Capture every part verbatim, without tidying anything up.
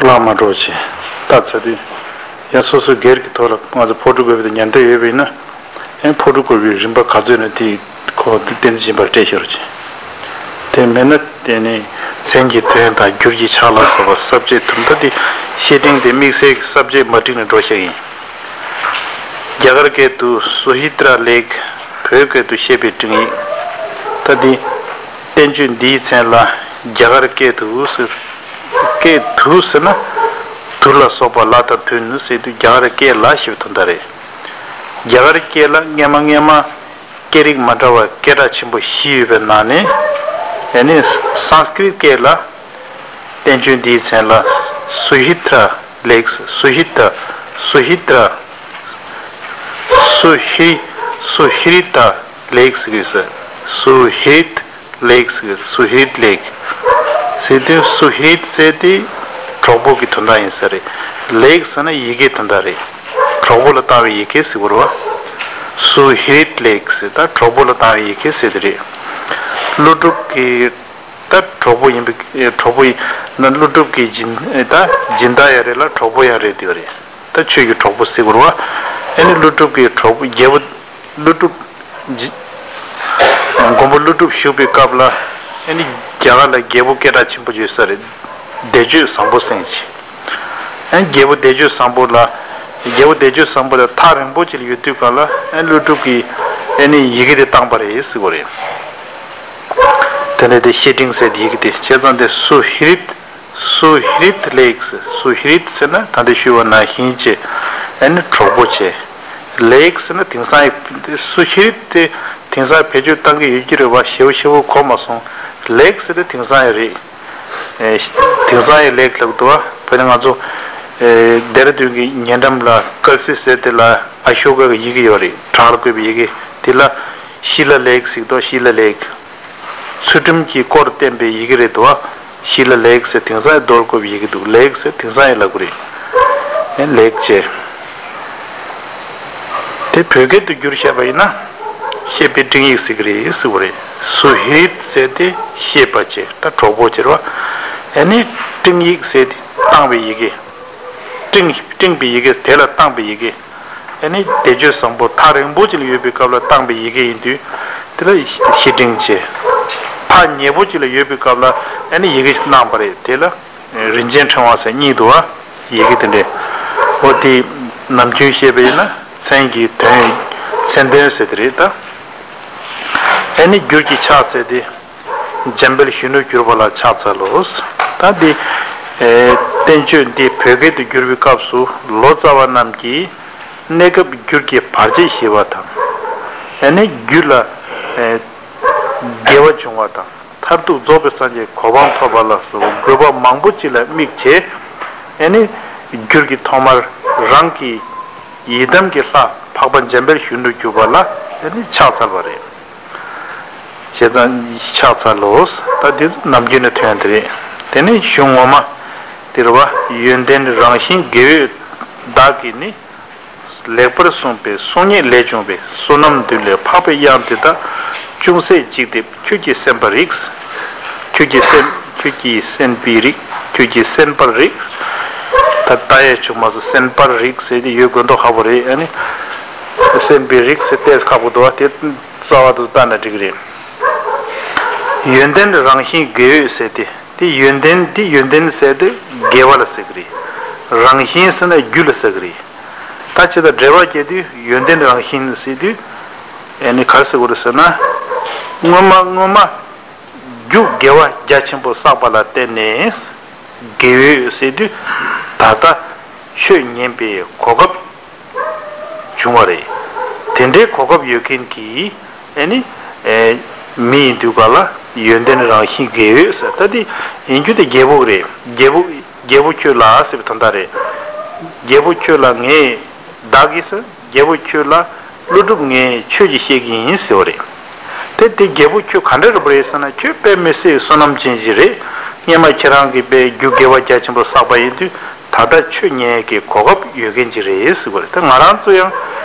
ལྷག་མ་འགྲོ་ཆེ། ལྟ་ཚར་དུས། ཡང་སོ་སོའི་སྒེར་གྱི་ཐོག་ལ་ང་ཚོ་ཕོ་བྲུ་དགོས་པའི་ཉན་འདོད་ཡོད་པ་ཡིན་ན། ཡང་ཕོ་བྲུ་དགོས་པའི་རིམ་པ་ག་ཚོད་ནས་དེ་ཁོ་དེ་བསྟན་འཛིན་སྦྱིན་པར་སྤྲད་ཤོར་ཆེ། དེ་མེད་ན་དེ་ནི་མཚན་གྱི་དོན་དང་འགྱུར་གྱི་ཆ་ལ་སོགས་པ་ས་བཅད་དུམ་མཐའ་དེ་བཤེས་སྤྲིངས་དེ་དམིགས་བསལ་གྱི་ས་བཅད་མ་བསྒྲིགས་ནས་འགྲོ་ཤག་ཡིན། རྒྱ་གར་སྐད་དུ་སུ་ཧི་ཏྲ་ལེག། བོད་སྐད་དུ་བཤེས་པའི་སྤྲིངས་ཡིག། ད་འདི་བསྟན་བཅོས་འདིའི་མཚན་ལ་རྒྱ་གར་སྐད་དུ་ཟེར། སྐད་དུ་ཟེར་ན་དུ་ལ་སོགས་པ་ལ་དང་དུ་ནི་ཟེར་དུས་རྒྱ་གར་སྐད་ལ་ཞེས་པའི་དོན་དག་རེད། རྒྱ་གར་སྐད་ལ་སྔས་མ་སྔས་མ་སྐད་རིགས་མ་འདྲ་བ་སྐད་གྲགས་ཆེན་པོ་བཞི་ཡོད་པའི་ནང་ནས་ཨེ་ནི་སཾ་སྐྲྀཏ་སྐད་ལ། བསྟན་བཅོས་འདིའི་མཚན་ལ་སུ་ཧི་ཏྲ་ལེགས། སུ་ཧི་ཏྲ། སུ་ཧི་ཏྲ། སུ་ཧི། སུ་ཧི་རི་ཏ་ལེགས་ཟེར་གྱི་ཡོད་ས། སུ་ཧི་རི་ཏ་ལེགས་ཟེར་གྱི་ཡོད་ས། སུ་ཧི་རི་ཏ་ལེགས་ཟེར་དུས་སུ་ཧི་རི་ཏ་ཟེར་དེ་གྲོགས་པོ་གི་དོན་དག་ཡིན་ས་རེད། ལེགས་ཟེར་ན་ཡི་གེ་དོན་དག་རེད། གྲོགས་པོ་ལ་བཏང་བའི་ཡི་གེ་ཟེར་དགོས་རེད་བ། སུ་ཧི་རི་ཏ་ལེགས་ཟེར་ད་གྲོགས་པོ་ལ་བཏང་བའི་ཡི་གེ་ཟེར་དེ་རེད། ཀླུ་སྒྲུབ་ཀྱི། ད་གྲོགས་པོ་ཡིན་པའི་གྲོགས་པོ་ཡིན་ན་ཀླུ་སྒྲུབ་ཀྱི་སྦྱིན་ད་སྦྱིན་བདག་ཡང་རེད་ལ་གྲོགས་པོ་ཡང་རེད་དེ་རེད། ད་ཆོས་ཀྱི་གྲོགས་པོ་ཟེར་དགོས་རེད་བ། ཨ་ནི་ཀླུ་སྒྲུབ་ཀྱི་གྲོགས་པོ་རྒྱལ་པོ་ཀླུ་སྒྲུབ་ཀྱི་མགོན་པོ་ཀླུ་སྒྲུབ་བཞུགས་པའི་སྐབས་ལ་ཨ་ནི་རྒྱ་གར་ལ་རྒྱལ་པོ་སྐད་གྲགས་ཆེན་པོ་ཡོད་ས་རེད། བཟླས་བརྗོད་བཟང་པོ་སེང་ཆེ། ཨ་ནི་རྒྱལ་པོ་བཟླས་བརྗོད་བཟང་པོ་ལ་རྒྱལ་པོ་བཟླས་བརྗོད་བཟང་པོ་ལ་ཐག་རིང་པོ་ཅིག་ལ་ཡོད་དུས་གང་ལ་ཨ་ནི་ཀླུ་སྒྲུབ་ཀྱིས་ཨ་ནི་ཡི་གེ་དེ་བཏང་པ་རེད་ཟེར་དགོས་རེད། དེ་ནས་དེ་བཤེས་སྤྲིངས་ཟེར་དེ་ཡི་གེ་དེ་བྱས་ཙང་དེ་སུ་ཧི་རི་ཏ། སུ་ཧི་རི་ཏ་ལེགས། སུ་ཧི་རི་ཏ་ཟེར་ན་ད་ལྟ་ཞུས་པ་ནང་བཞིན་བྱས། ཨ་ནི་གྲོགས་པོ་བྱས། ལེགས་ཟེར་ན་དེང་སང་ཡི་སུ་ཧི་རི་ཏ་དེ་དེང་སང་བེད་སྤྱོད་བཏང་གི་ཡོད་ཀྱི་རེད་བ། ཞེ་པོ་ཞེ་པོ་གོ་མ་སོང་། ལེགས་ཟེར་དེ་དེང་སང་ཡི་རེད། ཨེ། དེང་སང་ཡི་ལེགས་ལབ་འདུག་བ། ད་ནི་ང་ཚོ་ཨེ་ལྡེ་ར་ལྡུན་གྱི་ཉེ་འགྲམ་ལ་ཀལ་སི་ཟེར་དེ་ལ་ཨ་ཤོ་ཀ་གི་ཡི་གེ་ཡོད་རེད། བྲག་ལ་བརྐོས་པའི་ཡི་གེ་དེ་ལ་ཤི་ལ་ལེགས་ཟེར་འདུག་ཤི་ལ་ལེགས། ཚུལ་ཁྲིམས་ཀྱི་སྐོར་བསྟན་པའི་ཡི་གེ་རེད་འདུག་བ། ཤི་ལ་ལེགས་ཟེར་དེང་སང་ཡི་རྡོ་ལ་བརྐོས་པའི་ཡི་གེ་འདུག་ལེགས་ཟེར་དེང་སང་ཡི་ལབ་དགོས་རེད། ཨེ་ལེགས་ཅེས། དེ་བོད་སྐད་དུ་བསྒྱུར་བྱས་པ་ཡིན་ན། བཤེས་པའི་སྤྲིངས་ཡིག་ཟེར་གྱི་རེད་ཟེར་བ་རེད། སུ་ཧི་རི་ཏ་ཟེར་དེ་བཤེས་པ་བྱས་ད་གྲོགས་པོ་བྱས་རེད་བ། ཨ་ནི་སྤྲིངས་ཡིག་ཟེར་དེ་བཏང་བའི་ཡི་གེ། སྤྲིངས་སྤྲིངས་པའི་ཡི་གེ་དེ་ལ་བཏང་བའི་ཡི་གེ། ཨ་ནི་བཟླས་བརྗོད་བཟང་པོ་ཐག་རིང་པོ་ཅིག་ལ་ཡོད་པའི་སྐབས་ལ་བཏང་བའི་ཡི་གེ་ཡིན་དུས། དེ་ལ་བཤེས་སྤྲིངས་བྱས། ཐག་ཉེ་པོ་ཅིག་ལ་ཡོད་པའི་སྐབས་ལ་ཨ་ནི་ཡི་གེ་ཞིག་གནང་བ་རེད། དེ་ལ། རིན་ཆེན་ཕྲེང་བ་ཟེར་གཉིས་འདུག་བ། ཡི་གེ་དེ་འདྲས། འོ་དེ་ནམ་རྒྱུན་བཤད་པ་ཡིན་ན་མཚན་གྱི་དོན། མཚན་དོན་ཟེར་དེ་རེད་ད། ཨ་ནི་འགྱུར་གྱི་ཕྱག་འཚལ་ཏེ། འཇམ་དཔལ་གཞོན་ནུར་གྱུར་པ་ལ་ཕྱག་འཚལ་ལོ། ད་འདི་ཨེ་བསྟན་བཅོས་འདི་བོད་སྐད་དུ་བསྒྱུར་བའི་སྐབས་སུ་ལོ་ཙཱ་བ་རྣམས་ཀྱིས་གནས་སྐབས་འགྱུར་གྱི་བར་ཆད་ཞི་བ་དང་། ཨ་ནི་རྒྱུད་ལ་ཨེ་དགེ་བ་འབྱུང་བ་དང་། མཐར་ཐུག་རྫོགས་པའི་སངས་རྒྱས་གོ་འཕང་ཐོབ་པ་ལ་སོགས་པ་དགོས་པ་མང་པོ་ཅིག་ལ་དམིགས་བྱས། ཨེ་ནི་འགྱུར་གྱི་ཐོག་མར་རང་གི་ཡི་དམ་གྱི་ལྷ་འཕགས་པ་འཇམ་དཔལ་གཞོན་ནུར་གྱུར་པ་ལ་ཨེ་ནི་ཕྱག་འཚལ་བ་རེད། བྱས་ཙང་ཕྱག་འཚལ་ལོ། ད་འདི་ནམ་རྒྱུན་ནས་ཐོན་ཡ་དེ་རེད། དེ་ནས་གཞུང་ངོ་མ་དེ་རེད་བ། ཡོན་ཏན་རང་བཞིན་དགེ་འོས་བདག་གིས་ནི། ལེགས་པར་གསུངས་པའི་གསུང་སྙན་ལས་བྱུང་བའི། བསོད་ནམས་འདི་ལས་འཕགས་པའི་དབྱངས་འདི་དག་ཅུང་ཟད་ཅིག་འདེབས་ཁྱོད་ཀྱིས་གསན་པར་རིགས། ཁྱོད་ཀྱིས་གསན། ཁྱོད་ཀྱིས་གསན་པའི་རིགས། ཁྱོད་ཀྱིས་གསན་པར་རིགས། ད་ལྟ་ཡས་བྱུང་མ་སོང་། གསན་པར་རིགས་ཟེར་དེ་ཡོད་དགོས་མདོག་ཁ་པོ་རེད། ཨ་ནི་གསན་པའི་རིགས་ཟེར་ཏོག་ཙམ་ཁག་པོ་འདུག་བ། དེ་རྩ་བ་དུ་ལྟ་ན་འགྲིག་གི་རེད། ཡོན་ཏན་རང་བཞིན་དགེ་འོས་ཟེར་དེ། དེ་ཡོན་ཏན་དེ་ཡོན་ཏན་ཟེར་དེ་དགེ་བ་ལ་ཟེར་གི་རེད། རང་བཞིན་ཟེར་ན་རྒྱུ་ལ་ཟེར་གི་རེད། ད་ཅི་ལྟར་འགྲེལ་པ་བརྒྱབ་དུས་ཡོན་ཏན་རང་བཞིན་ཟེར་དུས། ཨེ་ནི་ག་རེ་ཟེར་དགོས་རེད་ཟེར་ན། སྔོན་མ་སྔོན་མ་རྒྱུ་དགེ་བ་རྒྱ་ཆེན་པོ་བསགས་པ་ལ་བརྟེན་ནས་དགེ་འོས་ཟེར་དུས། ད་ལྟ་ཆོས་ཉན་པའི་གོ་སྐབས་བྱུང་བ་རེད། དེ་འདྲའི་གོ་སྐབས་ཡོད་མཁན་གྱི་ཨེ་ནི་ཨེ་མི་ཡིན་དུས་ག་ལ་ཡོན་ཏན་རང་བཞིན་དགེ་འོས་ཟེར། ད་དེ་ཡིན་རྒྱུ་དེ་རྒྱལ་པོ་རེད། རྒྱལ་པོ་རྒྱལ་པོ་ཁྱོད་ལ་ཟེར་བའི་དོན་དག་རེད། རྒྱལ་པོ་ཁྱོད་ལ་ངས་བདག་གིས་ཟེར། རྒྱལ་པོ་ཁྱོད་ལ་ཀླུ་སྒྲུབ་ངས་ཆོས་ཅིག་བཤད་ཀྱི་ཡིན་ཟེར་བ་རེད། དེ་དེ་རྒྱལ་པོ་ཁྱོད་ག་འདྲ་རེད་པ་རེད་ཟེར་ན། ཁྱོད་དཔེ་མི་སྲིད་བསོད་ནམས་ཅན་ཞིག་རེད། སྔོན་མ་ཁྱེད་རང་གིས་དཔེ་རྒྱུ་དགེ་བ་རྒྱ་ཆེན་པོ་བསགས་པ་ཡིན་དུས། ད་ལྟ་ཆོས་ཉན་ཡས་ཀྱི་གོ་སྐབས་ཡོད་མཁན་ཅིག་རེད་ཟེར་བ་རེད། ད་ང་རང་ཚོ་ཡང་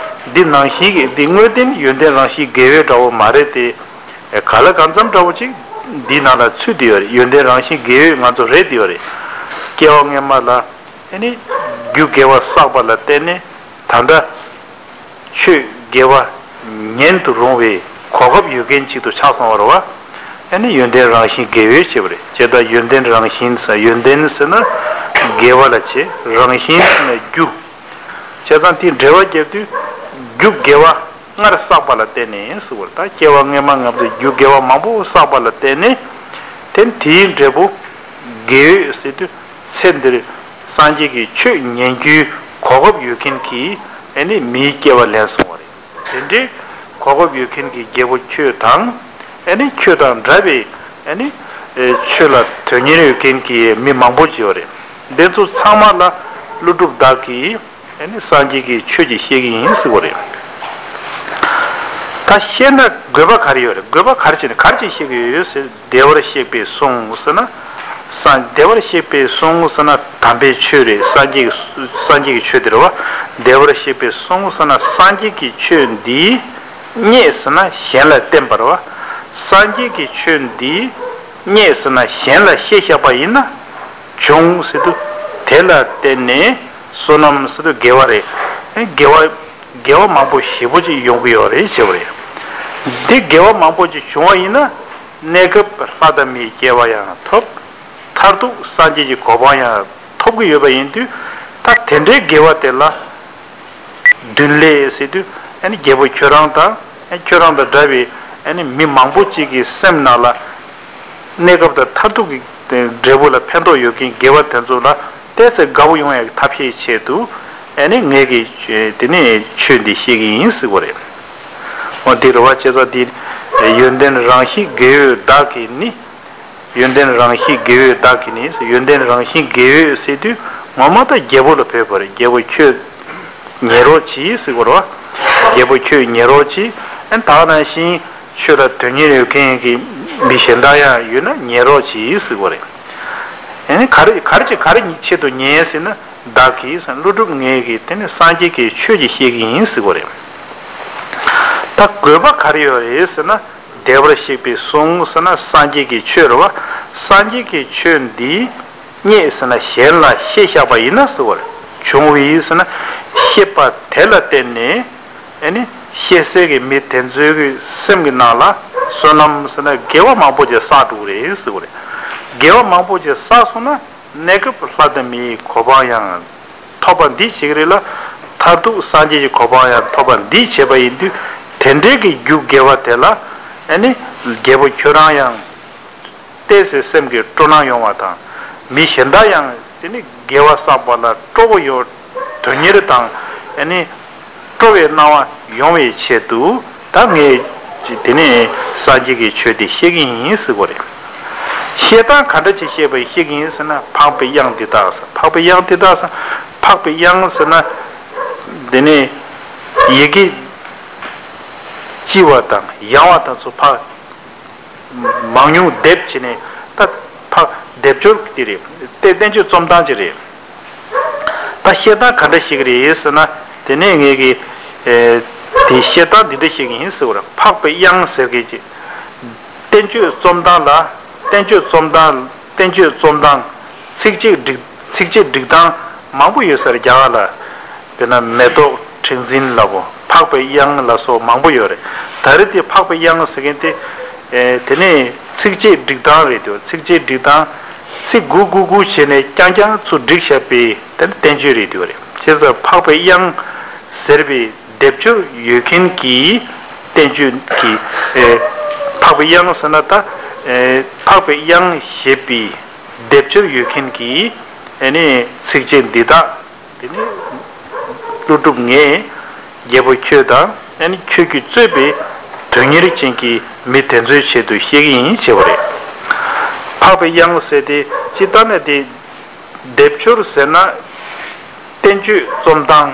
འདི་ནང་བཞིན་གྱི་འདི་དངོས་བསྟན་ཡོན་ཏན་རང་བཞིན་དགེ་འོས་འདྲ་བོ་མ་རེད་དེ། ག་ལ་གང་འཚམ་འདྲ་བོ་ཅིག་འདིའི་ནང་ལ་ཚུད་བསྡད་ཡོད་རེད། ཡོན་ཏན་རང་བཞིན་དགེ་འོས་ང་ཚོ་རེད་བསྡད་ཡོད་རེད། སྐྱེ་བ་སྔོན་མ་ལ་ ཨ་ནི་རྒྱུ་དགེ་བ་བསགས་པ་ལ་བརྟེན་ནས་ད་ལྟ་ཆོས་དགེ་བ་ཉན་དུ་རུང་བའི་གོ་སྐབས་ཡོད་མཁན་ཅིག་ཏུ་ཆགས་སོང་བ་རེད་བ། ཨ་ནི་ཡོན་ཏན་རང་བཞིན་དགེ་བས་བྱས་པ་རེད། བྱས་ཙང་ཡོན་ཏན་རང་བཞིན་ཟེར། ཡོན་ཏན་ཟེར་ན་དགེ་བ་ལ་བྱེད། རང་བཞིན་ཟེར་ན་རྒྱུ། བྱས་ཙང་དེའི་འགྲེལ་བ་བརྒྱབ་དུས་རྒྱུ་དགེ་བ་སྔར་བསགས་པ་ལ་བརྟེན་ནས་ཟེར་བ་རེད། ད་སྐྱེ་བ་སྔ་མ་སྔ་མ་དུ་རྒྱུ་དགེ་བ་མང་པོ་བསགས་པ་ལ་བརྟེན་ནས་དེ་དེའི་འབྲས་བུ་དགེ་བས་ཟེར་དུས་ཚེ་འདིར་སངས་རྒྱས་ཀྱི་ཆོས་ཉན་རྒྱུའི་གོ་སྐབས་ཡོད་མཁན་གྱི་ཨ་ནི་མིའི་སྐྱེ་བ་ལེན་སོང་བ་རེད། དེ་འདྲའི་གོ་སྐབས་ཡོད་མཁན་གྱི་རྒྱལ་པོ་ཁྱོད་དང་། ཨ་ནི་ཁྱོད་དང་འདྲ་བའི་ཨ་ནི་ཆོས་ལ་དོན་གཉེར་ཡོད་མཁན་གྱི་མི་མང་པོ་ཅིག་ཡོད་རེད། འདི་ཚོ་ཚང་མ་ལ་ཀླུ་སྒྲུབ་བདག་གིས་ཨ་ནི་སངས་རྒྱས་ཀྱི་ཆོས་ཀྱི་བཤད་ཀྱི་ཡིན་ཟེར་བ་རེད། ད་བཤད་ན་དགོས་པ་ག་རེ་ཡོད་རེད། དགོས་པ་ག་རེ་བྱས་ནས་ག་རེ་བྱས་བཤད་ཀྱི་ཡོད་ཟེར། བདེ་བར་གཤེགས་པས་གསུངས་ཟེར་ན། སངས་བདེ་བར་གཤེགས་པས་གསུངས་ཟེར་ན་དམ་པའི་ཆོས་རེད། སངས་རྒྱས་ཀྱི་སངས་རྒྱས་ཀྱི་ཆོས་དེ་རེད་བ། བདེ་བར་གཤེགས་པས་གསུངས་ཟེར་ན་སངས་རྒྱས་ཀྱི་ཆོས་འདི་རྙེད་ཟེར་ན་གཞན་ལ་བསྟན་པ་རེད་བ། སངས་རྒྱས་ཀྱི་ཆོས་འདི་རྙེད་ཟེར་ན་གཞན་ལ་བཤད་བཞག་པ་ཡིན་ན་བྱུང་ཟེར་དུས་དེ་ལ་བརྟེན་ནས་བསོད་ནམས་ཟེར་དུས་དགེ་བ་རེད། དགེ་བ་དགེ་བ་མང་པོ་ཞེ་པོ་ཅིག་ཡོང་གི་ཡོད་རེད་ཞེས་པ་རེད། འདི་དགེ་བ་མང་པོ་ཅིག་བྱུང་བ་ཡིན་ན་གནས་སྐབས་ལྷ་དང་མིའི་སྐྱེ་བ་ཡང་ཐོབ། མཐར་ཐུག་སངས་རྒྱས་ཀྱི་གོ་འཕང་ཡང་ཐོབ་ཀྱི་ཡོད་པ་ཡིན་དུས། ད་དེ་འདྲའི་དགེ་བ་དེ་ལ་འདུན་ལས་ཟེར་དུས་ཨ་ནི་རྒྱལ་པོ་ཁྱོད་རང་དང་ཨ་ཁྱོད་རང་དང་འདྲ་བའི་ཨ་ནི་མི་མང་པོ་ཅིག་གི་སེམས་ནང་ལ་གནས་སྐབས་དང་མཐར་ཐུག་གི་འབྲས་བུ་ལ་ཕན་ཐོགས་ཡོད་མཁན་དགེ་བ་དེ་ཚོ་ལ་ཏོག་ཙམ་དགའ་བོ་ཡོང་ཡག་གི་ཐབས་ཤེས་ཆེད་དུ་ཨ་ནི་ངས་ཀྱི་དེ་ནས་ཆོས་འདི་བཤད་ཀྱི་ཡིན་ཟེར་བ་རེད། འོ་དེ་རེད་བ། བྱས་ཙང་དེ་ཡོན་ཏན་རང་བཞིན་དགེ་འོས་བདག་གིས་ནི། ཡོན་ཏན་རང་བཞིན་དགེ་འོས་བདག་གིས་ནི། ཡོན་ཏན་རང་བཞིན་དགེ་འོས་ཟེར་དུས་ངོ་མ་ད་རྒྱལ་པོ་ལ་བོས་པ་རེད། རྒྱལ་པོ་ཁྱོད་ཉན་རོགས་གྱིས་ཟེར་བ་རེད་བ། རྒྱལ་པོ་ཁྱོད་ཉན་རོགས་གྱིས། ཨ་ནི་ད་ག་ནང་བཞིན་ཆོས་ལ་དོན་གཉེར་ཡོད་མཁན་གྱི་མི་གཞན་དག་ཡང་ཡོད་ན་ཉན་རོགས་གྱིས་ཟེར་བ་རེད། ཨ་ནི་ག་རེ་ག་རེ་ཅིག་ག་རེ་ཆེད་དུ་ཉན་ཟེར་ན་བདག་གིས་ཟེར། ཀླུ་སྒྲུབ་ངས་ཀྱིས་དེ་ནི་སངས་རྒྱས་ཀྱི་ཆོས་ཀྱི་བཤད་ཀྱི་ཡིན་ཟེར་བ་རེད། ད་དགོས་པ་ག་རེ་ཡོད་རེད་ཟེར་ན། བདེ་བར་གཤེགས་པས་གསུངས་ཟེར་ན་སངས་རྒྱས་ཀྱི་ཆོས་རེད་བ། སངས་རྒྱས་ཀྱི་ཆོས་འདི་རྙེད་ཟེར་ན་གཞན་ལ་བཤད་བཞག་པ་ཡིན་ན་ཟེར་བ་རེད། བྱུང་བའི་ཟེར་ན་བཤད་པ་དེ་ལ་བརྟེན་ནས་ཨ་ནི་བཤད་སའི་གི་མི་དེ་ཚོའི་གི་སེམས་ཀྱི་ནང་ལ་བསོད་ནམས་ཟེར་ན་དགེ་བ་མང་པོ་ཅིག་བསགས་འགྲོ་གི་རེད་ཟེར་བ་རེད། དགེ་བ་མང་པོ་ཅིག་བསགས་སོང་ན་གནས་སྐབས་ལྷ་དང་མིའི་གོ་འཕང་ཡང་ཐོབ་པ་འདི་བྱེད་ཀྱི་རེད་ལ། མཐར་ཐུག་སངས་རྒྱས་ཀྱི་གོ་འཕང་ཡང་ཐོབ་པ་འདི་བྱས་པ་ཡིན་དུས་དེ་འདྲའི་གི་རྒྱུ་དགེ་བ་དེ་ལ་ཨ་ནི་རྒྱལ་པོ་ཁྱོད་རང་ཡང་ཏོག་ཙམ་སེམས་ཀྱི་སྤྲོ་སྣང་ཡོང་བ་དང་། མི་གཞན་དག་ཡང་དེ་ནི་དགེ་བ་བསགས་པ་ལ་སྤྲོ་བོ་ཡོད། དོན་གཉེར་དང་ཨ་ནི་སྤྲོ་བའི་སྣང་བ་ཡོང་བའི་ཆེད་དུ་ད་ངས་དེ་ནི་སངས་རྒྱས་ཀྱི་ཆོས་དེ་བཤད་ཀྱི་ཡིན་ཟེར་བ་རེད། བཤད་སྟངས་ག་འདྲ་ཅིག་བཤད་པ་བཤད་ཀྱི་ཡིན་ཟེར་ན། འཕགས་པའི་དབྱངས་འདི་དག་ཟེར། འཕགས་པའི་དབྱངས་འདི་དག་ཟེར། འཕགས་པའི་དབྱངས་ཟེར་ན་དེ་ནི་ཡི་གེ་ལྕི་བ་དང་ཡང་བ་དང་ཚོ་ཕ་མང་ཉུང་སྡེབ་བྱས་ནས་ད་ཕ་སྡེབ་སྦྱོར་དེ་རེད། བསྟན་བསྟན་བཅོས་རྩོམ་སྟངས་ཅིག་རེད། ད་བཤད་སྟངས་ག་འདྲ་ཞིག་རེད་ཟེར་ན། དེ་ནས་ངས་ཀྱི་ཨེ་དེ་བཤད་སྟངས་འདི་འདྲ་ཞིག་ཡིན་ཟེར་བ་རེད། འཕགས་པའི་དབྱངས་ཟེར་མཁན་ཅིག་བསྟན་བཅོས་རྩོམ་སྟངས་ལ་བསྟན་བཅོས་རྩོམ་སྟངས། བསྟན་བཅོས་རྩོམ་སྟངས། ཚིགས་བཅད་སྒྲིག་ཚིགས་བཅད་སྒྲིག་སྟངས་མང་པོ་ཡོད་ས་རེད་རྒྱ་གར་ལ། དཔེར་ན་མེ་ཏོག་ཁྲག་འཛིན་ལབ་བོ། འཕགས་པའི་དབྱངས་ལ་སོགས་མང་པོ་ཡོད་རེད། ད་རེས་དེ་འཕགས་པའི་དབྱངས་ཟེར་མཁན་དེ། ཨེ་དེ་ནས་ཚིགས་བཅད་སྒྲིག་སྟངས་རེད་དེ། ཚིགས་བཅད་སྒྲིག་སྟངས། ཚིག་དགུ་དགུ་དགུ་བྱས་ནས་རྐྱང་རྐྱང་ཚུར་བསྒྲིགས་བཞག་པའི་དེ་ནི་བསྟན་བཅོས་རེད་དེ་བ་རེད། བྱས་ཙང་འཕགས་པའི་དབྱངས་ཟེར་བའི་སྡེབ་སྦྱོར་ཡོད་མཁན་གྱི་བསྟན་བཅོས་ཀྱི་ཨེ་འཕགས་པའི་དབྱངས་ཟེར་ན་ད་ཨེ་འཕགས་པའི་དབྱངས་ཞེས་པའི་སྡེབ་སྦྱོར་ཡོད་མཁན་གྱི་ཨེ་ནི་ཚིགས་བཅད་འདི་དག་དེ་ནི་ཀླུ་སྒྲུབ་ངས་རྒྱལ་པོ་ཁྱོད་དང་ཨེ་ནི་ཁྱོད་ཀྱིས་གཙོས་པའི་དོན་གཉེར་ཅན་གྱི་མི་དེ་ཚོའི་ཆེད་དུ་བཤད་ཀྱི་ཡིན་ཞེས་པ་རེད། འཕགས་པའི་དབྱངས་ཟེར་དེ་སྤྱིར་བཏང་ནས་དེ་སྡེབ་སྦྱོར་ཟེར་ན་བསྟན་བཅོས་རྩོམ་སྟངས།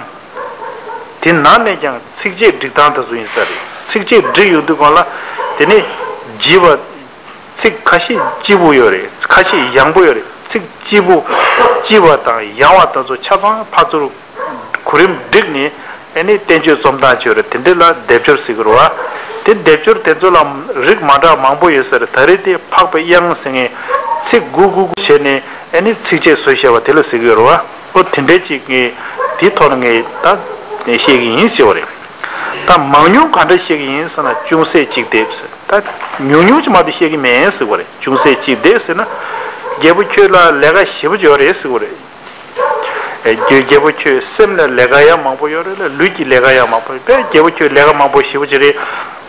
དེ་ནང་ནས་ཀྱང་ཚིགས་བཅད་སྒྲིག་སྟངས་དེ་ཚོ་ཡིན་ས་རེད། ཚིགས་བཅད་སྒྲིག་ཡོང་དུས་སྒང་ལ་དེ་ནི་ལྗིད་པ། ཚིག་ཁ་ཤས་སྐྱིད་པོ་ཡོད་རེད། ཁ་ཤས་ཡང་པོ་ཡོད་རེད། ཚིག་སྐྱིད་པོ་སྐྱིད་པ་དང་ཡང་བ་དེ་ཚོ་ཆ་ཚང་ཕར་ཚུར་གོ་རིམ་བསྒྲིགས་ནས་ཨ་ནི་བསྟན་བཅོས་རྩོམ་སྟངས་བྱས་རེད། དེ་འདྲ་ལ་སྡེབ་སྦྱོར་ཟེར་གྱི་རེད་བ། དེ་སྡེབ་སྦྱོར་དེ་ཚོ་ལ་རིགས་མ་འདྲ་མང་པོ་ཡོད་ས་རེད། ད་རེས་དེ་འཕགས་པའི་དབྱངས་ཟེར་མཁན་ཚིག་དགུ་དགུ་དགུ་བྱས་ནས་ཨ་ནི་ཚིགས་བཅད་བཟོས་བཞག་པ་དེ་ལ་ཟེར་གྱི་ཡོད་རེད་བ། ཨོ་དེ་འདྲའི་ཅིག་ངས་དེའི་ཐོག་ནས་ངས་ད་བཤད་ཀྱི་ཡིན་ཟེར་བ་རེད། ད་མང་ཉུང་ག་འདྲ་བཤད་ཀྱི་ཡིན་ཟེར་ན་ཅུང་ཟད་གཅིག་བསྡེབས་ཟེར། ད་ཉུང་ཉུང་ཅིག་མ་གཏོགས་བཤད་ཀྱི་མེད་ཟེར་བ་རེད། ཅུང་ཟད་གཅིག་བསྡེབས་ཟེར་ན། རྒྱལ་པོ་ཁྱོད་ལ་ལས་ཀ་ཞེ་པོ་ཅིག་ཡོད་རེད་ཟེར་བ་རེད། རྒྱལ་རྒྱལ་པོ་ཁྱོད་སེམས་ལ་ལས་ཀ་ཡང་མང་པོ་ཡོད་རེད་ལ། ལུས་ཀྱི་ལས་ཀ་ཡང་མང་པོ་ཡོད་པས། རྒྱལ་པོ་ཁྱོད་ལས་ཀ་མང་པོ་ཞེ་པོ་ཅིག་རེད།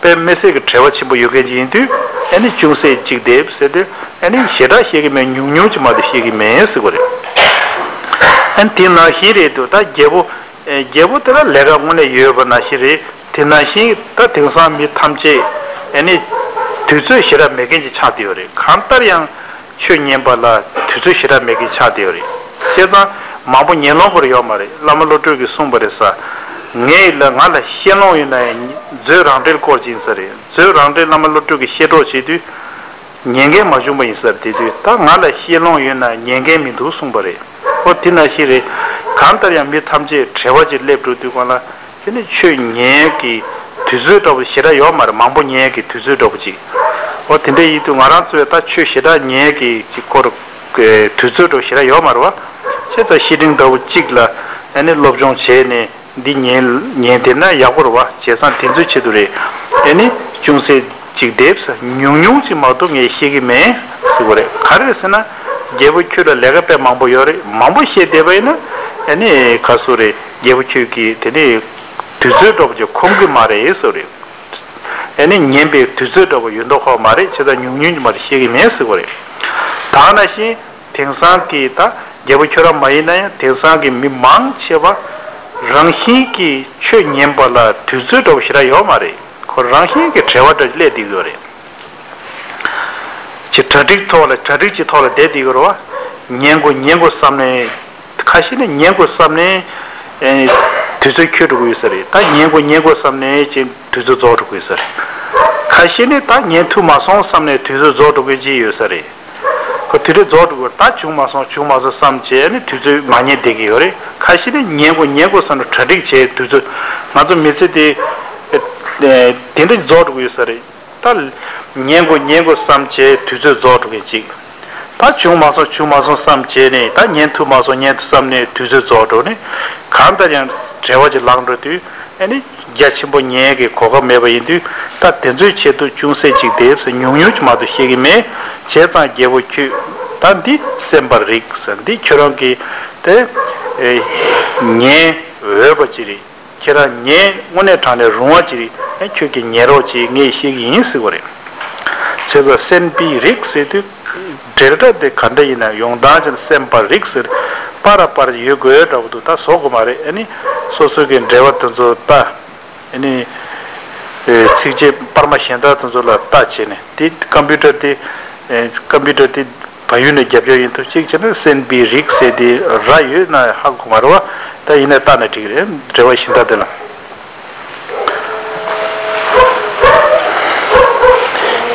དཔེ་མི་སྲིད་ཀྱི་བྲེལ་བ་ཆེན་པོ་ཡོད་མཁན་ཅིག་ཡིན་དུས། ཨ་ནི་ཅུང་ཟད་གཅིག་བསྡེབས་ཟེར་དུས། ཨ་ནི་ཞེ་དྲག་བཤད་ཀྱི་མེད། ཉུང་ཉུང་ཅིག་མ་གཏོགས་བཤད་ཀྱི་མེད་ཟེར་བ་རེད། ཨ་ནི་དེ་ནང་བཞིན་རེད་འདུག་ད་རྒྱལ་པོ། ཨེ་རྒྱལ་པོ་དེ་ལ་ལས་ཀ་དངོས་གནས་ཡོད་པ་ནང་བཞིན་རེད། དེ་ནང་བཞིན་ད་དེང་སང་མི་ཐམས་ཅད་ཨ་ནི་དུས་ཚོད་ཞེ་དྲག་མེད་མཁན་ཅིག་ཆགས་བསྡད་ཡོད་རེད། གང་ལྟར་ཡང་ཆོས་ཉན་པ་ལ་དུས་ཚོད་ཞེ་དྲག་མེད་མཁན་ཆགས་བསྡད་ཡོད་རེད། བྱས་ཙང་མང་པོ་ཉན་ལོང་དགོས་ཡོད་མ་རེད། བླ་མ་བློ་གྲོས་ཀྱིས་གསུངས་པ་རེད་ས། ངས་ལ་ང་ལ་ཤེས་ལོང་ཡོད་ན་ཡང་མཛོད་རང་འགྲེལ་སྐོར་ཅིག་ཡིན་ས་རེད། མཛོད་རང་འགྲེལ་བླ་མ་བློ་གྲོས་ཀྱིས་བཤད་གྲོགས་བྱེད་དུས། ཉན་མཁན་མ་བྱུང་བ་ཡིན་ས་རེད། དེ་དུས་ད་ང་ལ་ཤེས་ལོང་ཡོད་ན་ཉན་མཁན་མི་འདུག་གསུངས་པ་རེད། ཨོ་དེ་ནང་བཞིན་རེད། གང་ལྟར་ཡང་མི་ཐམས་ཅད་བྲེལ་བ་ཅིག་སླེབས་འགྲོ་དུས་སྒང་ལ། དེ་ནི་ཆོས་ཉན་གྱི་དུས་ཚོད་འདྲ་པོ་ཞེ་དྲག་ཡོད་མ་རེད། མང་པོ་ཉན་གྱི་དུས་ཚོད་འདྲ་པོ་ཅིག་ཨོ་དེ་འདྲ་ཡིན་དུས་ང་རང་ཚོས་ད་ཆོས་ཞེ་དྲག་ཉན་གྱི་ཅིག་སྐོར་དུས་ཚོད་འདྲ་པོ་ཞེ་དྲག་ཡོད་མ་རེད་བ། བྱས་ཙང་བཤེས་སྤྲིང་འདྲ་པོ་ཅིག་ལ་ཨ་ནི་སློབ་སྦྱོང་བྱས་ནས། འདི་ཉན་ཉན་བསྡད་ན་ཡག་པོ་རེད་བ། བྱས་ཙང་དེ་ཚོའི་ཆེད་དུ་རེད། ཨེ་ནི་ཅུང་ཟད་ཅིག་བསྡེབས་ཟེར། ཉུང་ཉུང་ཅིག་མ་གཏོགས་ངས་བཤད་ཀྱི་མེད་ཟེར་བ་རེད། ག་རེ་རེད་ཟེར་ན། རྒྱལ་པོ་ཁྱོད་ལ་ལས་ཀ་དཔེ་མང་པོ་ཡོད་རེད། མང་པོ་བཤད་བསྡད་པ་ཡིན་ན། ཨེ་ནི་ག་སུ་རེད། རྒྱལ་པོ་ཁྱོད་ཀྱིས་དེ་ནི་དུས་ཚོད་འདྲ་པོ་ཅིག་ཁོམ་གི་མ་རེད་ཟེར་བ་རེད། ཨེ་ནི་ཉན་པའི་དུས་ཚོད་འདྲ་པོ་ཡོད་མདོག་ཁ་པོ་མ་རེད། བྱས་ཙང་ཉུང་ཉུང་ཅིག་མ་གཏོགས་བཤད་ཀྱི་མེད་ཟེར་བ་རེད། ད་ནང་བཞིན། དེང་སང་གི་ད་རྒྱལ་པོ་ཁྱོད་རང་མ་ཡིན་ན་ཡང་དེང་སང་གི་མི་མང་ཆེ་བ་རང་བཞིན་གྱིས་ཆོས་ཉན་པ་ལ་དུས་ཚོད་འདྲ་པོ་ཞེ་དྲག་ཡོད་མ་རེད། ཁོ་རང་བཞིན་གྱིས་བྲེལ་བ་འདྲ་སླེབས་བསྡད་ཡོད་རེད། ཅིག་གྲ་སྒྲིག་ཐོག་ལ་གྲ་སྒྲིག་ཅིག་ཐོག་ལ་བསྡད་བསྡད་ཡོད་རེད་བ། ཉན་དགོས་ཉན་དགོས་བསམ་ནས། ཁ་ཤས་ནི་ཉན་དགོས་བསམ་ནས། ཨེ། དུས་ཚོད་འཁྱོལ་འགྲོ་གི་ཡོད་ས་རེད། ད་ཉན་དགོས་ཉན་དགོས་བསམ་ནས་ཅིག་དུས་ཚོད་རྫོགས་འགྲོ་གི་ཡོད་ས་རེད། ཁ་ཤས་ནི་ད་ཉན་ཐུབ་མ་སོང་བསམ་ནས་དུས་ཚོད་རྫོགས་འགྲོ་གི་ཅིག་ཡོད་ས་རེད། ཁོ་དུས་ཚོད་རྫོགས་འགྲོ་གི་ཡོད། ད་བྱུང་མ་སོང་བྱུང་མ་སོང་བསམ་བྱས་ནས་དུས་ཚོད་མ་ཉན་བསྡད་ཀྱི་ཡོད་རེད། ཁ་ཤས་ནི་ཉན་དགོས་ཉན་དགོས་བསམ་ནས་གྲ་སྒྲིག་བྱས། དུས་ཚོད་ང་ཚོ་མི་ཚེ་དེ་དེ་འདྲ་རྫོགས་འགྲོ་གི་ཡོད་ས་རེད། ད་ཉན་དགོས་ཉན་དགོས་བསམ་བྱས་དུས་ཚོད་རྫོགས་འགྲོ་མཁན་ཅིག་ད་བྱུང་མ་སོང་བྱུང་མ་སོང་བསམ་བྱས་ནས། ད་ཉན་ཐུབ་མ་སོང་ཉན་ཐུབ་བསམ་ནས་དུས་ཚོད་རྫོགས་འགྲོ་ནས། གང་ལྟར་ཡང་བྲེལ་བ་ཅིག་ལངས་འགྲོ་དུས། ཨ་ནི་རྒྱ་ཆེན་པོ་ཉན་ཡས་ཀྱི་གོ་སྐབས་མེད་པ་ཡིན་དུས། ད་དེ་ཚོའི་ཆེད་དུ་ཅུང་ཟད་ཅིག་བསྡེབས་ཟེར། ཉུང་ཉུང་ཅིག་མ་གཏོགས་བཤད་ཀྱི་མེད། བྱས་ཙང་རྒྱལ་པོ་ཁྱོད་ད་འདི་གསན་པར་རིགས་ཟེར། འདི་ཁྱོད་རང་གིས་དེ་ཉན་འོས་པ་ཅིག་རེད། ཁྱེད་རང་ཉན་དངོས་གནས་དྲང་གནས་རུང་བ་ཅིག་རེད། ཨ་ཁྱོད་ཀྱིས་ཉན་རོགས་གྱིས། ངས་བཤད་ཀྱི་ཡིན་ཟེར་བ་རེད། བྱས་ཙང་གསན་པའི་རིགས་ཟེར་དུས། འབྲེལ་སྒྲ་དེ་ག་འདྲ་ཡིན་ན་ཡོང་སྟངས་ཅན་གསན་པར་རིགས་ཟེར། པ་ར་པར་ཡོད་དགོས་འདྲ་པོ་འདུག་ད་བཟོ་དགོས་མ་རེད། ཨ་ནི་སོ་སོ་གི་འབྲེལ་བ་དེ་ཚོ་ལྟ། ཨ་ནི་ཚིགས་བཅད་པར་མ་གཞན་དག་དེ་ཚོ་ལ་ལྟ་བྱས་ནས། དེ་ཀམ་པུ་ཊར་དེ་ཀམ་པུ་ཊར་དེ། བལ་ཡུལ་ནས་རྒྱབ་སྐྱོར་ཡིན་དུས། གཅིག་བྱས་ན་གསན་པའི་རིགས་ཟེར་དེ་ར་ཡོད་ན་ཧ་གོ་མ་རེད་བ། ད་ཡིན་ན་ལྟ་ན་འགྲིག་རེད། འབྲེལ་བ་གཞན་དག་དེ་ལ།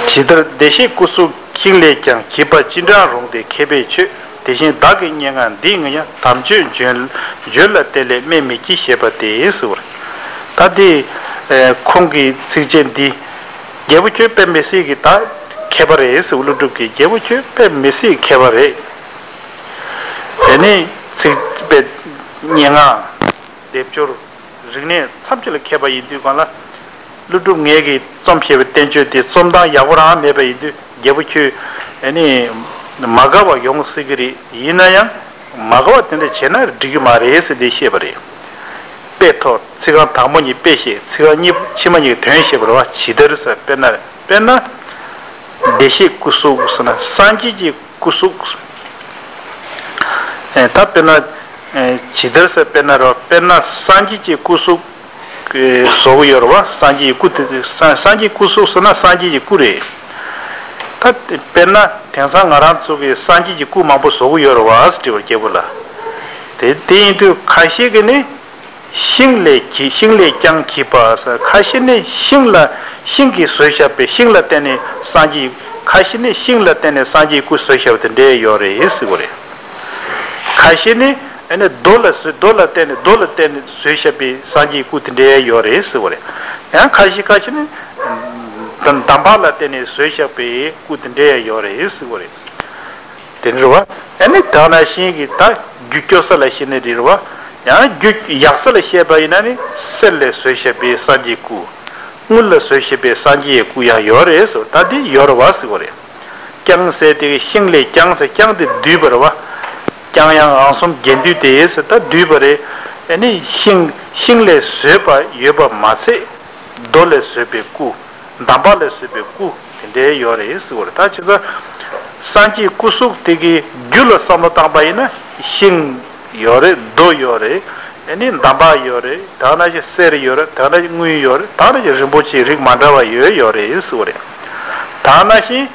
ཇི་ལྟར་བདེ་གཤེགས་སྐུ་གཟུགས་ཤིང་ལས་ཀྱང་བགྱིས་པ་ཅི་འདྲ་རུང་སྟེ་མཁས་པས་མཆོད། དེ་བཞིན་བདག་གི་སྙན་ངག་འདི་ཡང་དམ་ཆོས་བརྗོད་བརྗོད་ལ་བརྟེན་ལས་སྨྲས་མི་བགྱིད་ཞེས་པ་སྟེ་ཟེར་བ་རེད། ད་དེ་ཁོང་གི་ཚིགས་བཅད་འདི། རྒྱལ་པོ་ཁྱོད་དཔེ་མི་སྲིད་ཀྱི་ད་མཁས་པ་རེད་ཟེར། ཀླུ་སྒྲུབ་ཀྱིས་རྒྱལ་པོ་ཁྱོད་དཔེ་མི་སྲིད་མཁས་པ་རེད། དེ་ནས་ཚིག་དཔེ་སྙན་ངག་སྡེབ་སྦྱོར་རིག་གནས་ཐམས་ཅད་ལ་མཁས་པ་ཡིན་དུས་སྒང་ལ། ཀླུ་སྒྲུབ་ངེད་ཀྱིས་རྩོམ་ཞེས་པའི་བསྟན་བཅོས་དེ་རྩོམ་སྟངས་ཡག་པོ་རང་མེད་པ་ཡིན་དུས། རྒྱལ་པོ་ཁྱོད་ཨ་ནི་མ་དགའ་བ་ཡོང་སྲིད་ཀྱི་རེད། ཡིན་ན་ཡང་། མ་དགའ་བ་དེ་འདྲ་བྱས་ན་འགྲིག་གི་མ་རེད་ཟེར་འདི་བཤད་པ་རེད། དཔེ་ཐོག་ཚིག་རྐང་དང་པོ་གཉིས་དཔེ་བཤད། ཚིག་རྐང་གཉིས་ཕྱི་མ་གཉིས་ཀྱི་དོན་བཤད་པ་རེད་བ། ཇི་ལྟར་ཟེར། དཔེར་ན། དཔེར་ན། བདེ་གཤེགས་སྐུ་གཟུགས་ཟེར་ན་སངས་རྒྱས་ཀྱི་སྐུ་གཟུགས། ཨེ། ད་དཔེར་ན། ཨེ། ཇི་ལྟར་ཟེར། དཔེར་ན་རོ། དཔེར་ན་སངས་རྒྱས་ཀྱི་སྐུ་གཟུགས། ཨེ། བཟོ་གི་ཡོད་རེད་བ། སངས་རྒྱས་ཀྱི་སྐུ་དེ། སངས་སངས་རྒྱས་སྐུ་གཟུགས་ཟེར་ན་སངས་རྒྱས་ཀྱི་སྐུ་རེད། ད་དཔེར་ན་དེང་སང་ང་རང་ཚོ་གིས་སངས་རྒྱས་ཀྱི་སྐུ་མང་པོ་བཟོ་གི་ཡོད་རེད་བ་ཟེར་དྲིས་པ་རྒྱལ་པོ་ལ། དེ་དེ་ཡིན་དུས་ཁ་ཤས་ཀྱིས་ནི། ཤིང་ལས་བགྱིས། ཤིང་ལས་ཀྱང་བགྱིས་པ་ཟེར། ཁ་ཤས་ནི་ཤིང་ལ། ཤིང་གིས་བཟོས་བཞག་པའི། ཤིང་ལ་བརྟེན་ནས་སངས་རྒྱས། ཁ་ཤས་ནི་ཤིང་ལ་བརྟེན་ནས་སངས་རྒྱས་སྐུ་བཟོས་བཞག་པ་དེ་འདྲས་ཡོད་རེད་ཟེར་བ་རེད། ཁ་ཤས་ནི་ཨ་ནི་རྡོ་ལ་བཟོས། རྡོ་ལ་བརྟེན་ནས། རྡོ་ལ་བརྟེན་ནས་བཟོས་བཞག་པའི་སངས་རྒྱས་སྐུ་དེ་འདྲས་ཡོད་རེད་ཟེར་བ་རེད། ཡང་ཁ་ཤས་ཁ་ཤས་ནི་འདམ་འདམ་བག་ལ་བརྟེན་ནས་བཟོས་བཞག་པའི་སྐུ་དེ་འདྲས་ཡོད་རེད་ཟེར་བ་རེད། དེ་འདྲ་བ། ཨ་ནི་དེ་ནང་བཞིན་གྱི་ད་རྒྱུ་སྐྱོ་ས་ལ་བཤད་ནི་རེད་བ། ཡང་རྒྱུ་ཡག་ས་ལ་བཤད་པ་ཡིན་ན་ནི་གསེར་ལས་བཟོས་བཞག་པའི་སངས་རྒྱས་སྐུ། དངུལ་ལ་བཟོས་བཞག་པའི་སངས་རྒྱས་སྐུ་ཡང་ཡོད་རེད་ཟེར། ད་འདི་ཡོད་རེད་བ་ཟེར་བ་རེད། རྐྱང་ཟེར་དེ་གི་ཤིང་ལས་རྐྱང་ཟེར། རྐྱང་དེ་བསྡུས་པ་རེད་བ། རྐྱང་ཡང་ཨང་གསུམ་རྒྱན་བསྡུས་དེ་ཟེར། ད་བསྡུས་པ་རེད། ཨ་ནི་ཤིང་ཤིང་ལས་བཟོས་པ་ཡོད་པ་མ་ཚད། རྡོ་ལས་བཟོས་པའི་སྐུ། འདམ་བག་ལས་བཟོས་པའི་སྐུ་དེ་འདྲའི་ཡོད་རེད་ཟེར་བ་རེད། ད་བྱས་ཙང་སངས་རྒྱས་སྐུ་གཟུགས་དེ་གི་རྒྱུ་ལ་བསམ་བློ་བཏང་པ་ཡིན་ན་ཤིང་ཡོད་རེད། རྡོ་ཡོད་རེད། ཨ་ནི་འདམ་བག་ཡོད་རེད། དེ་ནང་བཞིན་གསེར་ཡོད་རེད། དེ་ནང་བཞིན་དངུལ་ཡོད་རེད། དེ་ནང་བཞིན་རིན་པོ་ཆེ་རིགས་མ་འདྲ་བ་ཡོད་ཡོད་རེད་ཟེར་བ་རེད། དེ་ནང་བཞིན་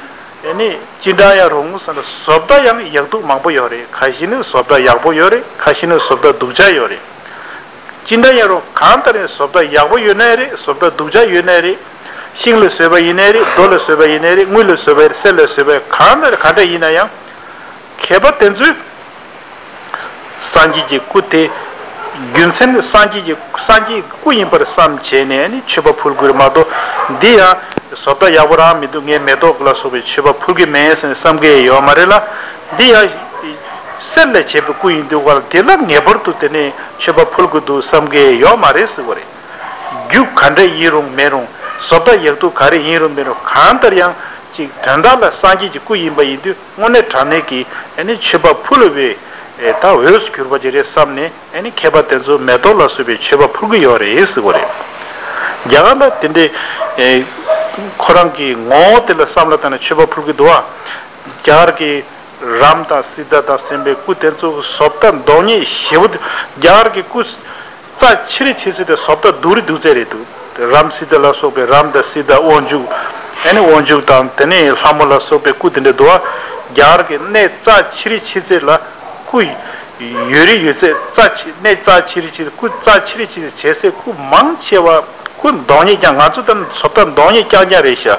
ཨ་ནི་སྤྱི་འདྲ་ཡང་རུང་ཟེར་ན་བཟོ་ལྟ་ཡང་ཡག་སྡུག་མང་པོ་ཡོད་རེད། ཁ་ཤས་ནི་བཟོ་ལྟ་ཡག་པོ་ཡོད་རེད། ཁ་ཤས་ནི་བཟོ་ལྟ་སྡུག་ཅག་ཡོད་རེད། སྤྱི་འདྲ་ཡང་རུང་གང་ལྟར་ཡང་བཟོ་ལྟ་ཡག་པོ་ཡོད་ནའི་རེད། བཟོ་ལྟ་སྡུག་ཅག་ཡོད་ནའི་རེད། ཤིང་ལས་བཟོས་པ་ཡིན་ནའི་རེད། རྡོ་ལས་བཟོས་པ་ཡིན་ནའི་རེད། དངུལ་ལས་བཟོས་པ་ཡིན་ནའི་རེད། གསེར་ལས་བཟོས་པ་ཡིན། གང་ལྟར་ག་འདྲ་ཡིན་ན་ཡང་མཁས་པ་དེ་ཚོས་སངས་རྒྱས་ཀྱི་སྐུ་དེ་རྒྱུ་མཚན་ནི་སངས་རྒྱས་ཀྱི་སངས་རྒྱས་སྐུ་ཡིན་པར་བསམ་བྱས་ནས་ནི་མཆོད་པ་ཕུལ་དགོས་མ་གཏོགས། འདི་ཡང་བཟོ་ལྟ་ཡག་པོ་རང་མི་འདུག་ངས་མེ་ཏོག་ལ་སོགས་པའི་མཆོད་པ་ཕུལ་གྱི་མེད་ཟེར་ནས་བསམ་གྱི་ཡོད་མ་རེད་ལ། འདི་ཡང་གསེར་ལས་བྱས་པའི་སྐུ་ཡིན་དུས་ག་ལ་དེ་ལ་ངེས་པར་དུ་དེ་ནས་མཆོད་པ་ཕུལ་དགོས་འདུག་བསམ་གྱི་ཡོད་མ་རེད་ཟེར་བ་རེད། རྒྱུ་ག་འདྲ་ཡིན་རུང་མེད་རུང་། བཟོ་ལྟ་ཡག་སྡུག་ག་རེ་ཡིན་རུང་མེད་རུང་། གང་ལྟར་ཡང་ཅིག་དོན་དག་ལ་སངས་རྒྱས་ཀྱི་སྐུ་ཡིན་པ་ཡིན་དུས་དངོས་གནས་དྲང་གནས་ཀྱི་ཨ་ནི་མཆོད་པ་ཕུལ་བའི་ད་འོས་སུ་གྱུར་པ་ཅིག་རེད་བསམ་ནས། ཨ་ནི་མཁས་པ་དེ་ཚོ་མེ་ཏོག་ལ་སོགས་པའི་མཆོད་པ་ཕུལ་གྱི་ཡོད་རེད་ཟེར་བ་རེད། རྒྱ་གར་ལ་དེ་འདྲའི་ཁོ་རང་གི་ངོ་བོ་དེ་ལ་བསམ་བློ་བཏང་ནས་མཆོད་པ་ཕུལ་གྱི་འདུག་བ། རྒྱ་གར་གྱི་རཱམ་དང་སི་ཏཱ་དང་ཟེར་བའི་སྐུ་དེ་ཚོ་བཟོ་ལྟ་མདོག་ཉེས་ཞེ་པོ། རྒྱ་གར་གྱི་སྐུ་རྩ་ཆེ་རིགས་ཆེ་ཚད་དེ་བཟོ་ལྟ་སྡུག་རིགས་སྡུག་ཚད་རེད་འདུག་རཱམ་སི་ཏཱ་ལ་སོགས་པའི་རཱམ་དང་སི་ཏཱ་དབང་ཕྱུག་ཨ་ནི་དབང་ཕྱུག་དང་དེ་ནས་ལྷ་མོ་ལ་སོགས་པའི་སྐུ་དེ་འདྲ་འདུག་བ། རྒྱ་གར་གྱི་གནས་རྩ་ཆེ་རིགས་ཆེ་ཚད་ལ་སྐུ་ཡོད་རིགས་ཡོད་ཚད་རྩ་ཆེ། གནས་རྩ་ཆེ་རིགས་ཆེ། སྐུ་རྩ་ཆེ་རིགས་ཆེ་ཚད་བྱེད་སའི་སྐུ་མང་ཆེ་བ་སྐུ་མདོག་ཉེས་རྐྱང་། ང་ཚོ་ལྟར་ན་བཟོ་ལྟ་མདོག་ཉེས་རྐྱང་རྐྱང་རེད་ཤག་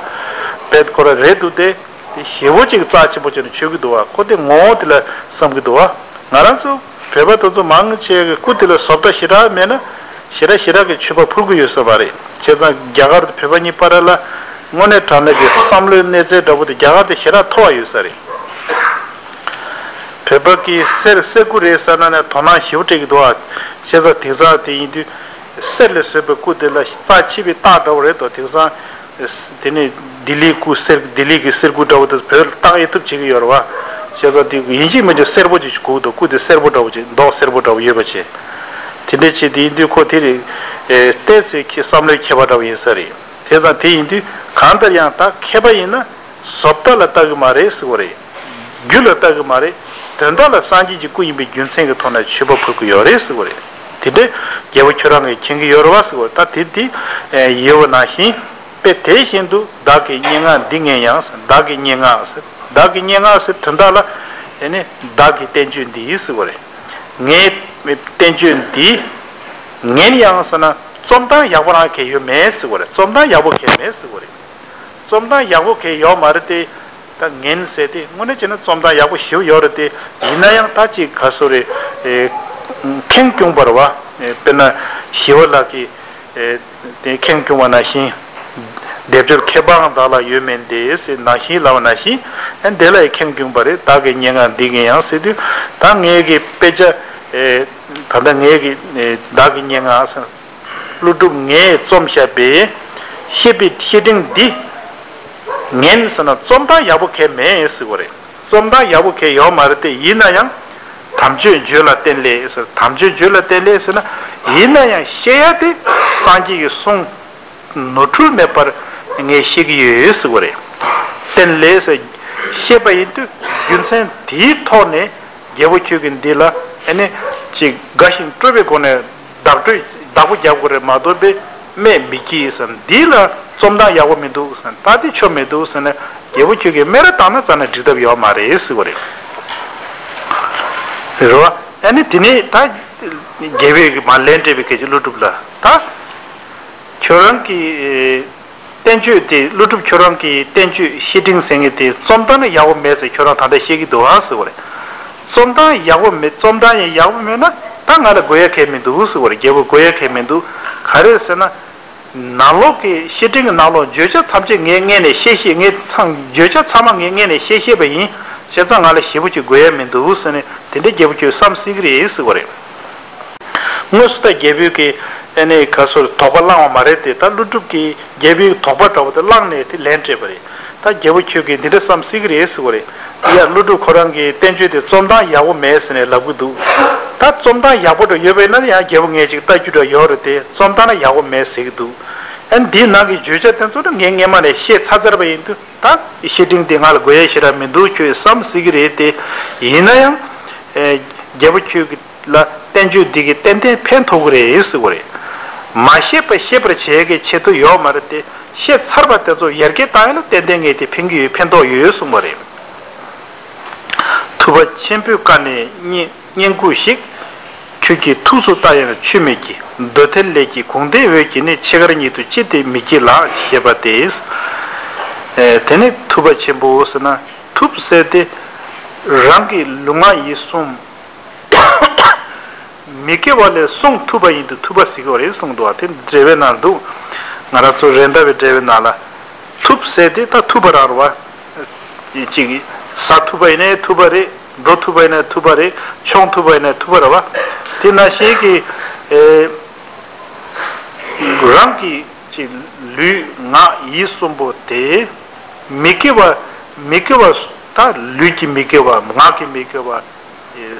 བེད་ཁོ་ར་རེད་འདུག་སྟེ། དེ་ཞེ་པོ་ཅིག་རྩ་ཆེན་པོ་བྱས་ནས་མཆོད་ཀྱི་འདུག་བ། ཁོ་དེ་ངོ་བོ་དེ་ལ་བསམ་གྱི་འདུག་བ། ང་རང་ཚོ་བོད་པ་དེ་ཚོ་མང་ཆེ་གི་སྐུ་དེ་ལ་བཟོ་ལྟ་ཞེ་དྲག་མེད་ན་ཞེ་དྲག་ཞེ་དྲག་གི་མཆོད་པ་ཕུལ་གྱི་ཡོད་ས་མ་རེད། བྱས་ཙང་རྒྱ་གར་དང་བོད་པ་གཉིས་བར་ལ་དངོས་གནས་དྲང་གནས་ཀྱི་བསམ་བློའི་གནས་ཚད་འདྲ་པོ་དེ་རྒྱ་གར་དེ་ཞེ་དྲག་མཐོ་བ་ཡོད་ས་རེད། བོད་པ་གིས་གསེར་གསེར་སྐུ་རེད་ཟེར་ན་ནས་དོ་སྣང་ཞེ་པོ་སྤྲད་ཀྱི་འདུག་བ། བྱས་ཙང་དེང་སང་དེ་ཡིན་དུས། གསེར་ལས་བཟོས་པའི་སྐུ་དེ་ལ་རྩ་ཆེ་བའི་རྟགས་འདྲ་བོ་རེད་དོ། དེང་སང་དེ་ནི་ལྡི་ལིའི་སྐུ་གསེར། ལྡི་ལི་གི་གསེར་སྐུ་འདྲ་བོ་དེ་བོད་ལ་བཏགས་ཡེ་ཐུབ་བྱེད་ཀྱི་ཡོད་རེད་བ། བྱས་ཙང་དེ་ཡིན་གཅིག་མིན་གཅིག་སེར་པོ་ཅིག་དགོས་འདུག་སྐུ་དེ་སེར་པོ་འདྲ་བོ་ཅིག་མདོག་སེར་པོ་འདྲ་བོ་ཡོད་པ་བྱས། དེ་འདྲའི་ཆེད་དེ་ཡིན་དུས་ཁོ་དེ་རེད། ཨེ་བལྟས་ཚེ་ཁྱེད་བསམ་བློའི་ཁྱད་པར་འདྲ་བོ་ཡིན་ས་རེད། དེ་ཙང་དེ་ཡིན་དུས་གང་ལྟར་ཡང་ད་མཁས་པ་ཡིན་ན། བཟོ་ལྟ་ལ་ལྟ་གི་མ་རེད་ཟེར་བ་རེད། རྒྱུ་ལ་ལྟ་གི་མ་རེད། དོན་དག་ལ་སངས་རྒྱས་ཀྱི་སྐུ་ཡིན་པའི་རྒྱུ་མཚན་གྱི་ཐོག་ནས་མཆོད་པ་ཕུལ་གི་ཡོད་རེད་ཟེར་བ་རེད། དེ་འདྲ་རྒྱལ་པོ་ཁྱོད་རང་གིས་མཁྱེན་གི་ཡོད་རེད་བ་ཟེར་བ་རེད། ད་དེ་དེ་ཡོད་པ་ནང་བཞིན་དཔེ་དེ་བཞིན་དུ་བདག་གི་སྙན་ངག་འདི་ངན་ཡང་ཟེར། བདག་གི་སྙན་ངག་ཟེར། བདག་གི་སྙན་ངག་ཟེར་དོན་དག་ལ་ཨེ་ནི་བདག་གི་བསྟན་བཅོས་འདི་ཟེར་བ་རེད། ངའི་བསྟན་བཅོས་འདི་ངན་ཡང་ཟེར་ན་རྩོམ་སྟངས་ཡག་པོ་རང་གང་ཡོད་མེད་ཟེར་བ་རེད། རྩོམ་སྟངས་ཡག་པོ་གང་མེད་ཟེར་བ་རེད། རྩོམ་སྟངས་ཡག་པོ་གང་ཡོད་མ་རེད་དེ། ད་ངན་ཟེར་དེ་དངོས་གནས་བྱས་ན་རྩོམ་སྟངས་ཡག་པོ་ཞེ་པོ་ཡོད་རེད་དེ། ཡིན་ན་ཡང་ད་ཅིག་ག་སོ་རེད། ཨེ་ཁེངས་སྐྱུང་བ་རེད་བ། ཨེ་དཔེར་ན་ཞི་བ་ལྷ་གིས་ཨེ་དེ་ཁེངས་སྐྱུང་བ་ནང་བཞིན། སྡེབ་སྦྱོར་ཁྱད་པར་བདག་ལ་ཡོད་མིན་ཏེ་ཟེར་ནང་བཞིན་ལབ་པ་ནང་བཞིན། ཨེ་དེ་ལ་ཡང་ཁེངས་སྐྱུང་བ་རེད། བདག་གི་སྙན་ངག་འདི་ངན་ཡང་ཟེར་དུས། ད་ངའི་གི་དཔེ་ཆ་ཨེ་ད་ལྟ་ངའི་གི་ཨེ་བདག་གི་སྙན་ངག་ཟེར། ཀླུ་སྒྲུབ་ངས་རྩོམ་བཞག་པའི་བཤེས་པའི་བཤེས་སྤྲིང་འདི་ངན་ཟེར་ན་རྩོམ་སྟངས་ཡག་པོ་གང་མེད་ཟེར་བ་རེད། རྩོམ་སྟངས་ཡག་པོ་གང་ཡོད་མ་རེད་དེ། ཡིན་ན་ཡང་དམ་ཆོས་བརྗོད་ལ་བརྟེན་ལས་ཟེར། དམ་ཆོས་བརྗོད་ལ་བརྟེན་ལས་ཟེར་ན། ཡིན་ན་ཡང་བཤད་ཡ་དེ་སངས་རྒྱས་ཀྱི་གསུང་ནོར་འཁྲུལ་མེད་པར་ངས་བཤད་ཀྱི་ཡོད་ཟེར་བ་རེད། བརྟེན་ལས་ཟེར། བཤད་པ་ཡིན་དུས་རྒྱུ་མཚན་དེའི་ཐོག་ནས། རྒྱལ་པོ་ཁྱོད་ཀྱིས་འདི་ལ་ཨ་ནི་ཅིག་དགའ་ཞིང་སྤྲོ་བའི་སྒོ་ནས་བདག་སྤྲོད་བདག་པོ་རྒྱབ་དགོས་རེད་མ་གཏོགས་པའི་སྨད་མི་སྐྱེ་ཟེར། འདི་ལ་རྩོམ་སྟངས་ཡག་པོ་མི་འདུག་ཟེར། ད་འདི་ཆོ་མི་འདུག་ཟེར་ནས་རྒྱལ་པོ་ཁྱོད་ཀྱིས་སྨད་ར་བཏང་ན་རྩ་ནས་འགྲིག་ཐབས་ཡོད་མ་རེད་ཟེར་བ་རེད། རེད་བ། ཨ་ནི་དེ་ནས་ད་རྒྱལ་པོས་ཀྱི་མར་ལན་སྤྲད་པའི་སྐད་ཆ་ཀླུ་སྒྲུབ་ལ། ད་ཁྱོད་རང་གི་བསྟན་བཅོས་དེ། ཀླུ་སྒྲུབ་ཁྱོད་རང་གི་བསྟན་བཅོས་བཤེས་སྤྲིང་ཟེར་མཁན་དེ་རྩོམ་སྟངས་ནི་ཡག་པོ་མེད་ཟེར་ཁྱོད་རང་ད་ལྟ་བཤད་ཀྱི་འདུག་ཨ་ཟེར་བ་རེད། རྩོམ་སྟངས་ཡག་པོ་མེད། རྩོམ་སྟངས་ཡང་ཡག་པོ་མེད་ན་ད་ང་ལ་དགོས་ཡ་གང་ཡང་མི་འདུག་ཟེར་བ་རེད། རྒྱལ་པོ་དགོས་ཡ་གང་ཡང་མི་འདུག་ག་རེ་ཟེར་ན། ནང་ལོགས་ཀྱི་བཤེས་སྤྲིང་གི་ནང་ལོགས་བརྗོད་བྱ་ཐམས་ཅད་ངས་སྔས་ནས་བཤད་བཤད། ངས་ཚང་བརྗོད་བྱ་ཚང་མ་ངས་སྔས་ནས་བཤད་བཤད་པ་ཡིན། བྱས་ཙང་ང་ལ་ཞེ་པོ་ཅིག་དགོས་ཡ་མི་འདུག་ཟེར་ནས་དེ་འདྲའི་རྒྱལ་པོ་ཁྱོད་བསམ་སྲིད་ཀྱི་རེད་ཟེར་བ་རེད། དངོས་སུ་ད་རྒྱལ་པོའི་གི་ཨ་ནི་ག་སོ་དོགས་པ་བསླང་བ་མ་རེད་དེ། ད་ཀླུ་སྒྲུབ་ཀྱིས་རྒྱལ་པོའི་དོགས་པ་འདྲ་བོ་དེ་བསླངས་ནས་དེ་ལན་སྤྲད་པ་རེད། ད་རྒྱལ་པོ་ཁྱོད་ཀྱིས་འདི་འདྲ་བསམ་སྲིད་ཀྱི་རེད་ཟེར་བ་རེད། ཡ་ཀླུ་སྒྲུབ་ཁོ་རང་གི་བསྟན་བཅོས་དེ་རྩོམ་སྟངས་ཡག་པོ་མེད་ཟེར་ནས་ལབ་ཀྱི་འདུག་ད་རྩོམ་སྟངས་ཡག་པོ་འདྲ་ཡོད་པ་ཡིན་ན་ཡང་རྒྱལ་པོ་ངས་ཅིག་ལྟ་རྒྱུ་འདྲ་ཡོད་རེད་དེ། རྩོམ་སྟངས་ན་ཡག་པོ་མེད་ཟེར་གྱི་འདུག་ཨ་ནི་འདིའི་ནང་གི་བརྗོད་བྱ་དེ་ཚོ་ནི་ངས་སྔས་མ་ནས་བཤད་ཚར་ཚར་བ་ཡིན་དུས། ད་བཤེས་སྤྲིང་འདི་ང་ལ་དགོས་ཡ་ཞེ་དྲག་མི་འདུག་ཁྱོད་བསམ་སྲིད་ཀྱི་རེད་དེ། ཡིན་ན་ཡང་ཨེ་རྒྱལ་པོ་ཁྱོད་ཀྱི་ལ་བསྟན་བཅོས་འདི་གིས་ཏན་ཏན་ཕན་ཐོགས་ཀྱི་རེད་ཟེར་བ་རེད། མ་ཤེས་པ་ཤེས་པར་བྱེད་ཀྱི་ཆེད་དུ་ཡོད་མ་རེད་དེ། ཤེས་ཚར་བ་དེ་ཚོ་ཡར་རྒྱས་བཏང་ཡ་ལ་ཏན་ཏན་ངས་དེ་ཕན་གྱི་ཡོད། ཕན་ཐོགས་ཡོད་གསུངས་པ་རེད། ཐུབ་པ་ཆེན་པོའི་བཀའ་ནས་སྙན་སྙན་སྐུ་ཞིག་ཁྱོད་ཀྱི་ཐུགས་སུ་ལྟ་ཡང་ཆུད་མི་ཀྱི། འདོད་ཐལ་ལས་ཀྱི་གུང་སྟེ་འོད་ཀྱིས་ནི། ཕྱི་དཀར་ཉིད་དུ་ཅི་སྟེ་མི་བསྐྱེད་ལགས། ཞེས་པ་སྟེ། ཨེ་དེ་ནི་ཐུབ་པ་ཆེན་པོ་ཟེར་ན་ཐུབ་ཟེར་ཏེ་རང་གི་ལུས་ངག་ཡིད་གསུམ་མི་དགེ་བ་ལས་བསྲུང་ཐུབ་པ་ཡིན་དུས་ཐུབ་པ་ཟེར་གྱི་ཡོད་རེད་གསུངས་འདུག་བ། དེ་འགྲེལ་པའི་ནང་འདུག་ང་རང་ཚོ་རེད་མདའ་བའི་འགྲེལ་པའི་ནང་ལ་ཐུབ་ཟེར་ཏེ་ད་ཐུབ་པ་རང་རེད་བ། ཅིག་ཟ་ཐུབ་པ་ཡིན་ནའི་ཐུབ་པ་རེད། འགྲོ་ཐུབ་པ་ཡིན་ནའི་ཐུབ་པ་རེད། མཆོང་ཐུབ་པ་ཡིན་ནའི་ཐུབ་པ་རེད་བ། དེ་ནང་བཞིན་གྱི་ཨེ་རང་གི་ཅིག་ལུས་ངག་ཡིད་གསུམ་པོ་དེ་མི་དགེ་བ། མི་དགེ་བ་ད་ལུས་ཀྱི་མི་དགེ་བ། ངག་གི་མི་དགེ་བ།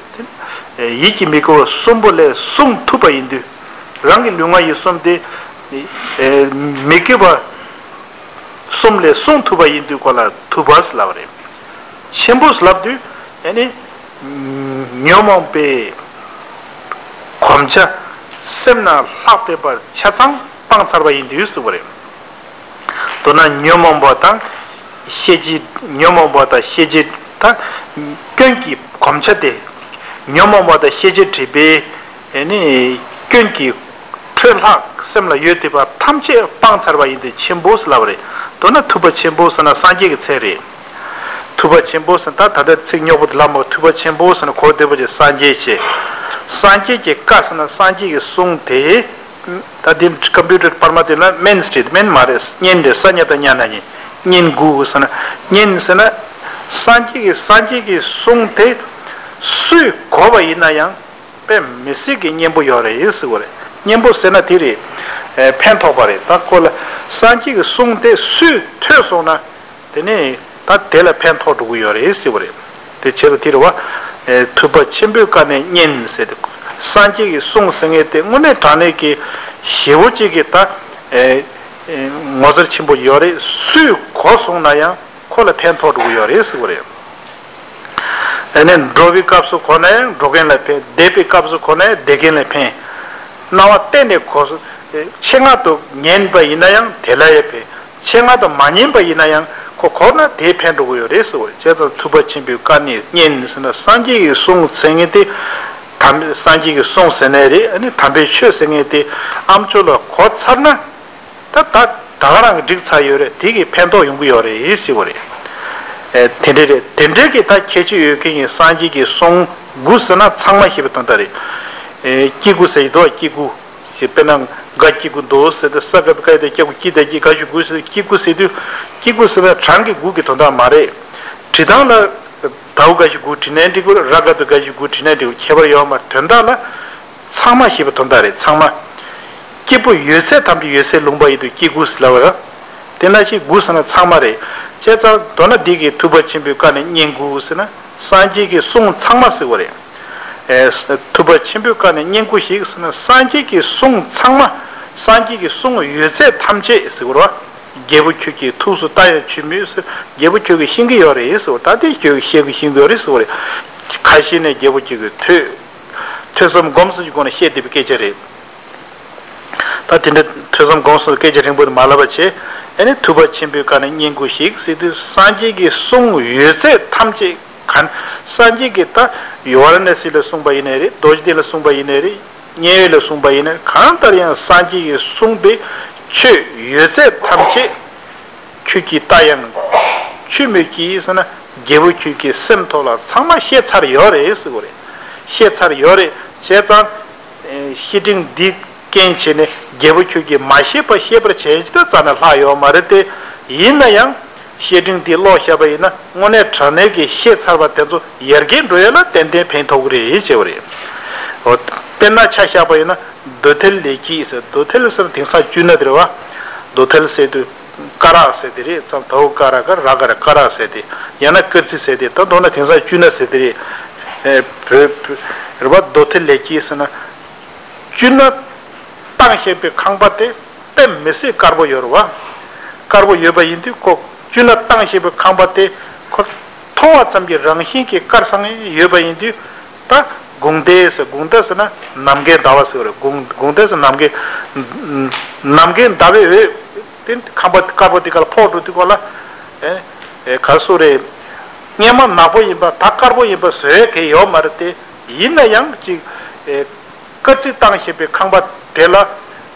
ཡིད་ཀྱི་མི་དགེ་བ་གསུམ་པོ་ལས་བསྲུང་ཐུབ་པ་ཡིན་དུས། རང་གི་ལུས་ངག་ཡིད་གསུམ་དེ་མི་དགེ་བ་གསུམ་ལས་བསྲུང་ཐུབ་པ་ཡིན་དུས་ཁོ་ལ་ཐུབ་པ་ཟེར་ལབ་པ་རེད། ཆེན་པོ་ཟེར་ལབ་དུས་ཨ་ནི་ཉོན་མོངས་པའི་གོམས་ཆ་སེམས་ནང་ལྷག་བསྡད་པ་ཆ་ཚང་སྤངས་ཚར་བ་ཡིན་དུས་ཟེར་བ་རེད། མདོར་ན་ཉོན་མོངས་པ་དང་ཤེས་བྱའི། ཉོན་མོངས་པ་དང་ཤེས་བྱའི་ད་སྐྱོན་གྱི་གོམས་ཆ་དེ། ཉོན་མོངས་པ་དང་ཤེས་བྱའི་སྒྲིབ་པའི་ཨེ་ནི་སྐྱོན་གྱི་འཕྲོས་ལྷག་སེམས་ལ་ཡོད་བསྡད་པ་ཐམས་ཅད་སྤངས་ཚར་བ་ཡིན་དུས་ཆེན་པོ་ཟེར་ལབ་པ་རེད། མདོར་ན་ཐུབ་པ་ཆེན་པོ་ཟེར་ན་སངས་རྒྱས་ཀྱི་མཚན་རེད། ཐུབ་པ་ཆེན་པོ་ཟེར་ན་ད་ད་ལྟ་ཚིག་རྙོག་པོ་དེ་ལབ་མ། ཐུབ་པ་ཆེན་པོ་ཟེར་ན་གོ་བདེ་པོ་ཅིག་སངས་རྒྱས་ཀྱི། སངས་རྒྱས་ཀྱི་བཀའ་ཟེར་ན་སངས་རྒྱས་ཀྱི་གསུང་དེ། ད་འདི་ཀམ་པུ་ཊར་པར་མ་དེ་ལ་སྨན་ཟེར། སྨན་མ་རེད། སྙན་རེད། ས་ཉ་བཏགས་སྙ་ན་སྙན། སྙན་དགུ་ཟེར་ན། སྙན་ཟེར་ན་སངས་རྒྱས་ཀྱི། སངས་རྒྱས་ཀྱི་གསུང་དེ་སུས་གོ་བ་ཡིན་ན་ཡང་དཔེ་མི་སྲིད་ཀྱི་སྙན་པོ་ཡོད་རེད་ཟེར་བ་རེད། སྙན་པོ་ཟེར་ན་དེ་རེད། ཨེ་ཕན་ཐོགས་པ་རེད། ད་ཁོ་ལ་སངས་རྒྱས་ཀྱི་གསུང་དེ་སུས་ཐོས་སོང་ན། དེ་ནས་ད་དེ་ལ་ཕན་ཐོགས་འགྲོ་གི་ཡོད་རེད་ཟེར་བ་རེད། དེ་བྱས་ཙང་དེ་རེད་བ། ཨེ་ཐུབ་པ་ཆེན་པོའི་བཀའ་ནས་སྙན་ཟེར་ཏེ། སངས་རྒྱས་ཀྱི་གསུང་ཟེར་མཁན་དེ་དངོས་གནས་དྲང་གནས་ཀྱི་ཞེ་པོ་ཅིག་གི་ད་ཨེ་ཨེ་ངོ་མཚར་ཆེན་པོ་ཡོད་རེད། སུས་གོ་སོང་ན་ཡང་ཁོ་ལ་ཕན་ཐོགས་འགྲོ་གི་ཡོད་རེད་ཟེར་བ་རེད། ཨེ་ནས་འགྲོ་བའི་སྐབས་སུ་གོ་ན་ཡང་འགྲོ་མཁན་ལ་ཕན། བསྡད་པའི་སྐབས་སུ་གོ་ན་ཡང་བསྡད་མཁན་ལ་ཕན། རྣ་བ་གཏད་ནས་གོ། ཆེད་མངགས་དུ་ཉན་པ་ཡིན་ན་ཡང་དེ་ལ་ཡང་ཕན། ཆེད་མངགས་དུ་མ་ཉན་པ་ཡིན་ན་ཡང་ཁོ་གོ་ན་དེས་ཕན་འགྲོ་གི་ཡོད་རེད་ཟེར་བ་རེད། བྱས་ཙང་ཐུབ་པ་ཆེན་པོའི་བཀའ་ནི་སྙན་ཟེར་ན་སངས་རྒྱས་ཀྱི་གསུང་ཟེར་མཁན་དེ། དམ། སངས་རྒྱས་ཀྱི་གསུང་ཟེར་ནའི་རེད། ཨ་ནི་དམ་པའི་ཆོས་ཟེར་མཁན་དེ་ཨ་མཆོག་ལ་གོ་ཚར་ན། ད་ད་ད་ག་རང་གིས་འགྲིག་ཚར་ཡོད་རེད། དེ་གིས་ཕན་ཐོགས་ཡོང་གི་ཡོད་རེད་ཟེར་བ་རེད། ཨེ་དེ་འདྲ་རེད། དེ་འདྲའི་གི་ད་ཁྱད་ཆོས་ཡོད་མཁན་གྱི་སངས་རྒྱས་ཀྱི་གསུང་དགུ་ཟེར་ན་ཚང་མ་ཞེས་པའི་དོན་དག་རེད། ཨེ་སྐྱེ་དགུ་ཟེར་གྱི་འདུག་སྐྱེ་དགུ་ཞེས། དཔེར་ན་ག་སྐྱེ་དགུ་འདུག་ཟེར་ཏེ་ས་ག་བཏགས་སྐ་ཡ་བཏགས་སྐྱ་གུ་སྐྱེ་དང་སྐྱེ་ག་ཞིག་དགུ་ཟེར། སྐྱེ་དགུ་ཟེར་དུས་སྐྱེ་དགུ་ཟེར་ན་གྲངས་ཀྱི་དགུ་གི་དོན་དག་མ་རེད། བྲིས་སྟངས་ལ་ད་གུ་ག་ཞིག་དགུ་བྲིས་ནའི་འགྲིག་གི་རེད། ར་ག་བཏགས་ག་ཞིག་དགུ་བྲིས་ནའི་འགྲིག་གི་རེད། ཁྱད་པར་ཡོད་མ་རེད། དོན་དག་ལ། ཚང་མ་ཞེས་པའི་དོན་དག་རེད། ཚང་མ། སྐྱེས་བུ་ཡོད་ཚད་ཐམས་ཅད་ཡོད་ཚད་ལུང་པ་ཡིན་དུས་སྐྱེ་དགུ་ཟེར་ལབ་པ་རེད། དེ་ནང་བཞིན་དགུ་ཟེར་ན་ཚང་མ་རེད། བྱས་ཙང་མདོར་ན་འདི་གི་ཐུབ་པ་ཆེན་པོའི་བཀའ་ནི་སྙན་དགུ་ཟེར་ན་སངས་རྒྱས་ཀྱི་གསུང་ཚང་མ་ཟེར་བ་རེད། ཨེ་ཐུབ་པ་ཆེན་པོའི་བཀའ་ནི་སྙན་དགུ་ཞིག་ཟེར་ན་སངས་རྒྱས་ཀྱི་གསུང་ཚང་མ། སངས་རྒྱས་ཀྱི་གསུང་ཡོད་ཚད་ཐམས་ཅད་ཟེར་བ་རེད། རྒྱལ་པོ་ཁྱོད་ཀྱི་ཐུགས་སུ་ལྟ་ཡང་ཆུད་མོད་ཟེར། རྒྱལ་པོ་ཁྱོད་ཀྱིས་ཤེས་ཀྱི་ཡོད་རེད་ཟེར་བ། ད་དེ་ཁྱོད་ཀྱིས་ཤེས་ཀྱི་ཤེས་ཀྱི་ཡོད་རེད་ཟེར་བ་རེད། ཁ་ཤས་ནས་རྒྱལ་པོ་ཁྱོད་ཀྱི་ཐོས། ཐོས་བསམ་སྒོམ་གསུམ་གྱི་སྒོ་ནས་བཤད་བསྡད་པའི་སྐད་ཆ་རེད། ད་དེ་འདྲ་ཐོས་བསམ་སྒོམ་གསུམ་སྐད་ཆ་རིང་པོ་དེ་མ་ལབ་པ་བྱས། ཨ་ནི་ཐུབ་པ་ཆེན་པོའི་བཀའ་ནི་སྙན་དགུ་ཞིག་ཟེར་དུས་སངས་རྒྱས་ཀྱི་གསུང་ཡོད་ཚད་ཐམས་ཅད་གང་། སངས་རྒྱས་ཀྱིས་ད་ཝཱ་ར་ཎ་སི་ལ་གསུངས་པ་ཡིན་ནའི་རེད། རྡོ་རྗེ་གདན་ལ་གསུངས་པ་ཡིན་ནའི་རེད། མཉན་ཡོད་ལ་གསུངས་པ་ཡིན་ནའི་གང་ལྟར་ཡང་སངས་རྒྱས་ཀྱིས་གསུངས་པའི་ཆོས་ཡོད་ཚད་ཐམས་ཅད་ཁྱོད་ཀྱིས་ལྟ་ཡང་ཆུད་མོད་ཀྱི་ཟེར་ན། རྒྱལ་པོ་ཁྱོད་ཀྱི་སེམས་ཐོག་ལ་ཚང་མ་ཤེས་ཚར་ཡོད་རེད་ཟེར་བ་རེད། ཤེས་ཚར་ཡོད་རེད། བྱས་ཙང་། ཨེ་བཤེས་སྤྲིང་འདི་རྐྱེན་བྱས་ནས་རྒྱལ་པོ་ཁྱོད་ཀྱིས་མ་ཤེས་པ་ཤེས་པར་བྱས་ཅི་ལྟར་རྩ་ནས་ལྷག་ཡོད་མ་རེད་དེ། ཡིན་ན་ཡང་ བཤེས་སྤྲིང་འདི་ཀློག་བཞག་པ་ཡིན་ན་དངོས་གནས་དྲང་གནས་ཀྱི་ཤེས་ཚར་བ་དེ་ཚོ་ཡར་རྒྱས་འགྲོ་ཡ་ལ་ཏན་ཏན་ཕན་ཐོགས་ཀྱི་རེད་ཅེས་པ་རེད། འོ། དཔེར་ན་ཆ་བཞག་པ་ཡིན་ན་མདོ་ཐལ་ལེགས་སྐྱེས་ཟེར། མདོ་ཐལ་ཟེར་ན་དེང་སང་བཅུད་སྣ་དེ་རེད་བ། མདོ་ཐལ་ཟེར་དུས་སྐ་རགས་ཟེར་དེ་རེད། ཙམ་དའོ་ཀ་ར་ག་ར་ག་ར་སྐ་རགས་ཟེར་དེ། ཡང་ན་སྐར་རྩི་ཟེར་དེ། ད་མདོར་ན་དེང་སང་བཅུད་སྣ་ཟེར་དེ་རེད། ཨེ། བོད་བོད་རེད་བ། མདོ་ཐལ་ལེགས་སྐྱེས་ཟེར་ན། བཅུད་སྣ་བཏང་བཞག་པའི་ཁང་པ་དེ་དཔེ་མི་སྲིད་དཀར་པོ་ཡོད་རེད་བ། དཀར་པོ་ཡོད་པ་ཡིན་དུས་ཁོ་བཅུད་སྣ་བཏང་བཞག་པའི་ཁང་པ་དེ་ཁོ་མཐོང་བ་ཙམ་གྱི་རང་བཞིན་གྱིས་དཀར་སང་ཡོད་པ་ཡིན་དུས། ད་དགུང་ཟླ་ཟེར། དགུང་ཟླ་ཟེར་ན་ནམ་མཁའི་ཟླ་བ་ཟེར་བ་རེད། དགུང་དགུང་ཟླ་ཟེར་ནམ་མཁའི་ནམ་མཁའི་ཟླ་བའི་འོད་དེ་ཁང་པ་དཀར་པོ་དེ་ག་ལ་ཕོག་འགྲོ་དུས་ག་ལ། ཨེ། ཨེ། ག་སུ་རེད། སྔན་མ་ནག་པོ་ཡིན་པ་ད་དཀར་པོ་ཡིན་པ་བཟོ་ཡས་གལ་ཡོད་མ་རེད་དེ། ཡིན་ན་ཡང་ཅིག་ཨེ། སྐར་རྩི་བཏང་བཞིན་པའི་ཁང་པ་དེ་ལ་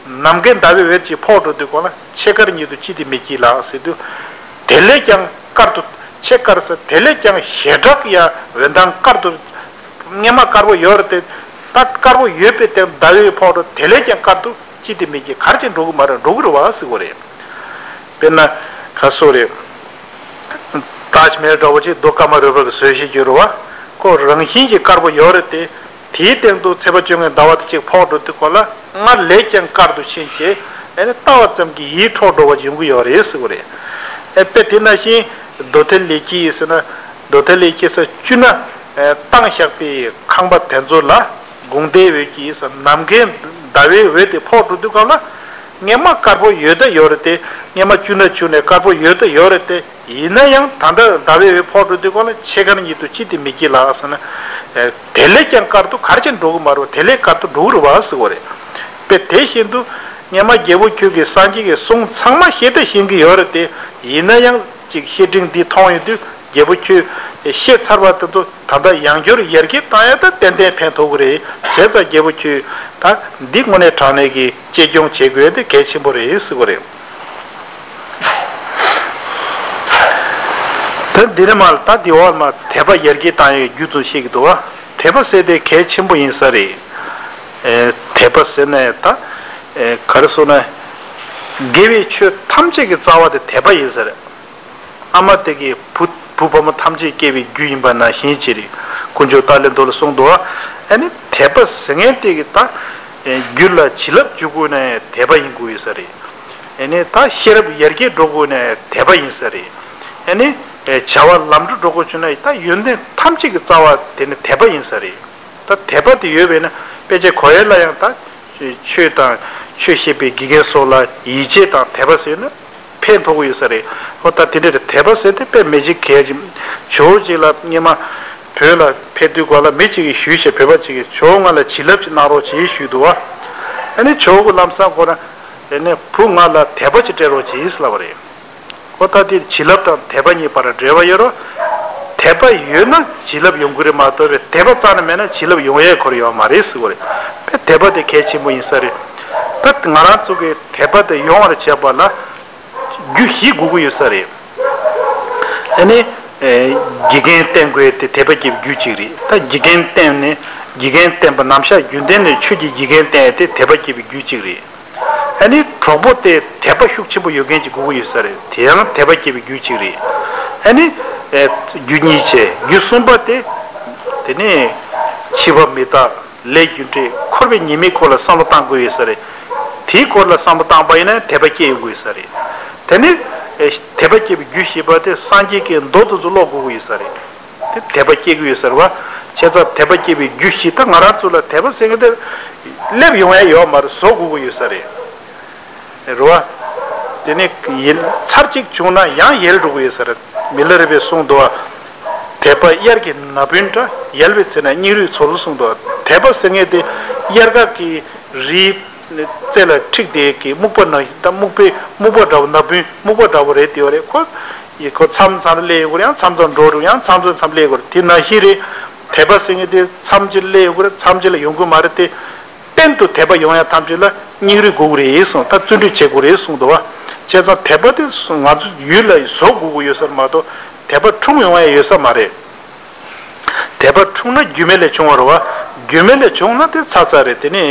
ནམ་མཁའི་ཟླ་བའི་འོད་ཅིག་ཕོག་འགྲོ་དུས་གོང་ལ་ཕྱེད་ཀར་ཉིད་དུ་ཅི་སྟེ་མི་སྐྱེ་ལགས་ཟེར་དུས། དེ་ལས་ཀྱང་དཀར་དུ། ཕྱེད་ཀར་ཟེར། དེ་ལས་ཀྱང་ཞེ་དྲག་ཡ་འོད་མདངས་དཀར་དུ། སྔན་མ་དཀར་པོ་ཡོད་རེད་དེ། ད་དཀར་པོ་ཡོད་པའི་སྟེང་ཟླ་བའི་ཕོག་འགྲོ་དེ་ལས་ཀྱང་དཀར་དུ་ཅི་སྟེ་མི་སྐྱེ། གར་ཅིག་འགྲོ་གི་མ་རེད། འགྲོ་གི་རེད་བ་ཟེར་གོ་རེད། དཔེར་ན་ག་སོ་རེད། ཏཱཇ་མེལ་འདྲ་བོ་ཅིག་མདོ་ཀ་མ་རུ་པ་གི་བཟོས་ཤིག་གྱུར་བ། ཁོ་རང་བཞིན་གྱིས་དཀར་པོ་ཡོད་རེད་དེ། དེའི་སྟེང་དུ་ཚེས་པ་བཅོ་ལྔའི་ཟླ་བ་དེ་གཅིག་ཕོག་འགྲོ་དུས་གོ་ལ་སྔར་ལས་ཀྱང་དཀར་དུ་ཕྱིན་བྱས། ཨེ་ནི་ལྟ་བ་ཙམ་གྱིས་ཡིད་འཕྲོག་འགྲོ་བ་ཡོང་གི་ཡོད་རེད་ཟེར་བ་རེད། ཨེ་དཔེ་དེ་ནང་བཞིན་མདོ་ཐལ་ལེགས་སྐྱེས་ཟེར་ན། མདོ་ཐལ་ལེགས་སྐྱེས་ཟེར་བཅུད་སྣ་བཏང་བཞག་པའི་ཁང་པ་དེ་ཚོ་ལ་དགུང་ཟླའི་འོད་ཀྱིས་ཟེར། ནམ་མཁའི་ཟླ་བའི་འོད་དེ་ཕོག་འགྲོ་དུས་གོ་ལ། སྔན་མ་དཀར་པོ་ཡོད་ད་ཡོད་རེད་དེ། སྔན་མ་བཅུད་སྣ་བཅུག་ནས་དཀར་པོ་ཡོད་ད་ཡོད་རེད་དེ། ཡིན་ན་ཡང་ད་ལྟ་ཟླ་བའི་འོད་ཕོག་འགྲོ་དུས་གོང་ལ་ཕྱེད་ཀར་ཉིད་དུ་ཅི་སྟེ་མི་སྐྱེ་ལགས་ཟེར་ན། ཨེ། དེ་ལས་ཀྱང་དཀར་དུ་གར་ཅིག་འགྲོ་གི་མ་རེད། དེ་ལས་དཀར་དུ་འགྲོ་གི་རེད་བ་ཟེར་བ་རེད། དཔེ་དེ་བཞིན་དུ་སྔན་མ་རྒྱལ་པོ་ཁྱོད་ཀྱིས་སངས་རྒྱས་ཀྱི་གསུང་ཚང་མ་ཤེས་ད་ཤེས་ཀྱི་ཡོད་རེད་དེ། ཡིན་ན་ཡང་ཅིག་བཤེས་སྤྲིང་འདི་མཐོང་ཡོང་དུས་རྒྱལ་པོ་ཁྱོད་ཤེས་ཚར་བ་དེ་ཚོ་ད་ལྟ་ཡང་བསྐྱར་ཡར་རྒྱས་བཏང་ཡ་ད་ཏན་ཏན་ཕན་ཐོགས་ཀྱི་རེད། བྱས་ཙང་རྒྱལ་པོ་ཁྱོད་ད་འདི་དངོས་གནས་དྲང་གནས་ཀྱི་གཅེས་སྐྱོང་བྱེད་དགོས་དེ་གལ་ཆེན་པོ་རེད་ཟེར་བ་རེད། ད་འདི་ནས་མར་ད་འདི་འོག་མ་དད་པ་ཡར་རྒྱས་བཏང་ཡའི་རྒྱུ་ཚོ་བཤད་ཀྱི་འདུག་བ། དད་པ་ཟེར་དེ་གལ་ཆེན་པོ་ཡིན་ས་རེད། ཨེ། དད་པ་ཟེར་ནས་ད། ཨེ། ག་རེ་ཟེར་ན། དགེ་བའི་ཆོས་ཐམས་ཅད་ཀྱི་རྩ་བ་དེ་དད་པ་ཡིན་ས་རེད། ཨ་མ་དེ་གིས་བུ་བུ་ཕོ་མོ་ཐམས་ཅད་སྐྱེ་བའི་རྒྱུ་ཡིན་པ་ནང་བཞིན་ཅི་རེད། དཀོན་མཆོག་ཏཱ་ལའི་མདོ་ལ་གསུངས་འདུག་བ། ཨ་ནི་དད་པ་ཟེར་མཁན་དེ་གིས་ད། ཨེ། རྒྱུད་ལ་བྱིན་རླབས་འཇུག་དགོས་ནའི་དད་པ་ཡིན་དགོས་ཡོད་ས་རེད། ཨ་ནི་ད་ཤེས་རབ་ཡར་རྒྱས་འགྲོ་དགོས་ནའི་དད་པ་ཡིན་ས་རེད། ཨ་ནི། ཨེ། བྱ་བ་ལམ་འགྲོ་འགྲོ་དགོས་བྱུང་ན་ད་ཡོན་ཏན་ཐམས་ཅད་ཀྱི་རྩ་བ་དེ་ནི་དད་པ་ཡིན་ས་རེད། ད་དད་པ་དེ་ཡོད་པས་ན་དཔེ་ཆ་གོ་ཡས་ལ་ཡང་ད། ཆོས་དང་ཆོས་བཤད་པའི་དགེ་རྒན་སོགས་ལ་ཡིད་ཆེས་དང་དད་པ་ཟེར་ན་ཕན་ཐོགས་ཀྱི་ཡོད་ས་རེད། ཨོ་ད་དེ་འདྲ་རེད། དད་པ་ཟེར་དེ་དཔེ་མི་གཅིག་གལ་ཆེ། ཇོ་བོ་གཅིག་ལ་སྔོན་མ་བོད་ལ་ཕེབས་དུས་སྐོར་ལ་མི་གཅིག་གིས་ཞུས་བྱས། བོད་པ་གཅིག་གིས་ཇོ་བོ་ང་ལ་བྱིན་རླབས་ཅིག་གནང་རོགས་བྱེད་ཞུས་འདུག་བ། ཨ་ནི་ཇོ་བོ་གི་ལམ་སང་ཁོ་རང་ཨ་ནི་བུ་ང་ལ་དད་པ་ཅིག་སྤྲད་རོགས་བྱེད་ཟེར་ལབ་པ་རེད། ཨོ་ད་དེ་བྱིན་རླབས་དང་དད་པ་གཉིས་བར་འབྲེལ་བ་ཡོད་རོ། དད་པ་ཡོད་ན་བྱིན་རླབས་ཡོང་གི་རེད་མ་གཏོགས་པའི་དད་པ་རྩ་ནས་མེད་ན་བྱིན་རླབས་ཡོང་ཡས་ཁོ་རང་ཡོད་མ་རེད་ཟེར་གོ་རེད། དཔེ་དད་པ་དེ་གལ་ཆེན་པོ་ཡིན་ས་རེད། ད་ང་རང་ཚོ་གི་དད་པ་དེ་ཡོང་བར་བྱེད་པ་ལ་རྒྱུ་བཞི་དགོས་ཀྱི་ཡོད་ས་རེད། ཨ་ནི། ཨེ། དགེ་རྒན་བསྟེན་དགོས་དེ་དད་པ་སྐྱེ་བའི་རྒྱུ་གཅིག་རེད། ད་དགེ་རྒན་བསྟེན་ནས་དགེ་རྒན་བསྟེན་པ་ནམ་ཞག་རྒྱུན་ལྡན་ནས་ཆོས་ཀྱི་དགེ་རྒན་བསྟེན་ཡས་དེ་དད་པ་སྐྱེ་བའི་རྒྱུ་གཅིག་རེད། ཨ་ནི་གྲོགས་པོ་དེ་དད་པ་ཤུགས་ཆེན་པོ་ཡོད་མཁན་ཅིག་དགོས་ཀྱི་ཡོད་ས་རེད། དེ་ཡང་དད་པ་སྐྱེ་བའི་རྒྱུ་གཅིག་རེད། ཨ་ནི། ཨེ། རྒྱུ་གཉིས་བྱས། རྒྱུ་གསུམ་པ་དེ། དེ་ནས་འཆི་བ་མི་རྟག་ལས་རྒྱུ་འབྲས། འཁོར་བའི་ཉེས་དམིགས་སྐོར་ལ་བསམ་བློ་བཏང་དགོས་ཡོད་ས་རེད། དེའི་སྐོར་ལ་བསམ་བློ་བཏང་པ་ཡིན་ན་དད་པ་སྐྱེ་ཡོང་གི་ཡོད་ས་རེད། དེ་ནས། ཨེ། དད་པ་སྐྱེ་བའི་རྒྱུ་བཞི་པ་དེ་སངས་རྒྱས་ཀྱི་མདོ་དེ་ཚོ་ཀློག་དགོས་ཀྱི་ཡོད་ས་རེད། དེ་དད་པ་སྐྱེ་གི་ཡོད་ཟེར་བ། བྱས་ཙང་དད་པ་སྐྱེ་བའི་རྒྱུ་བཞི། ད་ང་རང་ཚོ་ལ་དད་པ་ཟེར་མཁན་དེ་སླེབས་ཡོང་ཡ་ཡོད་མ་རེད། བཟོ་དགོས་ཀྱི་ཡོད་ས་རེད། རེད་བ། དེ་ནས་ཡལ་ཚར་གཅིག་བྱུང་ན་ཡང་ཡལ་འགྲོ་གི་ཡོད་ས་རེད། མི་ལ་རས་པས་གསུངས་འདུག་བ། དད་པ་དབྱར་གྱི་ན་བུན་འདྲ། ཡལ་བའི་ཚེ་ན་སྙིང་རུས་ཚོལ་གསུངས་འདུག་བ། དད་པ་ཟེར་མཁན་དེ་དབྱར་ཁ་གི་རིའི་རྩེ་ལ་འཁྲིགས་བསྡད་ཀྱི་སྨུག་པ་ནང་བཞིན། ད་སྨུག་པའི་སྨུག་པ་འདྲ་བོ། ན་བུན་སྨུག་པ་འདྲ་བོ་རེད། དེ་བ་རེད། ཁོ་ཡི་ཁོ་མཚམས་མཚམས་སླེབས་ཡོང་གི་རེད། ཡང་མཚམས་མཚམས་འགྲོ་རུང་ཡང་མཚམས་མཚམས་མཚམས་སླེབས་ཡོང་གི་རེད། དེ་ནང་བཞིན་རེད། དད་པ་ཟེར་མཁན་དེ་མཚམས་གཅིག་སླེབས་ཡོང་གི་རེད། མཚམས་གཅིག་ལ་ཡོང་གི་མ་རེད་དེ། གཏན་དུ་དད་པ་ཡོང་ཡ་ཐམས་ཅད་ལ་སྙིང་རུས་དགོས་ཀྱི་རེད་གསུངས། ད་བརྩོན་འགྲུས་བྱེད་དགོས་རེད་གསུངས་འདུག་བ། བྱས་ཙང་དད་པ་དེ་ང་ཚོ་ཡུལ་ལ་བཟོ་དགོས་ཀྱི་ཡོད་ས་རེད་མ་གཏོགས་དད་པ་འཁྲུངས་ཡོང་ཡ་ཡོད་ས་མ་རེད། དད་པ་འཁྲུངས་ན་རྒྱུད་མེད་ལས་བྱུང་བ་རེད་བ། རྒྱུད་མེད་ལས་བྱུང་ན་དེ་ཚར་ཚར་རེད། དེ་ནི།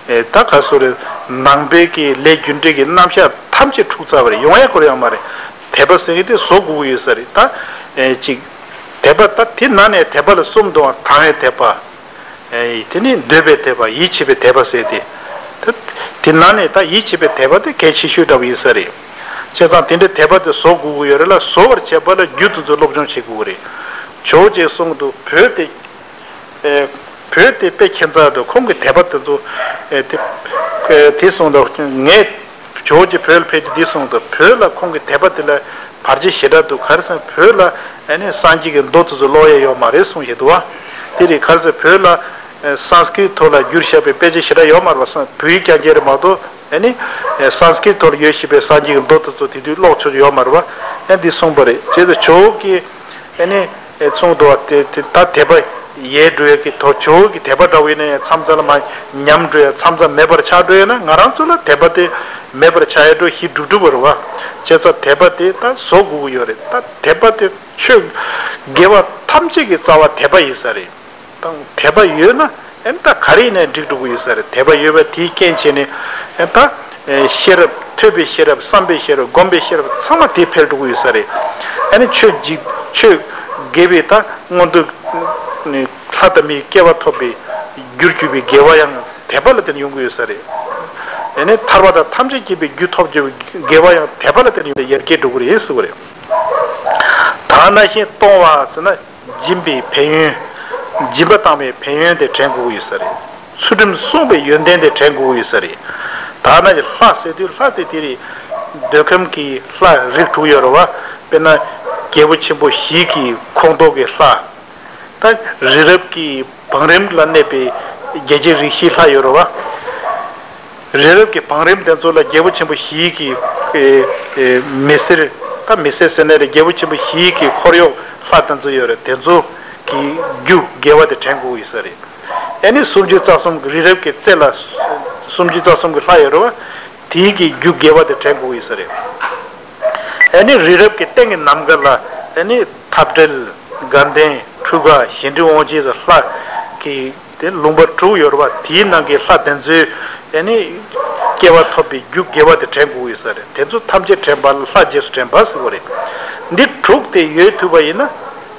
ཨེ། ད་ག་སོ་རེད། ནང་པའི་གི་ལས་རྒྱུ་འབྲས་ཀྱི་རྣམ་གཞག་ཐམས་ཅད་འཁྲུག་ཚར་བ་རེད། ཡོང་ཡ་ཁོ་རང་ཡང་མ་རེད། དད་པ་ཟེར་མཁན་དེ་བཟོ་དགོས་ཀྱི་ཡོད་ས་རེད། ད་ཨེ་ཅིག་དད་པ་ད་དེ་ནང་ནས་དད་པ་ལ་གསུམ་འདུག་པ། དང་བའི་དད་པ། ཨེ་དེ་ནི་འདོད་པའི་དད་པ། ཡིད་ཆེས་པའི་དད་པ་ཟེར་ཏེ། ད་དེ་ནང་ནས་ད་ཡིད་ཆེས་པའི་དད་པ་དེ་གལ་ཆེ་ཤོས་འདྲ་པོ་ཡིན་ས་རེད། བྱས་ཙང་དེ་འདྲའི་དད་པ་དེ་བཟོ་དགོས་ཀྱི་ཡོད་རེད་ལ། བཟོ་བར་བྱེད་པ་ལ་རྒྱུ་དེ་ཚོ་སློབ་སྦྱོང་བྱེད་དགོས་ཀྱི་རེད། ཇོ་བོ་རྗེས་གསུངས་འདུག་བོད་དེ། ཨེ་བོད་དེ་དཔེ་ཁྱད་མཚར་འདུག་ཁོང་གི་དད་པ་དེ་ཚོ། ཨེ་དེ་ཨེ་དེ་གསུངས་འདུག་ངས་ཇོ་བོ་རྗེ་བོད་ལ་ཕེབས་དུས་འདི་གསུངས་འདུག་བོད་ལ་ཁོང་གི་དད་པ་དེ་ལ་བར་ཆད་ཞེ་དྲག་འདུག་ག་རེ་ཟེར་ན་བོད་ལ་ཨ་ནི་སངས་རྒྱས་ཀྱི་མདོ་དེ་ཚོ་ཀློག་ཡས་ཡོད་མ་རེད་གསུངས་བཞག་འདུག་བ། དེ་རེད། ག་རེ་ཟེར་བོད་ལ་ཨ་སཾ་སྐྲྀཏ་ཐོག་ལ་བསྒྱུར་བཞག་པའི་དཔེ་ཆ་ཞེ་དྲག་ཡོད་མ་རེད་བ། སཾ་བོད་ཡིག་རྐྱང་རྐྱང་རེད་མ་གཏོགས། ཨ་ནི་ཨ་སཾ་སྐྲྀཏ་ཐོག་ལ་ཡོད་བཞག་པའི་སངས་རྒྱས་ཀྱི་མདོ་དེ་ཚོ་དེ་དུས་ཀློག་ཆོག་ཡོད་མ་རེད་བ། ཨ་འདི་གསུངས་པ་རེད། བྱས་ཙང་ཇོ་བོ་གིས་ཨ་ནི་ཨེ་གསུངས་འདུག་བ། དེ་དེ་ད་དད་པ་ཡལ་འགྲོ་ཡ་གི་དོ། ཇོ་བོ་གི་དད་པ་འདྲ་བོ་ཡིན་ན་ཡང་མཚམས་མཚམས་ལ་མར་ཉམས་འགྲོ་ཡ། མཚམས་མཚམས་མེད་པར་ཆགས་འགྲོ་ཡ་ན། ང་རང་ཚོ་ལ་དད་པ་དེ་མེད་པར་ཆགས་ཡ་འགྲོ་ཞི་འགྲུབ་འགྲུབ་པ་རེད་བ། བྱས་ཙང་དད་པ་དེ་ད་བཟོ་དགོས་ཀྱི་ཡོད་རེད། ད་དད་པ་དེ་ཆོས་དགེ་བ་ཐམས་ཅད་ཀྱི་རྩ་བ་དད་པ་ཡིན་ས་རེད། དང་དད་པ་ཡོད་ན་ཨེ་ད་ག་རེ་ཡིན་ནའང་འགྲིག་འགྲོ་གི་ཡོད་ས་རེད། དད་པ་ཡོད་པ་དེའི་རྐྱེན་བྱས་ནས་ཨེ་ད་ཨེ་ཤེས་རབ། ཐོས་པའི་ཤེས་རབ། བསམ་པའི་ཤེས་རབ། སྒོམ་པའི་ཤེས་རབ་ཚང་མ་དེ་འཕེལ་འགྲོ་གི་ཡོད་ས་རེད། ཨ་ནི་ཆོས་འཇིག་ཆོས་དགེ་བའི་ད་མངོན་མཐོ་ལྷ་དང་མིའི་སྐྱེ་བ་ཐོབ་པའི་རྒྱུར་གྱུར་པའི་དགེ་བ་ཡང་དད་པ་ལ་བརྟེན་ཡོང་གི་ཡོད་ས་རེད། ཨ་ནི་ཐར་པ་དང་ཐམས་ཅད་མཁྱེན་པའི་རྒྱུ་ཐོབ་གྱུར་པའི་དགེ་བ་ཡང་དད་པ་ལ་བརྟེན་ཡོང་ནས་ཡར་རྒྱས་འགྲོ་གི་རེད་ཟེར་བ་རེད། ད་ནང་བཞིན་གཏོང་བ་ཟེར་ན། སྦྱིན་པའི་ཕན་ཡོན། སྦྱིན་པ་བཏང་བའི་ཕན་ཡོན་དེ་དྲན་དགོས་ཀྱི་ཡོད་ས་རེད། ཚུལ་ཁྲིམས་སྲུང་བའི་ཡོན་ཏན་དེ་དྲན་དགོས་ཀྱི་ཡོད་ས་རེད། ད་ནང་གི་ལྷ་ཟེར་དུས་ལྷ་དེ་དེ་རེད། འདོད་ཁམས་ཀྱི་ལྷ་རིགས་དྲུག་ཡོད་རེད་བ། དཔེར་ན་རྒྱལ་པོ་ཆེན་པོ་བཞི་གི་ཁོངས་གཏོགས་ཀྱི་ལྷ། ད་རི་རབ་ཀྱི་བང་རིམ་ལ་གནས་པའི་རྒྱལ་ཆེན་རིགས་བཞིའི་ལྷ་ཡོད་རེད་བ། རི་རབ་ཀྱི་བང་རིམ་དེ་ཚོ་ལ་རྒྱལ་པོ་ཆེན་པོ་བཞི་གི་ཨེ་ཨེ་མི་སེར། ད་མི་སེར་ཟེར་ན་རེད། རྒྱལ་པོ་ཆེན་པོ་བཞི་གི་འཁོར་གཡོག་ལྷ་དེ་ཚོ་ཡོད་རེད། དེ་ཚོ་གི་རྒྱུ་དགེ་བ་དེ་དྲན་དགོས་ཀྱི་ཡོད་ས་རེད། ཨ་ནི་སུམ་ཅུ་རྩ་གསུམ་གྱི་རི་རབ་ཀྱི་རྩེ་ལ། སུམ་ཅུ་རྩ་གསུམ་གྱི་ལྷ་ཡོད་རེད་བ། དེའི་གི་རྒྱུ་དགེ་བ་དེ་དྲན་དགོས་ཀྱི་ཡོད་ས་རེད། ཨ་ནི་རི་རབ་ཀྱི་སྟེང་གི་ནམ་མཁའ་ལ་ཨ་ནི་འཐབ་བྲལ། དགའ་ལྡན། འཁྲུལ་དགའ། གཞན་འདུས་དབང་ཆེན་ཟེར་ལྷ་གི་དེ་ལུང་པ་དྲུག་ཡོད་རེད་བ། དེའི་ནང་གི་ལྷ་དེ་ཚོའི་ཨ་ནི་སྐྱེ་བ་ཐོབ་པའི་རྒྱུ་དགེ་བ་དེ་དྲན་དགོས་ཀྱི་ཡོད་ས་རེད། དེ་ཚོ་ཐམས་ཅད་དྲན་པ་ལ་ལྷ་རྗེས་སུ་དྲན་པ་ཟེར་བ་རེད། འདི་དྲུག་དེ་ཡོད་ཐུབ་པ་ཡིན་ན་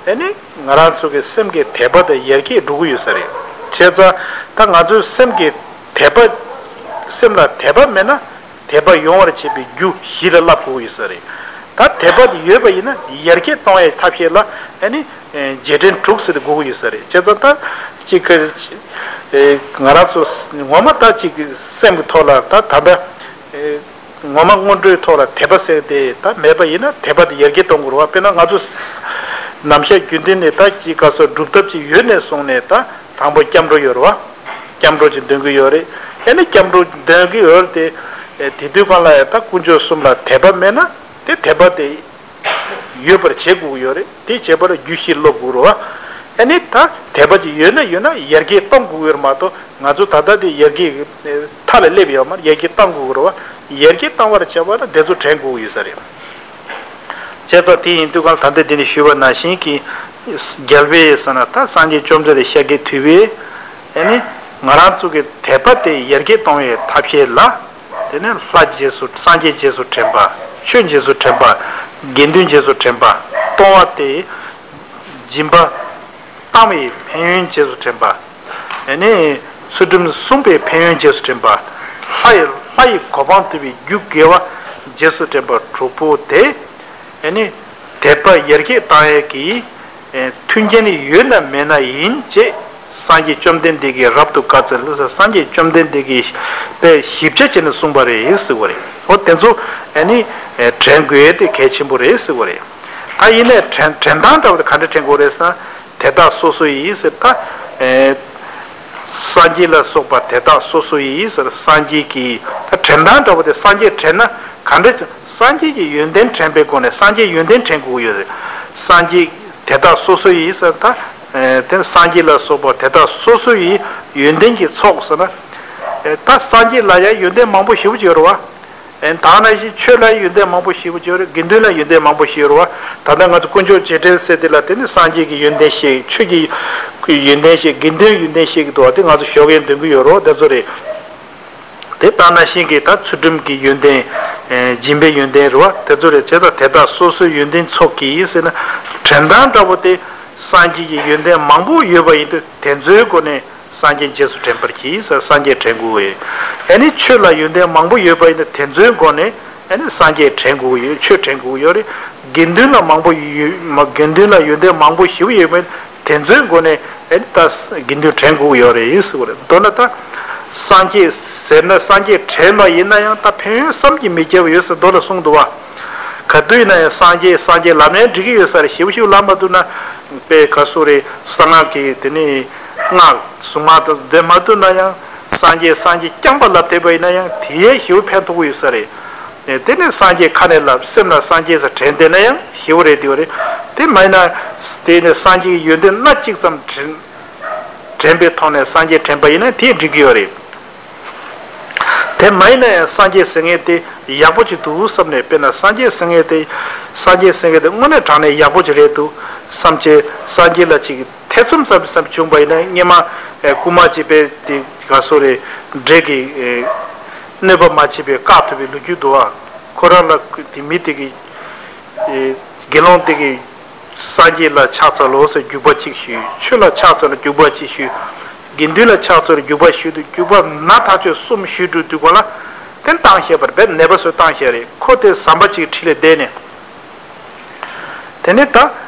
ཨ་ནི་ང་རང་ཚོ་གི་སེམས་ཀྱི་དད་པ་དེ་ཡར་རྒྱས་འགྲོ་གི་ཡོད་ས་རེད། བྱས་ཙང་ད་ང་ཚོའི་སེམས་ཀྱི་དད་པ། སེམས་ལ་དད་པ་མེད་ན། དད་པ་ཡོང་བར་བྱེད་པའི་རྒྱུ་བཞི་ལ་བསླབ་དགོས་ཀྱི་ཡོད་ས་རེད། ད་དད་པ་དེ་ཡོད་པ་ཡིན་ན་ཡར་རྒྱས་གཏོང་ཡའི་ཐབས་ཤེས་ལ་ཨ་ནི་རྗེས་དྲན་དྲུག་ཟེར་ཏེ་དགོས་ཀྱི་ཡོད་ས་རེད། བྱས་ཙང་ད་ཅིག་གི་ང་རང་ཚོ་ངོ་མ་ད་ཅིག་གི་སེམས་ཀྱི་ཐོག་ལ་ད་ད་ལྟ་ངོ་མ་སྔོན་འགྲོའི་ཐོག་ལ་དད་པ་ཟེར་དེ་ད་མེད་པ་ཡིན་ན་དད་པ་དེ་ཡར་རྒྱས་གཏོང་དགོས་རེད་བ། དཔེར་ན་ང་ཚོ་ནམ་ཞག་རྒྱུན་ལྡན་ནས་ད་ཅིག་ག་སོ་སྒྲུབ་ཐབས་ཅིག་ཡོད་ནས་བཟུང་ནས་ད། དང་པོ་སྐྱབས་འགྲོ་ཡོད་རེད་བ། སྐྱབས་འགྲོ་ཅིག་འདོན་གྱི་ཡོད་རེད། ཨེ་ནི་སྐྱབས་འགྲོ་འདོན་གྱི་ཡོད་རེད་དེ། ཨེ་དེ་དུས་གང་ལ་ཡང་ད་དཀོན་མཆོག་གསུམ་ལ་དད་པ་མེད་ན་དེ་དད་པ་དེ་ཡོད་པར་བྱེད་དགོས་ཀྱི་ཡོད་རེད། དེ་བྱེད་པར་རྒྱུ་བཞི་སློབ་དགོས་རེད་བ། ཨེ་ནི་ད་དད་པ་ཅིག་ཡོད་ན་ཡོད་ན་ཡར་རྒྱས་གཏོང་དགོས་ཀྱི་ཡོད་རེད་མ་གཏོགས་ང་ཚོ་ད་ལྟ་དེ་ཡར་རྒྱས་མཐའ་ལ་སླེབས་ཡོད་མ་རེད། ཡར་རྒྱས་གཏོང་དགོས་ཀྱི་རེད་བ། ཡར་རྒྱས་གཏོང་བར་བྱ་བ་ལ་དེ་ཚོ་དྲན་དགོས་ཀྱི་ཡོད་ས་རེད། བྱས་ཙང་དེ་ཡིན་དུས་གང་ལ་ད་ལྟ་འདི་ནས་ཞུས་པ་ནང་བཞིན་གྱི་རྒྱལ་བའི་ཟེར་ན་ད་སངས་རྒྱས་བཅོམ་ལྡན་འདས་ཤཱཀྱ་ཐུབ་པས་ཨེ་ནི་ང་རང་ཚོ་གི་དད་པ་དེ་ཡར་རྒྱས་གཏོང་བའི་ཐབས་ཤེས་ལ་དེ་ནས་ལྷ་རྗེས་སུ་སངས་རྒྱས་རྗེས་སུ་དྲན་པ། ཆོས་རྗེས་སུ་དྲན་པ། དགེ་འདུན་རྗེས་སུ་དྲན་པ། གཏོང་བ་དེ་སྦྱིན་པ་བཏང་བའི་ཕན་ཡོན་རྗེས་སུ་དྲན་པ། ཨེ་ནི་ཚུལ་ཁྲིམས་སྲུང་བའི་ཕན་ཡོན་རྗེས་སུ་དྲན་པ། ལྷ་ཡི་ལྷ་ཡི་གོ་འཕང་ཐོབ་པའི་རྒྱུ་དགེ་བ་རྗེས་སུ་དྲན་པ་དྲུག་པོ་དེ། ཨེ་ནི་དད་པ་ཡར་རྒྱས་བཏང་ཡས་ཀྱི་ཨེ་མཐུན་རྐྱེན་ནི་ཡོད་ན་མེད་ན་ཡིན་ཅེས་སངས་རྒྱས་བཅོམ་ལྡན་འདས་ཀྱིས་རབ་ཏུ་བཀའ་སྩལ་ལ། སངས་རྒྱས་བཅོམ་ལྡན་འདས་ཀྱིས་དཔེ་ཞིབ་ཆ་བྱས་ནས་གསུངས་པ་རེད་ཟེར་བ་རེད། འོ་དེ་ཚོ་ཨེ་ནི་ཨེ་དྲན་དགོས་ཡས་དེ་གལ་ཆེན་པོ་རེད་ཟེར་བ་རེད། ད་ཡིན་ནའི་དྲན་དྲན་སྟངས་འདྲ་བོ་དེ་ག་འདྲ་དྲན་དགོས་རེད་ཟེར་ན། དེ་དག་སོ་སོ་ཡི་ཟེར་ད། ཨེ་སངས་རྒྱས་ལ་སོགས་པ་དེ་དག་སོ་སོ་ཡི་ཟེར། སངས་རྒྱས་ཀྱི་ད་དྲན་སྟངས་འདྲ་བོ་དེ་སངས་རྒྱས་དྲན་ན་ག་འདྲ་ཅིག་སངས་རྒྱས་ཀྱི་ཡོན་ཏན་དྲན་པའི་སྒོ་ནས་སངས་རྒྱས་ཡོན་ཏན་དྲན་དགོས་ཡོད་རེད། སངས་རྒྱས་དེ་དག་སོ་སོ་ཡི་ཟེར་ད། ཨེ་དེ་སངས་རྒྱས་ལ་སོགས་པ་དེ་དག་སོ་སོ་ཡི་ཡོན་ཏན་གྱི་ཚོགས་ཟེར་ན། ཨེ་ད་སངས་རྒྱས་ལ་ཡང་ཡོན་ཏན་མང་པོ་ཞེ་པོ་ཅིག་ཡོད་རེད་བ། ཨེ་ད་ནང་བཞིན་ཆོས་ལ་ཡོན་ཏན་མང་པོ་ཞེ་པོ་ཅིག་ཡོད་རེད། དགེ་འདུན་ལ་ཡོན་ཏན་མང་པོ་ཞིག་ཡོད་རེད་བ། ད་ལྟ་ང་ཚོ་དཀོན་མཆོག་རྗེས་དྲན་ཟེར་དེ་ལ་དེ་ནི་སངས་རྒྱས་ཀྱི་ཡོན་ཏན་བཤད། ཆོས་ཀྱི་ཡོན་ཏན་བཤད། དགེ་འདུན་ཡོན་ཏན་བཤད་ཀྱི་འདུག་བ། དེ་ང་ཚོ་ཞོགས་ཀས་འདོན་གྱི་ཡོད་རེད་བ། དེ་ཚོ་རེད། དེ་ལྟར་ན་ཤིང་གི་ད་ཚུལ་ཁྲིམས་ཀྱི་ཡོན་ཏན། སྦྱིན་པའི་ཡོན་ཏན་རེད་བ། དེ་ཚོ་རེད། བྱས་ཙང་དེ་དག་སོ་སོའི་ཡོན་ཏན་ཚོགས་ཀྱིས་ཟེར་ན། དྲན་དང་འདྲ་བོ་དེ་སངས་རྒྱས་ཀྱི་ཡོན་ཏན་མང་པོ་ཡོད་པ་ཡིན་དུས་དེ་ཚོའི་སྒོ་ནས་སངས་རྒྱས་རྗེས་སུ་དྲན་པར་གྱིས་ཟེར། སངས་རྒྱས་དྲན་དགོས་ཡོད། ཨ་ནི་ཆོས་ལ་ཡོན་ཏན་མང་པོ་ཡོད་པ་ཡིན་དུས་དེ་ཚོའི་སྒོ་ནས་ཨ་ནི་སངས་རྒྱས་དྲན་དགོས་ཡོད། ཆོས་དྲན་དགོས་ཡོད་རེད། དགེ་འདུན་ལ་མང་པོ་ཡོད། མ་དགེ་འདུན་ལ་ཡོན་ཏན་མང་པོ་ཞེ་པོ་ཡོད་པ་ཡིན་དུས། དེ་ཚོའི་སྒོ་ནས་ཨེ་ད་དགེ་འདུན་དྲན་དགོས་ཡོད་རེད་ཟེར་བ་རེད། མདོར་ན་ད་སངས་རྒྱས་ཟེར་ན་སངས་རྒྱས་དྲན་པ་ཡིན་ན་ཡང་ད་ཕན་ཡོན་བསམ་གྱིས་མི་ཁྱབ་པ་ཡོད་ཟེར་མདོ་ལ་གསུངས་འདུག་བ། ག་དུས་ཡིན་ན་ཡང་སངས་རྒྱས་སངས་རྒྱས་ལབ་ནའི་འགྲིག་གི་ཡོད་ས་རེད། ཞེ་པོ་ཞེ་པོ་ལབ་མ་ཐུབ་ན་དཔེ་ག་སོ་རེད། གསང་སྔགས་ཀྱི་དེ་ནི་སྔགས་གཟུངས་སྔགས་དང་འདོན་མ་ཐུབ་ན་ཡང་སངས་རྒྱས་སངས་རྒྱས་རྐྱང་པ་ལབ་བསྡད་པ་ཡིན་ན་ཡང་དེའི་ཞེ་པོ་ཕན་ཐོགས་ཀྱི་ཡོད་ས་རེད། དེ་ནས་སངས་རྒྱས་ཁ་ནས་ལབ། སེམས་ལ་སངས་རྒྱས་ཟེར་དྲན་བསྡད་ན་ཡང་ཞེ་པོ་རེད། དེ་བ་རེད། དེ་མ་ཡིན་ན་དེ་ནས་སངས་རྒྱས་ཀྱི་ཡོན་ཏན་སྣ་གཅིག་ཙམ་དྲན་དྲན་པའི་ཐོག་ནས་སངས་རྒྱས་དྲན་པ་ཡིན་ན་དེ་འགྲིག་གི་ཡོད་རེད། དེ་མ་ཡིན་ན་ཡང་སངས་རྒྱས་ཟེར་མཁན་དེ་ཡག་པོ་ཅིག་འདུག་བསམ་ནས། དཔེར་ན་སངས་རྒྱས་ཟེར་མཁན་དེ་སངས་རྒྱས་ཟེར་མཁན་དེ་དངོས་གནས་དྲང་གནས་ཡག་པོ་ཅིག་རེད་འདུག་བསམ་བྱས། སངས་རྒྱས་ལ་ཅིག་ཐེ་ཚོམ་ཙམ་ཙམ་བྱུང་པ་ཡིན་ན། སྔོན་མ་ཨེ་རྐུན་མ་ཅིག་པས་དེ་ག་སོ་རེད། འདྲེ་གིས་ཨེ་གནོད་པ་མ་བྱས་པའི་བཀག་ཐུབ་པའི་ལོ་རྒྱུས་འདུག་ཨ། ཁོ་རང་ལ་དེ་མི་དེ་གིས་ཨེ་དགེ་སློང་དེ་གིས་སངས་རྒྱས་ལ་ཕྱག་འཚལ་ལོ་ཟེར་རྒྱུག་པ་གཅིག་ཞུས། ཆོས་ལ་ཕྱག་འཚལ་ལ་རྒྱུག་པ་གཅིག་ཞུས། དགེ་འདུན་ལ་ཕྱག་འཚལ་ལ་རྒྱུག་པ་ཞུས་དུས་རྒྱུག་པ་ན་ཐག་ཆོད་གསུམ་ཞུས་འགྲོ་དུས་ག་ལ་དེ་བཏང་བཞག་པ་རེད། ནད་པ་སོགས་བཏང་བཞག་རེད། ཁོ་དེ་ཟམ་པ་གཅིག་འཁྲིས་ལ་བསྡད་ནས། དེ་ནས་ད་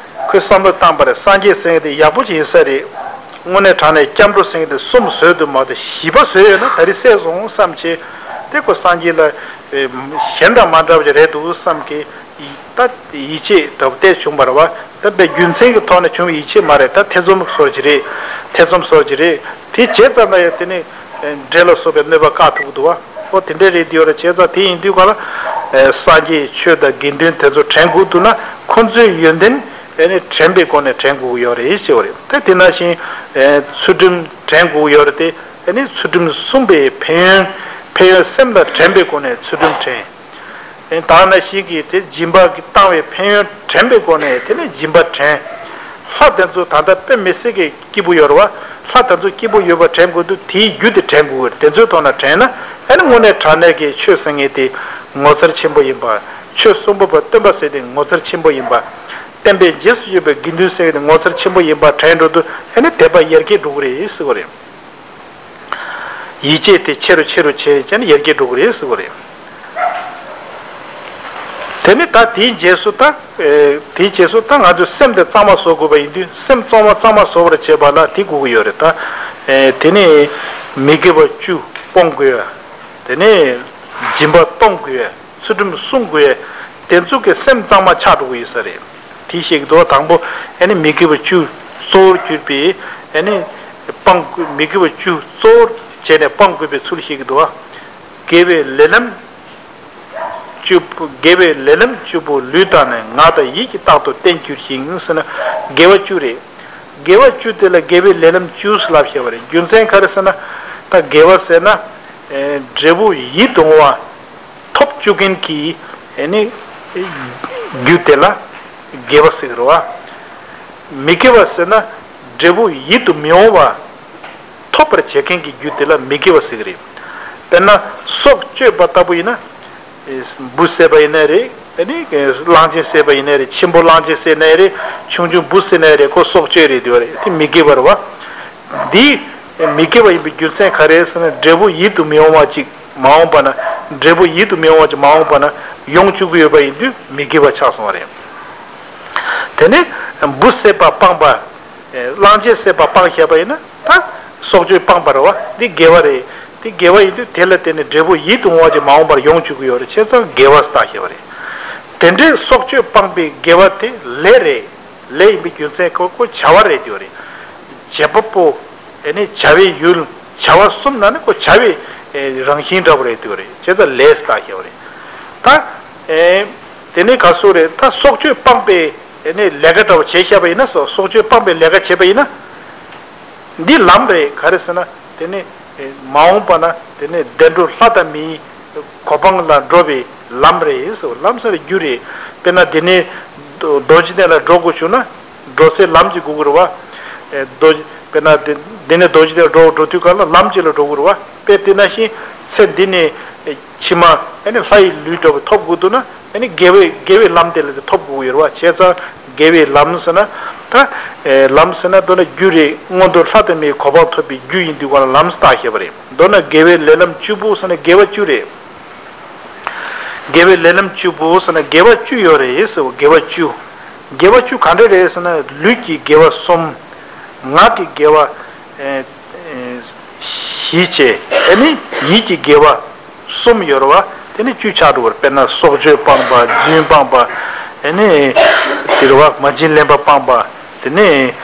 ཁོས་བསམ་བློ་བཏང་པ་རེད། སངས་རྒྱས་ཟེར་མཁན་དེ་ཡག་པོ་ཅིག་ཡིན་ས་རེད། དངོས་གནས་དྲང་གནས་སྐྱབས་འགྲོ་ཟེར་མཁན་དེ་གསུམ་བཟོས་འདུག་མ་གཏོགས་བཞི་པ་བཟོས་ཡོད་ན་ད་རེས་སད་སོང་བསམ་བྱས། དེ་ཁོ་སངས་རྒྱས་ལ་ཨེ་གཞན་དང་མ་འདྲ་བ་ཅིག་རེད་འདུག་བསམ་གི་ད་ཡིད་ཆེས་འདྲ་བོ་དེ་བྱུང་བ་རེད་བ། ད་དཔེ་རྒྱུ་མཚན་གྱི་ཐོག་ནས་བྱུང་བའི་ཡིད་ཆེས་མ་རེད། ད་ཐེ་ཚོམ་སོར་གྱི་རེད། ཐེ་ཚོམ་སོར་གྱི་རེད། དེ་བྱས་ཙམ་ལ་ཡང་དེ་ནི་འདྲེ་ལ་སོགས་པའི་གནོད་པ་བཀག་ཐུབ་ཀྱི་འདུག་བ། ཨོ་དེ་འདྲ་རེད་དེ་ཡོད་རེད། བྱས་ཙང་དེ་ཡིན་དུས་ག་ལ་སངས་རྒྱས་ཆོས་དང་དགེ་འདུན་དེ་ཚོ་དྲན་དགོས་འདུག་ན་ཁོང་ཚོའི་ཡོན་ཏན་ཨེ་ནི་དྲན་པའི་སྒོ་ནས་དྲན་དགོས་ཀྱི་ཡོད་རེད་ཞེས་པ་རེད། ད་དེ་ནང་བཞིན་ཚུལ་ཁྲིམས་དྲན་དགོས་ཀྱི་ཡོད་རེད་དེ། ཨེ་ནི་ཚུལ་ཁྲིམས་སྲུང་བའི་ཕན་ཡོན་ཕན་ཡོན་སེམས་ལ་དྲན་པའི་སྒོ་ནས་ཚུལ་ཁྲིམས་དྲན། ད་ནང་བཞིན་གྱི་དེ་སྦྱིན་པ་གི་བཏང་བའི་ཕན་ཡོན་དྲན་པའི་སྒོ་ནས་དེ་ནས་སྦྱིན་པ་དྲན། ལྷ་དེ་ཚོ་ད་ལྟ་དཔེ་མི་སྲིད་ཀྱི་སྐྱིད་པོ་ཡོད་རེད་བ། ལྷ་དེ་ཚོ་སྐྱིད་པོ་ཡོད་པ་དྲན་དགོས་དུས་དེའི་རྒྱུ་དེ་དྲན་དགོས་ཀྱི་རེད། དེ་ཚོའི་ཐོག་ནས་དྲན་ན་ཨ་ནི་དངོས་གནས་དྲང་གནས་ཀྱི་ཆོས་ཟེར་མཁན་དེ་ངོ་མཚར་ཆེན་པོ་ཡིན་པ། ཆོས་གསུང་འབུམ་པ་སྟོན་པ་ཟེར་དེ་ངོ་མཚར་ཆེན་པོ་ཡིན་པ། བསྟན་པའི་རྗེས་སུ་ཡོད་པའི་དགེ་འདུན་ཟེར་དེ་ངོ་མཚར་ཆེན་པོ་ཡིན་པ་དྲན་འགྲོ་དུས་ཨ་ནི་དད་པ་ཡར་རྒྱས་འགྲོ་གི་རེད་ཟེར་བ་རེད། ཡིད་ཆེས་དེ་ཆེ་རུ་ཆེ་རུ་བྱས་བྱས་ནས་ཡར་རྒྱས་འགྲོ་གི་རེད་ཟེར་བ་རེད། དེ་ནི་ད་དེའི་རྗེས་སུ་ད་ཨེ་དེའི་རྗེས་སུ་ད་ང་ཚོའི་སེམས་དེ་གཙང་མ་བཟོ་དགོས་པ་ཡིན་དུས་སེམས་གཙང་མ་གཙང་མ་བཟོ་བར་བྱེད་པ་ལ་དེ་དགོས་ཀྱི་ཡོད་རེད། ད་ཨེ་དེ་ནི་མི་དགེ་བ་བཅུ་སྤོང་དགོས་ཡ། དེ་ནི་སྦྱིན་པ་གཏོང་དགོས་ཡ། ཚུལ་ཁྲིམས་སྲུང་དགོས་ཡ། དེ་ཚོ་གི་སེམས་གཙང་མ་ཆགས་འགྲོ་གི་ཡོད་ས་རེད། དེ་ཤེས་ཀྱི་འདུག་དང་པོ་ཨ་ནི་མི་དགེ་བ་བཅུ་གཙོ་བོར་གྱུར་པའི་ཨ་ནི་སྤང་དགོས། མི་དགེ་བ་བཅུ་གཙོ་བོར་བྱས་ནས་སྤང་དགོས་པའི་ཚུལ་ཤེས་ཀྱི་འདུག་དགེ་བའི་ལས་ལམ་བཅུ་པོ། དགེ་བའི་ལས་ལམ་བཅུ་པོ་ལུས་དང་ནི་ངག་དང་ཡིད་ཀྱིས་རྟག་ཏུ་བསྟེན་གྱུར་ཞིང་ཟེར་ན་དགེ་བ་བཅུ་རེད། དགེ་བ་བཅུ་དེ་ལ་དགེ་བའི་ལས་ལམ་བཅུ་ཟེར་ལབ་བཤད་པ་རེད། རྒྱུ་མཚན་ག་རེ་ཟེར་ན་ད་དགེ་བ་ཟེར་ན་ཨེ་འབྲས་བུ་ཡིད་དུ་འོང་བ། ཐོབ་བཅུག་མཁན་གྱི་ཨེ་ནི་རྒྱུ་དེ་ལ་དགེ་བ་ཟེར་གི་རེད་བ། མི་དགེ་བ་ཟེར་ན་འབྲས་བུ་ཡིད་དུ་མི་འོང་བ་ཐོབ་པར་བྱེད་མཁན་གྱི་རྒྱུ་དེ་ལ་མི་དགེ་བ་ཟེར་གི་རེད། དཔེར་ན་སྲོག་གཅོད་པ་ལྟ་བུ་ཡིན་ན་འབུ་བསད་པ་ཡིན་ནའི་རེད། ཨེ་ནི་གླང་ཆེན་བསད་པ་ཡིན་ནའི་རེད། ཆེན་པོ་གླང་ཆེན་བསད་ནའི་རེད། ཆུང་ཆུང་འབུ་བསད་ནའི་རེད། ཁོ་སྲོག་གཅོད་རེད་དེ་བ་རེད། དེ་མི་དགེ་བ་རེད་བ། འདི་མི་དགེ་བ་ཡིན་པའི་རྒྱུ་མཚན་ག་རེ་ཟེར་ན་འབྲས་བུ་ཡིད་དུ་མི་འོང་བ་ཅིག་མ་འོངས་པ་ན། འབྲས་བུ་ཡིད་དུ་མི་འོང་བ་ཅིག་མ་འོངས་པ་ན་ཡོང་བཅུག་གི་ཡོད་པ་ཡིན་དུས་མི་དགེ་བ་ཆགས་སོང་བ་རེད། དེ་ནས་འབུ་བསད་པ་སྤངས་པ། གླང་ཆེན་བསད་པ་སྤངས་བཞག་པ་ཡིན་ན་ད་སྲོག་གཅོད་སྤངས་པ་རེད་བ། འདི་དགེ་བ་རེད། འདི་དགེ་བ་ཡིན་དུས་དེ་ལ་བརྟེན་ནས་འབྲས་བུ་ཡིད་དུ་འོང་བ་ཅིག་མ་འོངས་པར་ཡོང་བཅུག་གི་ཡོད་རེད། བྱས་ཙང་དགེ་བ་ཟེར་བཞག་པ་རེད། དེ་འདྲའི་སྲོག་གཅོད་སྤངས་པའི་དགེ་བ་དེ་ལས་རེད། ལས་ཡིན་པའི་རྒྱུ་མཚན་ཁོ་ཁོ་བྱ་བ་རེད་དེ་བ་རེད། བྱེད་པ་པོ། ཨེ་ནི་བྱ་བའི་ཡུལ། བྱ་བ་གསུམ་ནང་ནས་ཁོ་བྱ་བའི་ཨེ་རང་བཞིན་འདྲ་བོ་རེད་དེ་བ་རེད། བྱས་ཙང་ལས་ཟེར་བཞག་པ་རེད། ད་ཨེ་དེ་ནས་ག་སུ་རེད། ད་སྲོག་གཅོད་སྤངས་པའི་ཨེ་ནི་ལས་ཀ་འདྲ་བོ་བྱས་བཞག་པ་ཡིན་ན། སྲོག་གཅོད་སྤངས་པའི་ལས་ཀ་བྱས་པ་ཡིན་ན། འདི་ལམ་རེད། ག་རེ་ཟེར་ན་དེ་ནི་མ་འོངས་པ་ན་དེ་ནི་བདེ་འགྲོ་ལྷ་དང་མིའི་གོ་འཕང་ལ་འགྲོ་བའི་ལམ་རེད་ཟེར། ལམ་ཟེར་རྒྱུ་རེད། དཔེར་ན་དེ་ནི་རྡོ་རྗེ་གདན་ལ་འགྲོ་དགོས་བྱུང་ན་འགྲོ་སའི་ལམ་གཅིག་དགོས་ཀྱི་རེད་བ། རྡོ་དཔེར་ན་དེ་དེ་ནི་རྡོ་རྗེ་གདན་འགྲོ་འགྲོ་དུས་ག་ལ་ལམ་གཅིག་ལ་འགྲོ་དགོས་རེད་བ། དཔེ་དེ་ནང་བཞིན་ཚེ་འདི་ནས་ཕྱི་མ། ཨ་ནི་ལྷ་ཡི་ལུས་འདྲ་བོ་ཐོབ་དགོས་འདུག་ན། ཨ་ནི་དགེ་བའི་དགེ་བའི་ལམ་དེ་ལ་དེ་ཐོབ་དགོས་ཀྱི་ཡོད་རེད་བ། བྱས་ཙང་དགེ་བའི་ལམ་ཟེར་ན་ད་ཨེ་ལམ་ཟེར་ན་མདོར་ན་རྒྱུ་རེད། མངོན་མཐོ་ལྷ་དང་མིའི་གོ་འཕང་ཐོབ་པའི་རྒྱུ་ཡིན་དུས་ག་ལ་ལམ་བཏགས་བཞག་པ་རེད། མདོར་ན་དགེ་བའི་ལས་ལམ་བཅུ་པོ་ཟེར་ན་དགེ་བ་བཅུ་རེད། དགེ་བའི་ལས་ལམ་བཅུ་པོ་ཟེར་ན་དགེ་བ་བཅུ་ཡོད་རེད་ཟེར་བ། དགེ་བ་བཅུ། དགེ་བ་བཅུ་ག་འདྲ་རེད་ཟེར་ན། ལུས་ཀྱི་དགེ་བ་གསུམ། ངག་གི་དགེ་བ་ཨེ་ཨེ་བཞི་བྱས། ཨ་ནི་ཡིད་ཀྱི་དགེ་བ་གསུམ་ཡོད་རེད་བ། དེ་ནི་བཅུ་ཆགས་འགྲོ་བར། དཔེར་ན་སྲོག་གཅོད་སྤངས་པ། རྫུན་སྤངས་པ། ཨ་ནི་དེ་རེད་བ། མ་བྱིན་ལེན་པ་སྤངས་པ། དེ་ནས་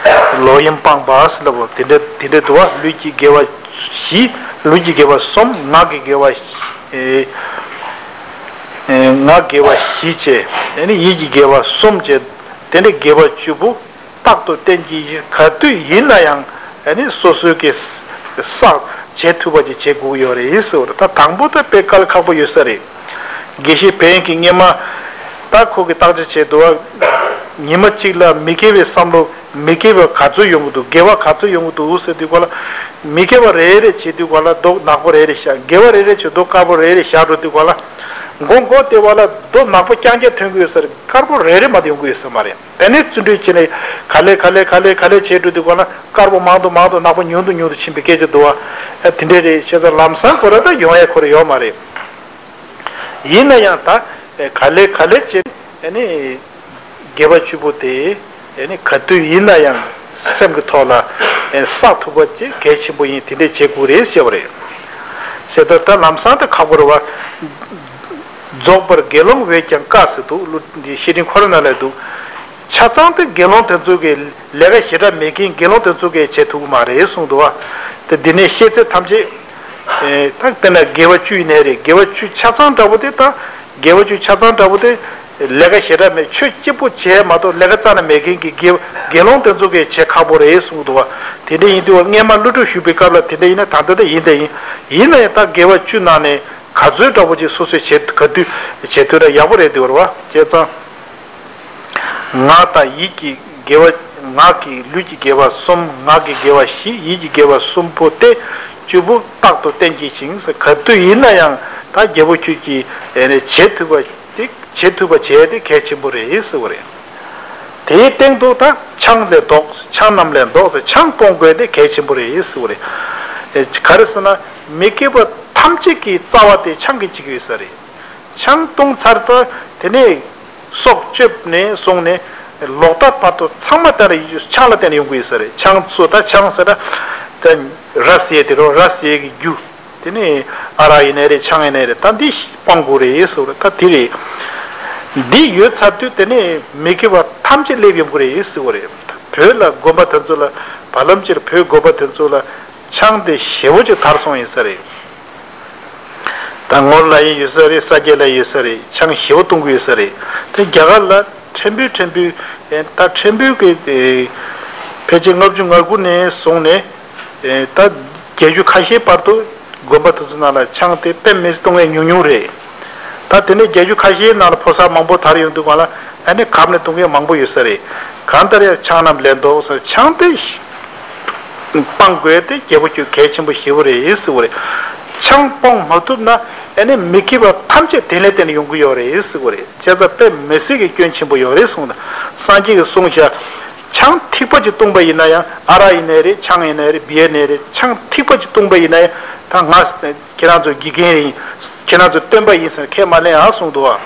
ལོག་གཡེམ་སྤངས་པ་ཟེར་ལབ་པོ་དེ་འདྲ་དེ་འདྲ་འདུག་བ། ལུས་ཀྱི་དགེ་བ་བཞི། ལུས་ཀྱི་དགེ་བ་གསུམ། ངག་གི་དགེ་བ་བཞི། ཨེ་ཨེ་ངག་དགེ་བ་བཞི་བྱས། དེ་ནས་ཡིད་ཀྱི་དགེ་བ་གསུམ་བྱས། དེ་འདྲ་དགེ་བ་བཅུ་པོ་རྟག་ཏུ་བསྟེན་གྱི་ཡིན། ག་དུས་ཡིན་ན་ཡང་ཨ་ནི་སོ་སོའི་གི་ས་བྱེད་ཐུབ་པ་ཅིག་བྱེད་དགོས་ཡོད་རེད་ཟེར་བ་རེད། ད་དང་པོ་ད་དཔེ་དཀའ་ལས་ཁག་པོ་ཡོད་ས་རེད། དགེ་བཤེས་བན་གྱིས་སྔས་མ་ད་ཁོ་གི་བརྟག་དཔྱད་བྱས་འདུག་བ། ཉི་མ་གཅིག་ལ་མི་དགེ་བའི་བསམ་བློ་མི་དགེ་བ་ག་ཚོད་ཡོང་གི་འདུག་དགེ་བ་ག་ཚོད་ཡོང་གི་འདུག་ཟེར་དུས་ག་ལ། མི་དགེ་བ་རེ་རེ་བྱེད་དུས་ག་ལ་རྡོ་ནག་པོ་རེ་རེ་བཞག་དགེ་བ་རེ་རེ་བྱེད་རྡོ་དཀར་པོ་རེ་རེ་བཞག་འགྲོ་དུས་ག་ལ། མགོ་མགོ་བལྟས་པ་ལ་རྡོ་ནག་པོ་རྐྱང་རྐྱང་ཐོན་གི་ཡོད་ས་རེད། དཀར་པོ་རེ་རེ་མ་གཏོགས་ཡོང་གི་ཡོད་ས་མ་རེད། དེ་ནས་བརྩོན་འགྲུས་བྱས་ནས་ག་ལེ་ག་ལེ་ག་ལེ་ག་ལེ་བྱས་འགྲོ་དུས་ག་ལ་དཀར་པོ་མང་དུ་མང་དུ་ནག་པོ་ཉུང་དུ་ཉུང་དུ་ཕྱིན་པའི་སྐད་ཆ་འདུག་བ། ཨ་དེ་འདྲས་རེད། བྱས་ཙང་ལམ་སང་ཁོ་ར་ད་ཡོང་ཡ་ཁོ་ར་ཡོད་མ་རེད། ཡིན་ན་ཡང་ད་ག་ལེ་ག་ལེ་བྱས་ནས་དགེ་བ་བཅུ་པོ་དེ་ག་དུས་ཡིན་ན་ཡང་སེམས་ཀྱི་ཐོག་ལ་བསགས་ཐུབ་པ་ཅིག་གལ་ཆེན་པོ་ཡིན། དེ་འདྲས་བྱེད་དགོས་རེད་ཟེར་བ་རེད། བྱས་ཙང་ད་ལམ་སང་ད་ཁག་པོ་རེད་བ། རྫོགས་པར་དགེ་སློང་འོས་ཀྱང་དཀའ་ཟེར་འདུག་ལོ་འདི་བཤེས་སྤྲིང་ཁོ་ར་ན་ལས་འདུག་ཆ་ཚང་དེ་དགེ་སློང་དེ་ཚོ་གི་ལས་ཀ་ཞེ་དྲག་མེད་མཁན་དགེ་སློང་དེ་ཚོ་གིས་བྱེད་ཐུབ་ཀྱི་མ་རེད་གསུངས་འདུག་བ། དེ་འདི་ནས་བཤད་ཚད་ཐམས་ཅད། ཨེ་ད་དཔེར་ན་དགེ་བ་བཅུ་ཡིན་ནའི་རེད། དགེ་བ་བཅུ་ཆ་ཚང་འདྲ་པོ་དེ་ད་དགེ་བ་བཅུ་ཆ་ཚང་འདྲ་པོ་དེ་ལས་ཀ་ཞེ་དྲག་མེད། ཆོས་གཅིག་པོ་བྱས་མ་གཏོགས་ལས་ཀ་རྩ་ནས་མེད་མཁན་གྱི་དགེ་དགེ་སློང་དེ་ཚོ་གིས་བྱེད་ཁག་པོ་རེད་གསུངས་འདུག་བ། དེ་འདྲ་ཡིན་དུས་སྔས་མ་སློབ་ཕྲུག་བཞུགས་པའི་སྐབས་ལ་དེ་འདྲ་ཡིན་ན་ད་ལྟ་ད་ཡིན་ད་ཡིན། ཡིན་ན་ཡང་ད་དགེ་བ་བཅུ་ནང་ནས་ག་ཚོད་འདྲ་པོ་ཅིག་སོ་སོས་བྱེད་ག་དུས་བྱེད་ཐུབ་ན་ཡག་པོ་རེད་འདུག་རེད་བ། བྱས་ཙང་། ངག་དང་ཡིད་ཀྱི་དགེ་བ། ངག་གི་ལུས་ཀྱི་དགེ་བ་གསུམ། ངག་གི་དགེ་བ་བཞི། ཡིད་ཀྱི་དགེ་བ་གསུམ་པོ་སྟེ། བཅུ་པོ་རྟག་ཏུ་བསྟེན་གྱི་ཞིང་ཟེར། ག་དུས་ཡིན་ན་ཡང་ད་རྒྱལ་པོ་ཁྱོད་ཀྱིས་ཨེ་ནས་བྱེད་ཐུབ་པ་དེ་བྱེད་ཐུབ་པ་བྱས་ཏེ་གལ་ཆེན་པོ་རེད་ཟེར་བ་རེད། དེའི་སྟེང་དུ་ད་ཆང་ལས་ལྡོག་ཆང་རྣམས་ལས་ལྡོག་ཆང་སྤོང་དགོས་ཏེ་གལ་ཆེན་པོ་རེད་ཟེར་བ་རེད། ཨེ་ག་རེ་ཟེར་ན་མི་དགེ་བ་ཐམས་ཅད་ཀྱི་རྩ་བ་དེ་ཆང་གིས་བྱེད་ཀྱི་ཡོད་ས་རེད། ཆང་བཏུང་ཚར་ད་དེ་ནས་སྲོག་གཅོད་ནས་བཟུང་ནས་ལོག་ལྟ་བར་དུ་ཚང་མ་ད་ཆང་ལ་བརྟེན་ནས་ཡོང་གི་ཡོད་ས་རེད། ཆང་ཚོ་ད་ཆང་ཟེར་ན་ད་ར་བཟི་ཡས་དེ་རོ་ར་བཟི་ཡས་ཀྱི་རྒྱུ། དེ་ནས་ཨ་རག་ཡིན་ནའི་རེད། ཆང་ཡིན་ནའི་རེད། ད་འདི་སྤང་དགོས་རེད་ཟེར་བ་རེད། ད་དེ་རེད། འདི་ཡོད་ཚར་དུས་དེ་ནས་མི་དགེ་བ་ཐམས་ཅད་སླེབས་ཡོང་གི་རེད་ཟེར་བ་རེད། བོད་ལ་དགོན་པ་དེ་ཚོ་ལ་བར་ལམ་ཅིག་ལ་བོད་དགོན་པ་དེ་ཚོ་ལ་ཆང་དེ་ཞེ་པོ་ཅིག་དར་སོང་ཡིན་ས་རེད། ད་ངོར་ལ་ཡིན་ཡོད་ས་རེད། ས་སྐྱ་ལ་ཡོད་ས་རེད། ཆང་ཞེ་པོ་བཏུང་གི་ཡོད་ས་རེད། དེ་རྒྱ་གར་ལ་ཕྲན་བུ་ཕྲན་བུ་ཨེ་ད་ཕྲན་བུ་གི་ཨེ་ཕལ་ཆེར་ལྔ་བཅུ་ང་དགུ་ནས་བཟུང་ནས་ཨེ་ད་བརྒྱད་ཅུ་ཁ་ཤས་བར་དུ་དགོན་པ་དེ་ཚོ་ནང་ལ་ཆང་དེ་དཔེ་མི་སྲིད་བཏུང་མཁན་ཉུང་ཉུང་རེད། ད་དེ་ནས་བརྒྱད་ཅུ་ཁ་ཤས་ནང་ལ་ཕོ་གསར་མང་པོ་དར་ཡོང་དུས་གང་ལ་ཨ་ནི་གབ་ནས་བཏུང་མཁན་མང་པོ་ཡོད་ས་རེད། གང་ལྟར་ཡང་ཆང་རྣམས་ལས་ལྡོག་ཟེར། ཆང་དེ་སྤང་དགོས་ཏེ་རྒྱལ་པོ་ཁྱོད་གལ་ཆེན་པོ་ཞེ་པོ་རེད་ཟེར་བ་རེད། ཆང་སྤོང་མ་ཐུབ་ན་ཨ་ནི་མི་དགེ་བ་ཐམས་ཅད་དེ་ལས་བརྟེན་ནས་ཡོང་གི་ཡོད་རེད་ཟེར་བ་རེད། བྱས་ཙང་དཔེ་མི་སྲིད་ཀྱི་སྐྱོན་ཆེན་པོ་ཡོད་རེད་གསུངས་ན། སངས་རྒྱས་ཀྱིས་གསུངས་བཞག་ཆང་ཐིགས་པ་ཅིག་བཏུངས་པ་ཡིན་ན་ཡང་། ཨ་རག་ཡིན་ནའི་རེད། ཆང་ཡིན་ནའི་རེད། བི་ཡར་ཡིན་ནའི་རེད། ཆང་ཐིགས་པ་ཅིག་བཏུངས་པ་ཡིན་ན་ཡང་། ད་ང་ཁྱེད་རང་ཚོ་དགེ་རྒན་ཡིན། ཁྱེད་རང་ཚོ་སྟོན་པ་ཡིན་ཟེར་ཁས་མ་ལེན་ཨ་གསུངས་འདུག་བ།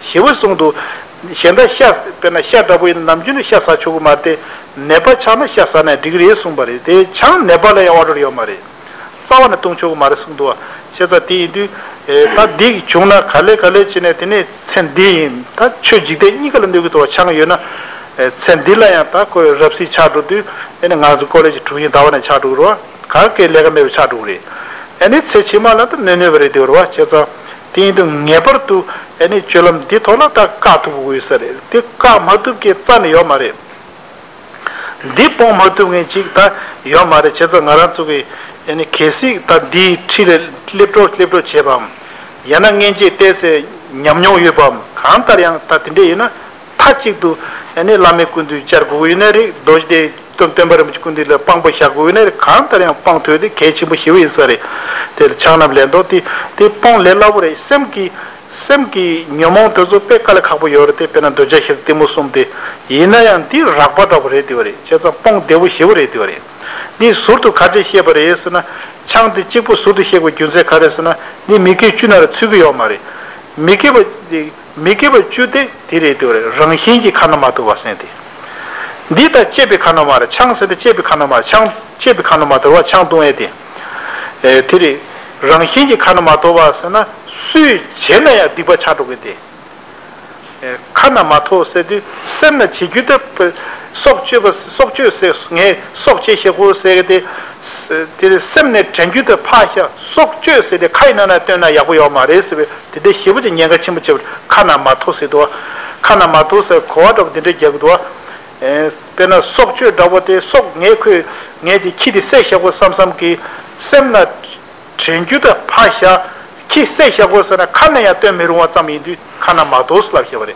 ཞེ་པོ་གསུངས་འདུག་གཞན་དག་ཤ་དཔེར་ན་ཤ་འདྲ་པོ་ཡིན་ན་ནམ་རྒྱུན་ནས་ཤ་ཟ་ཆོག་གི་མ་རེད་དེ། ནད་པ་ཆགས་ན་ཤ་ཟ་ནས་འགྲིག་རེད་གསུངས་པ་རེད་དེ། ཆང་ནད་པ་ལ་ཡང་ཨོ་ཌར་ཡོད་མ་རེད། རྩ་བ་ནས་བཏུང་ཆོག་གི་མ་རེད་གསུངས་འདུག་བ། བྱས་ཙང་དེ་ཡིན་དུས་ཨེ་ད་འདི་བྱུང་ན་ག་ལེ་ག་ལེ་བྱས་ནས་དེ་ནས་ཚེ་འདི་ཡིན་ད་ཆོས་འཇིག་རྟེན་གཉིས་ཀ་ལ་གནོད་ཀྱི་འདུག་བ། ཆང་ཡོད་ན་ཨེ་ཚེ་འདི་ལ་ཡང་ད་ཁོས་རབ་གསལ་ཆགས་འགྲོ་དུས་ཨེ་ནི་ང་ཚོ་ཀོ་ལེ་ཇི་དྲུང་ཡིག་ཟླ་བ་ནས་ཆགས་འགྲོ་གི་རེད་བ། ག་གེ་ལས་ཀ་མེད་པ་ཆགས་འགྲོ་གི་རེད། ཨེ་ནི་ཚེ་ཕྱི་མ་ལ་ད་གནོད་གནོད་པ་རེད་འདུག་རེད་བ། བྱས་ཙང་དེ་ཡིན་དུས་ངེས་པར་དུ་ཨེ་ནི་སྤྱོད་ལམ་འདི་ཐོག་ལ་ད་བཀག་ཐུབ་དགོས་ཡོད་ས་རེད། དེ་བཀག་མ་ཐུབ་མཁན་རྩ་ནས་ཡོད་མ་རེད། འདི་སྤོང་མ་ཐུབ་མཁན་ཅིག་ད་ཡོད་མ་རེད། བྱས་ཙང་ང་རང་ཚོ་གི་ཨེ་ནི་གལ་སྲིད་ད་འདིའི་འཁྲིས་ལ་སླེབས་འགྲོ་སླེབས་འགྲོ་བྱས་པའམ། ཡང་ན་མངོན་རྗེས་བལྟས་ཚེ་ཉམས་མྱོང་ཡོད་པའམ། གང་ལྟར་ཡང་ད་དེ་འདྲས་ཡིན་ན་མཐའ་གཅིག་ཏུ་ཨེ་ནི་བླ་མའི་སྐུ་མདུན་བཅར་དགོས་ཀྱི་ཡོད་ན་རེད། རྡོ་རྗེ་གདན་སྟོན་སྟོན་པ་རིན་པོ་ཆེ་སྐུ་མདུན་ལ་དཔང་པོ་བཞག་དགོས་ཀྱི་ཡོད་ན་རེད། གང་ལྟར་ཡང་སྤང་ཐུབ་དེ་གལ་ཆེན་པོ་ཞེ་པོ་ཡིན་ས་རེད། དེ་ལ་ཆང་རྣམས་ལས་ལྡོག་སྟེ་དེ་སྤོང་ལས་སླ་པོ་རེད། སེམས་ཀྱི་ སེམས་ཀྱི་ཉོན་མོངས་དེ་ཚོ་དཔེ་དཀའ་ལས་ཁག་པོ་ཡོད་རེད་དེ། དཔེར་ན་འདོད་ཆགས་ཞེ་སྡང་གཏི་མུག་གསུམ་དེ། ཡིན་ན་ཡང་འདི་རགས་པ་འདྲ་པོ་རེད་དེ་བ་རེད། བྱས་ཙང་སྤོང་བདེ་པོ་ཞེ་པོ་རེད་དེ་བ་རེད། འདི་ཟུར་དུ་ག་འདྲས་བཤད་པ་རེད་ཟེར་ན། ཆང་དེ་གཅིག་པོ་ཟུར་དུ་བཤད་དགོས་རྒྱུ་མཚན་ག་རེ་ཟེར་ན། འདི་མི་དགེ་བཅུ་ནང་ལ་ཚུད་ཀྱི་ཡོད་མ་རེད། མི་དགེ་བ་འདི་མི་དགེ་བ་བཅུ་དེ་དེ་རེད་དེ་བ་རེད། རང་བཞིན་གྱིས་ཁ་ན་མ་ཐོ་བ་ཟེར་དེ། འདི་ད་བཅད་པའི་ཁ་ན་མ་རེད། ཆང་ཟེར་དེ་བཅད་པའི་ཁ་ན་མ་རེད། ཆང་བཅད་པའི་ཁ་ན་མ་ཐོ་བ་ཆང་བཏུང་ཡས་དེ། ཨེ་དེ་རེད། རང་བཞིན་གྱིས་ཁ་ན་མ་ཐོ་བ་ཟེར་ན། སུས་བྱས་ན་ཡང་སྡིག་པ་ཆགས་འགྲོ་གི་དེ། ཨེ་ཁ་ན་མ་ཐོ་ཟེར་དུས་སེམས་ལ་བྱེད་རྒྱུ་དེ། སྲོག་གཅོད་པ། སྲོག་གཅོད་ཟེར། ངས་སྲོག་བཅད་བཞག་གོ་ཟེར་གི་དེ། དེ་ནི་སེམས་ནས་དྲན་རྒྱུ་དེ་ཕར་བཞག་སྲོག་གཅོད་ཟེར་དེ་ཁ་ཡི་ནང་ན་བཏོན་ན་ཡག་པོ་ཡོད་མ་རེད་ཟེར་བའི་དེ་འདྲའི་ཞེ་པོ་ཅིག་ཉེན་ཁ་ཆེན་པོ་ཆེ་བ། ཁ་ན་མ་ཐོ་ཟེར་འདུག་བ། ཁ་ན་མ་ཐོ་ཟེར་གོ་བ་འདྲ་པོ་དེ་འདྲའི་རྒྱག་གི་འདུག་བ། ཨེ་དཔེར་ན་སྲོག་གཅོད་འདྲ་པོ་དེ། སྲོག་ངས་ཁོས་ངས་དེ་ཁྱི་དེ་བསད་བཞག་གོ་བསམ་བསམ་གི་སེམས་ལ་དྲན་རྒྱུ་དེ་ཕར་བཞག་ཁྱི་བསད་བཞག་གོ་ཟེར་ན་ཁ་ནས་ཡང་བཏོན་མི་རུང་བ་ཙམ་ཡིན་དུས་ཁ་ན་མ་ཐོ་ཟེར་ལབ་བཞག་པ་རེད།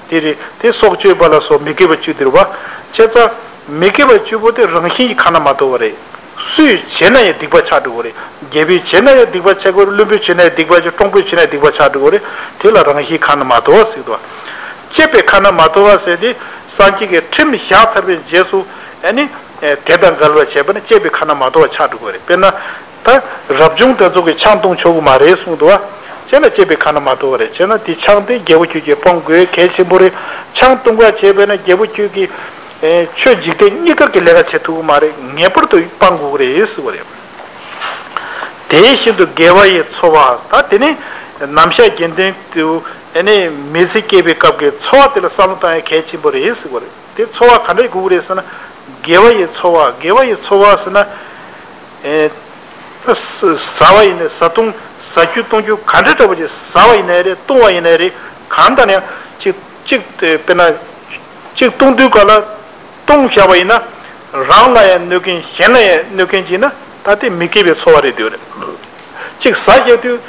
དེ་རེད། དེ་སྲོག་གཅོད་པ་ལ་སོགས་མི་དགེ་བ་བཅུ་དེ་རེད་བ། བྱས་ཙང་མི་དགེ་བ་བཅུ་པོ་དེ་རང་བཞིན་གྱིས་ཁ་ན་མ་ཐོ་བ་རེད། སུས་བྱས་ན་ཡང་སྡིག་པ་ཆགས་འགྲོ་གི་རེད། རྒྱལ་པོས་བྱས་ན་ཡང་སྡིག་པ་ཆགས་ཀྱི་རེད། བླུན་པོས་བྱས་ན་ཡང་སྡིག་པ་ཆགས། གྲོང་པོས་བྱས་ན་ཡང་སྡིག་པ་ཆགས་འགྲོ་གི་རེད། དེ་ལ་རང་བཞིན་ཁ་ན་མ་ཐོ་བ་ཟེར་གི་འདུག་བ། བཅད་པའི་ཁ་ན་མ་ཐོ་བ་ཟེར་དེ། སངས་རྒྱས་ཀྱིས་ཁྲིམས་བཞག་ཚར་བའི་རྗེས་སུ་ཨ་ནི་དེ་དང་འགལ་བ་བྱས་པ་ནི་བཅད་པའི་ཁ་ན་མ་ཐོ་བ་ཆགས་འགྲོ་གི་རེད། དཔེར་ན། ད་རབ་བྱུང་དེ་ཚོ་གིས་ཆང་འཐུང་ཆོག་གི་མ་རེད་གསུངས་འདུག་བ། བྱས་ན་བཅད་པའི་ཁ་ན་མ་ཐོ་བ་རེད། བྱས་ན་དེ་ཆང་དེ་རྒྱལ་པོ་ཁྱོད་ཀྱིས་སྤོང་དགོས་གལ་ཆེན་པོ་རེད། ཆང་འཐུང་ག་བྱས་པས་ན་རྒྱལ་པོ་ཁྱོད་ཀྱིས་ཨེ་ཆོས་འཇིག་རྟེན་གཉིས་ཀ་གི་ལས་ཀ་བྱེད་ཐུབ་ཀྱི་མ་རེད། ངེས་པར་དུ་སྤང་དགོས་ཀྱི་རེད་ཟེར་བ་རེད། དེ་བཞིན་དུ་དགེ་བ་ཡི་འཚོ་བ། ད་དེ་ནི་ནམ་ཞག་དགེ་འདུན་དུ་ཨེ་ནི་མི་ཚེ་སྐྱེལ་བའི་སྐབས་ཀྱི་འཚོ་བ་དེ་ལ་བསམ་བློ་བཏང་ཡ་གལ་ཆེན་པོ་རེད་ཟེར་བ་རེད། དེ་འཚོ་བ་ག་འདྲ་དགོས་ཀྱི་རེད་ཟེར་ན། དགེ་བ་ཡི་འཚོ་བ། དགེ་བ་ཡི་འཚོ་བ་ཟེར་ན། ཨེ། ད་ཟ་བ་ཡིན་ནའི་བཟའ་བཏུང་། བཟའ་རྒྱུ་བཏུང་རྒྱུ་ག་འདྲ་འདྲ་པོ་ཅིག་ཟ་བ་ཡིན་ནའི་རེད། བཏུང་བ་ཡིན་ནའི་རེད། གང་ལྟར་ཡང་ཅིག་ཅིག་དེ་དཔེར་ན། ཅིག་བཏུང་དུས་ག་ལ་བཏུང་བཞག་པ་ཡིན་ན། རང་ལ་ཡང་གནོད་མཁན། གཞན་ལ་ཡང་གནོད་མཁན་ཅིག་ཡིན་ན། ད་དེ་མི་དགེ་བའི་འཚོ་བ་རེད་འདོད་རེད། ཅིག་ཟ་བཞག་དུས།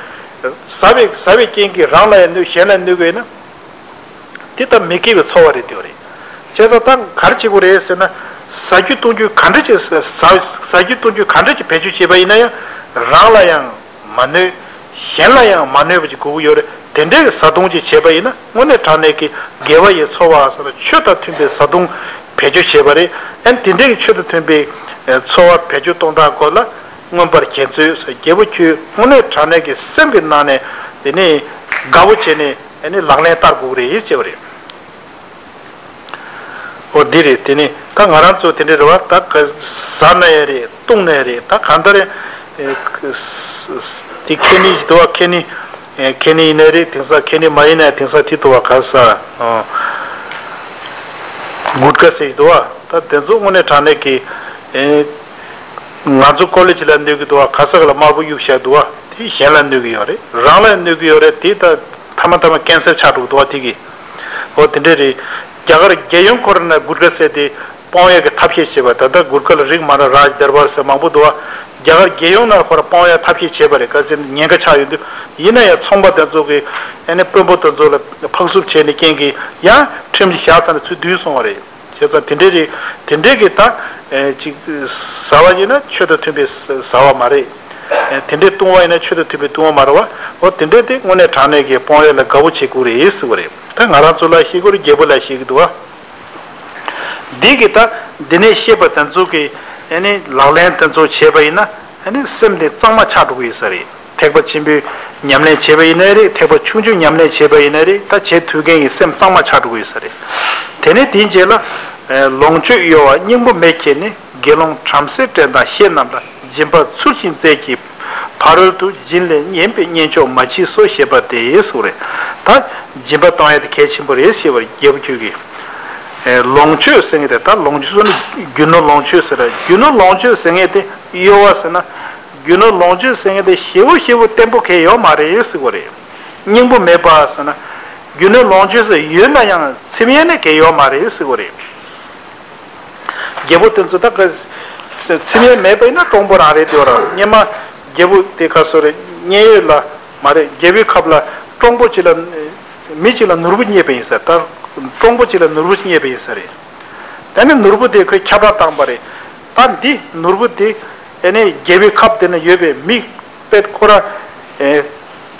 ཟ་བའི་ཟ་བའི་རྐྱེན་གྱིས་རང་ལ་ཡང་གནོད། གཞན་ལ་གནོད་དགོས་ཡིན་ན། དེ་ལྟ་མི་དགེ་བའི་འཚོ་བ་རེད་དེ་རེད། བྱས་ཙང་ད་ག་རེ་བྱེད་དགོས་རེད་ཟེར་ན། ཟ་རྒྱུ་བཏུང་རྒྱུ་ག་འདྲ་ཅིག་ཟ། ཟ་རྒྱུ་བཏུང་རྒྱུ་ག་འདྲ་ཅིག་བེད་སྤྱོད་བྱེད་པ་ཡིན་ན་ཡང་། རང་ལ་ཡང་མ་གནོད། གཞན་ལ་ཡང་མ་གནོད་པ་ཅིག་དགོས་ཀྱི་ཡོད་རེད། དེ་འདྲའི་བཟའ་བཏུང་ཅིག་བྱས་པ་ཡིན་ན། དངོས་གནས་དྲང་གནས་ཀྱི་དགེ་བ་ཡི་འཚོ་བ་ཟེར་ན་ཆོས་དང་མཐུན་པའི་བཟའ་བཏུང་བེད་སྤྱོད་བྱས་པ་རེད། ཨ་ནི་དེ་འདྲའི་ཆོས་དང་མཐུན་པའི་འཚོ་བ་བེད་སྤྱོད་གཏོང་སྟངས་སྐོར་ལ་མངོན་པར་མཁྱེན་མཛོད་ཟེར། རྒྱལ་པོ་ཁྱོད་དངོས་གནས་དྲང་གནས་ཀྱི་སེམས་ཀྱི་ནང་ནས་དེ་ནས་དགའ་བོ་བྱས་ནས། ཨ་ནི་ལག་ལེན་བསྟར་དགོས་རེད་ཅེས་པ་རེད། འོ་འདི་རེད། དེ་ནི་ད་ང་རང་ཚོ་དེ་འདྲ་རེད་བ། ད་ག་ཟ་ན་ཡང་རེད། བཏུང་ན་ཡང་རེད། ད་གང་ལྟར་ཨེ་ཁེ་ནི་ཞིག་འདུག་བ། ཁེ་ནི་ཨེ་ཁེ་ནི་ཡིན་ན་རེད། དེང་སང་ཁེ་ནི་མ་ཡིན་ན་ཡང་དེང་སང་དེ་འདུག་བ། ག་ས་གུད་ཀ་ཟེར་ཞིག་འདུག་བ། ད་དེ་ཚོ་དངོས་གནས་དྲང་གནས་ཀྱི་ཨེ་ང་ཚོ་ཀོ་ལེ་ཇི་ལ་གནོད་ཀྱི་འདུག་བ། ག་ས་ག་ལ་དམར་པོ་གཡུག་བཞག་འདུག་བ། དེ་གཞན་ལ་གནོད་ཀྱི་ཡོད་རེད། རང་ལ་གནོད་ཀྱི་ཡོད་རེད། དེ་ད་ཐ་མ་ཐ་མ་ཀན་སར་ཆགས་འགྲོ་གི་འདུག་བ། དེ་གི། འོ་དེ་འདྲ་རེད། རྒྱ་གར་རྒྱལ་ཡོངས་ཁོ་ར་ནས་གུར་ཁ་ཟེར་དེ་སྤོང་ཡས་ཀྱི་ཐབས་ཤེས་བྱས་པ། ད་ལྟ་གུར་ཁ་ལ་རིགས་མ་འདྲ་རཱཇ་དར་བར་ཟེར་མང་པོ་འདུག་བ། རྒྱ་གར་རྒྱལ་ཡོངས་ནང་ཁོ་ར་སྤོང་ཡས་ཐབས་ཤེས་བྱས་པ་རེད། ག་ཚོད་ཉེན་ཁ་ཆགས་ཡོད་དུས། ཡིན་ན་ཡང་ཚོང་པ་དེ་ཚོ་གིས་ཨ་ནི་དཔོན་པོ་དེ་ཚོ་ལ་ཕག་སུབ་བྱས་ནས་རྐྱེན་གྱིས་ཡང་ཁྲིམས་ཤིག་བཞག་ཚར་ནས་ཚུར་བསྡུས་སོང་བ་རེད། བྱས་ཙང་དེ་འདྲའི་རིགས་དེ་འདྲའི་གི་ད་ཨེ་ཅིག་ཟ་བ་ཡིན་ན་ཆོས་དང་མཐུན་པའི་ཟ་བ་མ་རེད། ཨེ་དེ་འདྲའི་བཏུང་བ་ཡིན་ན་ཆོས་དང་མཐུན་པའི་བཏུང་བ་མ་རེད་བ། འོ་དེ་འདྲའི་དེ་དངོས་གནས་དྲང་གནས་ཀྱི་སྤོང་ཡས་ལ་དགའ་བོ་བྱེད་དགོས་རེད་ཟེར་བ་རེད། ད་ང་རང་ཚོ་ལ་ཤེས་དགོས་རེད། རྒྱལ་པོ་ལ་ཤེས་ཀྱི་འདུག་བ། འདི་གི་ད་འདི་ནས་བཤད་པ་དེ་ཚོ་གི་ཨེ་ནི་ལག་ལེན་དེ་ཚོ་བྱས་པ་ཡིན་ན། ཨ་ནི་སེམས་དེ་གཙང་མ་ཆགས་འགྲོ་གི་ཡོད་ས་རེད། ཐེག་པ་ཆེན་པོའི་ཉམས་ལེན་བྱས་པ་ཡིན་ནའི་རེད། ཐེག་པ་ཆུང་ཆུང་ཉམས་ལེན་བྱས་པ་ཡིན་ནའི་རེད། ད་བྱེད་ཐུབ་མཁན་གྱི་སེམས་གཙང་མ་ཆགས་འགྲོ་གི་ཡོད་ས་རེད། དེ་ནས་དེའི་རྗེས་ལ། ལོངས་སྤྱོད་གཡོ་བ་སྙིང་པོ་མེད་ཁྱེར་ནས། དགེ་སློང་བྲམ་ཟེ་བཀྲེན་དང་བཤེས་རྣམས་ལ། སྦྱིན་པ་ཚུལ་བཞིན་མཛད་ཀྱི་ཕ་རོལ་ཏུ། སྦྱིན་ལས་ངན་པའི་གཉེན་མཆོག་མ་མཆིས་སོ། ཞེས་པ་སྟེ་ཟེར་བ་རེད། ད་སྦྱིན་པ་གཏོང་ཡ་དེ་གལ་ཆེན་པོ་རེད་ཟེར་བ་རེད། རྒྱལ་པོ་ཁྱོད་ཀྱིས། ལོངས་སྤྱོད་ཟེར་མཁན་དེ། ད་ལོངས་སྤྱོད་ཟེར་ན་རྒྱུ་ནོར་ལོངས་སྤྱོད་ཟེར་ར། རྒྱུ་ནོར་ལོངས་སྤྱོད་ཟེར་མཁན་དེ་གཡོ་བ་ཟེར་ན། རྒྱུ་ནོར་ལོངས་སྤྱོད་ཟེར་མཁན་དེ་ཞེ་པོ་ཞེ་པོ་བརྟན་པོ་གང་ཡང་ཡོད་མ་རེད་ཟེར་བ་རེད། སྙིང་པོ་མེད་པ་ཟེར་ན། རྒྱུ་ནོར་ལོངས་སྤྱོད་ཟེར་ཡོད་ན་ཡང་ཚིམ་ཡས་ནི་གང་ཡང་ཡོད་མ་རེད་ཟེར་བ་རེད། རྒྱལ་པོ་དེ་ཚོ་ད་ག་ཚིམ་ཡས་མེད་པ་ཡིན་ན་གྲོང་པོ་རང་རེད་དེ་བ་ར། སྔོན་མ་རྒྱལ་པོ་དེ་ག་སོ་རེད། མཉན་ཡོད་ལ་མ་རེད། རྒྱལ་པོའི་ཁབ་ལ་གྲོང་པོ་གཅིག་ལ་མི་གཅིག་ལ་ནོར་བུ་རྙེད་པ་ཡིན་ས། ད་གྲོང་པོ་གཅིག་ལ་ནོར་བུ་རྙེད་པ་ཡིན་ས་རེད། དེ་ནས་ནོར་བུ་དེ་ཁོས་ཁྱབ་བསྒྲགས་བཏང་པ་རེད། ད་འདི་ནོར་བུ་དེ་ཨེ་ནས་རྒྱལ་པོའི་ཁབ་དེ་ན་ཡོད་པའི་མི་དཔེ་ཁོ་ར་ཨེ་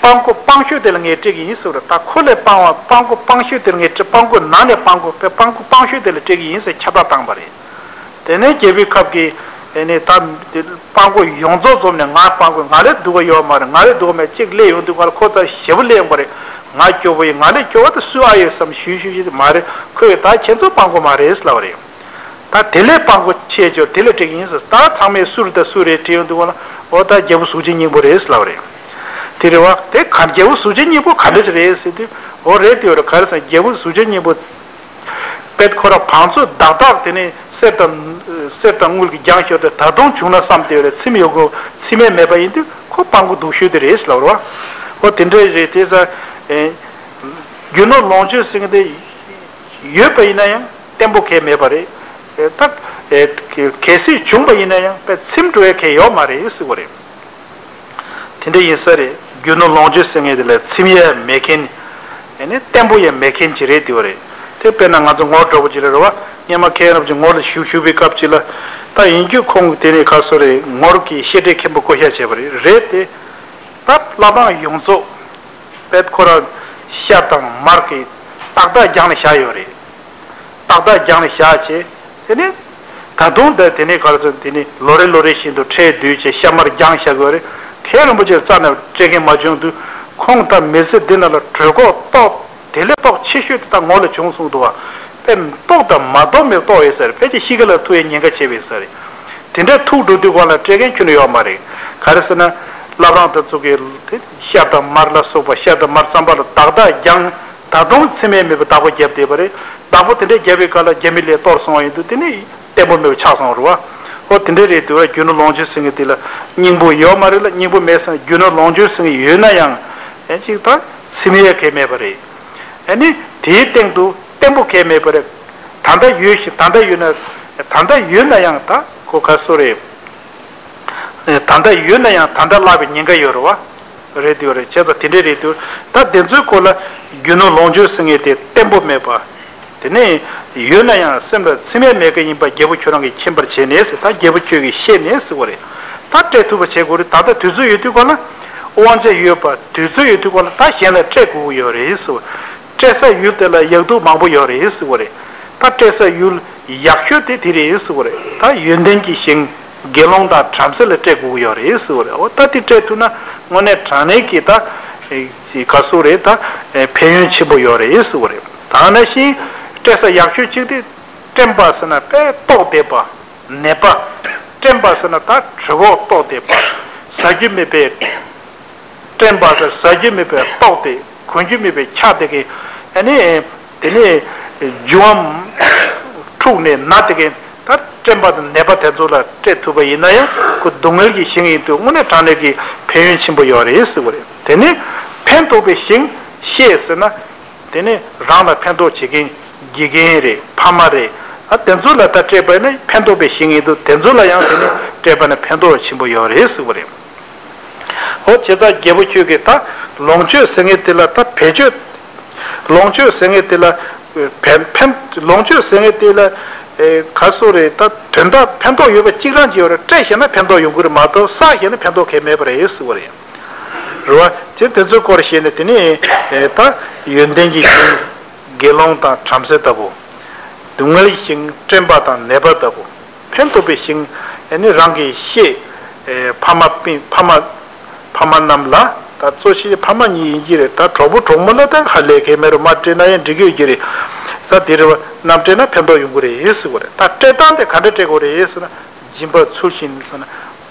སྤྲང་པོ་སྤྲང་ཤོས་དེ་ལ་ངས་སྤྲད་ཀྱི་ཡིན་ཟེར་བ་རེད། ད་ཁོ་ལས་སྤྲང་བ་སྤྲང་པོ་སྤྲང་ཤོས་དེ་ལ་ངས་སྤྲད། སྤྲང་པོ་ནང་ནས་སྤྲང་པོ་དཔེ་སྤྲང་པོ་སྤྲང་ཤོས་དེ་ལ་སྤྲད་ཀྱི་ཡིན་ཟེར་ཁྱབ་བསྒྲགས་བཏང་པ་རེད། དེ་ནས་རྒྱལ་པོའི་ཁབ་ཀྱི་ཨེ་ནས་ད་དེ་སྤྲང་པོ་ཡོངས་རྫོགས་འཛོམས་ནས་ང་སྤྲང་པོ་ང་ལས་སྡུག་པ་ཡོད་མ་རེད། ང་ལས་སྡུག་པ་མེད། གཅིག་སླེབས་ཡོང་དུས་ང་ལ་ཁོ་ཚ་ཞེ་པོ་སླེབས་ཡོང་པ་རེད། ང་སྐྱོ་པོ་ཡིན། ང་ལས་སྐྱོ་བ་དེ་སུ་ཨ་ཡོད་བསམ་ཞུ་ཞུ་ཞུ་དེ་མ་རེད། ཁོས་ད་ཁྱེད་ཚོ་སྤྲང་པོ་མ་རེད་ལབ་པ་རེད། ད་དེ་ལས་སྤྲང་པོ་ཆེ་ཆེ་དེ་ལ་སྤྲད་ཀྱི་ཡིན་ཟེར། ད་ཚང་མས་སུ་རེད་ད་སུ་རེད་དྲིས་ཡོང་དུས་སྒང་ལ་འོ་ད་རྒྱལ་པོ་གཟུགས་ཅན་སྙིང་པོ་རེད་ལབ་པ་རེད། དེ་རེད་བ། དེ་ག་རྒྱལ་པོ་གཟུགས་ཅན་སྙིང་པོ་ག་འདྲ་ཞིག་རེད་ཟེར་དུས་འོ་རེད་དེ་འོ་རེད། ག་རེ་ཟེར་རྒྱལ་པོ་གཟུགས་ཅན་སྙིང་པོ་དཔེ་ཁོ་རང་བང་མཛོད་བདག་བདག་དེ་ནས་གསེར་དང་གསེར་དང་དངུལ་གྱི་རྒྱང་ཤོར་ཏེ་ད་དུང་བྱུང་ན་བསམ་སྟེ་རེད། ཚིམ་ཡོད་དགོས། ཚིམ་ཡས་མེད་པ་ཡིན་དུས་ཁོ་སྤྲང་པོ་སྡུག་ཤོས་དེ་རེད་ལབ་རོ། ཨོ་དེ་འདྲ་རེད། དེ་ས་རྒྱུ་ནོར་ལོངས་སྤྱོད་ཟེར་མཁན་དེ་ཡོད་པ་ཡིན་ན་ཡང་བརྟན་པོ་གས་མེད་པ་རེད། ད་གལ་སྲིད་བྱུང་པ་ཡིན་ན་ཡང་དཔེ་ཚིམ་འགྲོ་ཡས་གས་ཡོད་མ་རེད་ཟེར་བ་རེད། དེ་འདྲ་ཡིན་ས་རེད། རྒྱུ་ནོར་ལོངས་སྤྱོད་ཟེར་མཁན་དེ་ལ་ཚིམ་ཡས་མེད་མཁན། ཨེ་ནི་བརྟན་པོ་ཡས་མེད་མཁན་ཅིག་རེད་དེ་བ་རེད། དེ་དཔེར་ན་ང་ཚོ་ངོར་འདྲ་པོ་ཅིག་ལ་རེད་བ། སྔོན་མ་མཁན་རབས་ཀྱི་ངོར་ལ་བཞུགས་བཞུགས་པའི་སྐབས་ཅིག་ལ། ད་ཡིན་རྒྱུ་ཁོང་གི་དེ་ནས་ག་སོ་རེད། ངོར་གྱི་བཤད་གྲྭའི་མཁན་པོ་བསྐོ་བཞག་བྱས་པ་རེད། རེད་དེ། ད་བླ་བྲང་ཡོངས་རྫོགས་དཔེ་ཁོ་རང་ཤ་དང་མར་གྱི་ཏག་ཏག་རྒྱང་ལ་བཞག་ཡོད་རེད། ཏག་ཏག་རྒྱང་ལ་བཞག་བྱས། དེ་ནས་ད་དུང་ད་དེ་ནས་ག་རེ་ཟེར། དེ་ནས་ལོ་རེ་ལོ་རེ་བཞིན་དུ་ཁྲལ་བསྡུས་བྱས་ཤ་མར་རྒྱང་བཞག་དགོས་རེད། མཁན་རིན་པོ་ཆེ་རྩ་ནས་སྤྲད་མཁན་མ་བྱུང་དུས་ཁོང་ད་མི་ཚེ་འདི་ནང་ལ་གྲོད་ཁོག་ལྟོགས། དེ་ལས་ལྟོགས་ཆེ་ཤོས་དེ་ད་ངོ་ལ་བྱུང་སོང་འདུག་བ། དཔེ་ལྟོགས་དང་མ་ལྟོགས་མེད་ལྟོགས་ཡོད་ས་རེད། ཕལ་ཆེར་ཤི་ཁ་ལ་ཐུག་ཡའི་ཉེན་ཁ་ཆེ་བའི་ས་རེད། དེ་འདྲ་ཐུག་འགྲོ་དུས་སྒང་ལ་སྤྲད་མཁན་ཁྱོན་ནས་ཡོད་མ་རེད། ག་རེ་ཟེར་ན། བླ་བྲང་དེ་ཚོ་གི་དེ་ཤ་དང་མར་ལ་སོགས་པ་ཤ་དང་མར་རྩམ་པ་ལ་ཏག་ཏག་རྒྱང་ད་དུང་ཚིམ་ཡས་མེད་པའི་བདག་པོ་བརྒྱབ་བསྡད་པ་རེད། བདག་པོ་དེ་འདྲ་བརྒྱབ་པའི་སྐབས་ལ་རྒྱ་མི་ལས་གཏོར་སོང་བ་ཡིན་དུས་དེ་ནི་བརྟན་པོ་མེད་པ་ཆགས་སོང་བ་རེད་བ། ཨོ་དེ་འདྲ་རེད་དུས་རྒྱུ་ནོར་ལོངས་སྤྱོད་ཟེར་མཁན་དེ་ལ་སྙིང་པོ་ཡོད་མ་རེད་ལ། སྙིང་པོ་མེད་ཙང་རྒྱུ་ནོར་ལོངས་སྤྱོད་ཟེར་མཁན་ཡོད་ན་ཡང་ཨེ་ཅིག་ད་ཚིམ་ཡས་གས་མེད་པ་རེད། ཨ་ནི་དེའི་སྟེང་དུ་བརྟན་པོ་གས་མེད་པ་རེད། ད་ལྟ་ཡོད་ཞིང་ད་ལྟ་ཡོད་ན། ད་ལྟ་ཡོད་ན་ཡང་ད་གོ་ག་སོ་རེད། ད་ལྟ་ཡོད་ན་ཡང་ད་ལྟ་བརླག་པའི་ཉེན་ཁ་ཡོད་རེད་བ། རེད་དུས་རེད། བྱས་ཙང་དེ་འདྲས་རེད་དུས་ད་དེ་ཚོའི་སྐོར་ལ་རྒྱུ་ནོར་ལོངས་སྤྱོད་ཟེར་མཁན་དེ་བརྟན་པོ་མེད་པ། དེ་ནས་ཡོད་ན་ཡང་སེམས་ལ་ཚིམ་ཡས་མེད་མཁན་ཡིན་པ་རྒྱལ་པོ་ཁྱོད་རང་གིས་མཁྱེན་པར་བྱས་ནས་ཟེར། ད་རྒྱལ་པོ་ཁྱོད་ཀྱིས་ཤེས་ནས་ཟེར་བ་རེད། ད་སྤྲད་ཐུབ་པ་བྱེད་དགོས་རེད། ད་ལྟ་དུས་ཚོད་ཡོད་དུས་སྐོར་ལ་དབང་ཆ་ཡོད་པ་དུས་ཚོད་ཡོད་དུས་སྐོར་ལ་ད་གཞན་ལ་སྤྲད་དགོས་ཀྱི་ཡོད་རེད་ཟེར་བ། སྤྲད་ས་ཡུལ་དེ་ལ་ཡག་སྡུག་མང་པོ་ཡོད་རེད་ཟེར་བ་རེད། ད་སྤྲད་ས་ཡུལ་ཡག་ཤོས་དེ་དེ་རེད་ཟེར་བ་རེད། ད་ཡོན་ཏན་གྱི་ཞིང་། དགེ་སློང་དང་བྲམ་ཟེ་ལ་སྤྲད་དགོས་ཀྱི་ཡོད་རེད་ཟེར་བ་རེད། འོ་ད་དེ་སྤྲད་ཐུབ་ན་དངོས་གནས་དྲང་གནས་ཀྱི་ད་ག་ཟེར་རེད། ད་ཕན་ཡོན་ཆེན་པོ་ཡོད་རེད་ཟེར་བ་རེད། ད་ནང་བཞིན་སྤྲད་ས་ཡག་ཤོས་གཅིག་དེ་བཀྲེན་པ་ཟེར་ན་དཔེ་ལྟོགས་བསྡད་པ། ནད་པ། བཀྲེན་པ་ཟེར་ན་ད་གྲོད་ཁོག་ལྟོགས་བསྡད་པ། ཟ་རྒྱུ་མེད་པའི་བཀྲེན་པ་ཟེར། ཟ་རྒྱུ་མེད་པའི་ལྟོགས་ཏེ་གོན་རྒྱུ་མེད་པའི་འཁྱག་བསྡད་མཁན། ཨ་ནི་དེ་ནས་འབྱུང་བ་འཁྲུགས་ནས་ན་བསྡད་མཁན། ད་བཀྲེན་པ་དང་ནད་པ་དེ་ཚོ་ལ་སྤྲད་ཐུབ་པ་ཡིན་ན་ཡང་ཁོ་སྡུག་བསྔལ་གྱི་ཞིང་ཡིན་དུས་དངོས་གནས་དྲང་གནས་ཀྱི་ཕན་ཡོན་ཆེན་པོ་ཡོད་རེད་ཟེར་བ་རེད། དེ་ནས་ཕན་འདོགས་པའི་ཞིང་བཤེས་ཟེར་ན། དེ་ནས་རང་ལ་ཕན་ཐོགས་བྱེད་མཁན་དགེ་རྒན་རེད། ཕ་མ་རེད། ཨ་དེ་ཚོ་ལ་ད་སྤྲད་པ་ནི་ཕན་ཐོགས་པའི་ཞིང་ཡིན་དུས་དེ་ཚོ་ལ་ཡང་དེ་ནི་སྤྲད་པ་ནི་ཕན་ཐོགས་ཆེན་པོ་ཡོད་རེད་ཟེར་བ་རེད། འོ་བྱས་ཙང་རྒྱལ་པོ་ཁྱོད་ཀྱིས་ད་ལོངས་སྤྱོད་ཟེར་མཁན་དེ་ལ་ད་བེད་སྤྱོད། ལོངས་སྤྱོད་ཟེར་མཁན་དེ་ལ་ཕན་ཕན། ལོངས་སྤྱོད་ཟེར་མཁན་དེ་ལ་ཨེ་ག་ཟེར་རེད། ད་དོན་དག་ཕན་ཐོགས་ཡོད་པ་གཅིག་རང་གཅིག་ཡོད་རེད། སྤྲད་ཤེས་ན་ཕན་ཐོགས་ཡོང་གི་རེད་མ་གཏོགས་བསགས་ཤེས་ན་ཕན་ཐོགས་གང་ཡང་མེད་པ་རེད་ཟེར་བ་རེད། རེད་བ། དེ་དེ་ཚོའི་སྐོར་བཤད་ནས་དེ་ནི་ཨེ་ད་ཡོན་ཏན་གྱི་ཞིང་། དགེ་སློང་དང་བྲམ་ཟེ་ལྟ་བུ། སྡུག་བསྔལ་གྱི་ཞིང་བཀྲེན་པ་དང་ནད་པ་ལྟ་བུ། ཕན་འདོགས་པའི་ཞིང་ཨེ་ནི་རང་གི་བཤེས། ཨེ་ཕ་མ་སྤུན་ཕ་མ། ཕ་མ་རྣམས་ལ་ད་གཙོ་ཆེ་ཕ་མ་གཉིས་ཡིན་གྱི་རེད། ད་གྲོགས་པོ་གྲོགས་མོ་ལ་ད་ཧ་ལས་གལ་མེད་རུང་མ་སྤྲད་ན་ཡང་འགྲིག་གི་ཡོད་ཀྱི་རེད། ད་དེ་རེད་བ། རྣམས་སྤྲད་ན་ཕན་ཐོགས་ཡོང་གི་རེད་ཟེར་བ་རེད། ད་སྤྲད་སྟངས་དེ་ག་འདྲ་སྤྲད་དགོས་རེད་ཟེར་ན། སྦྱིན་པ་ཚུལ་བཞིན་ཟེར་ན།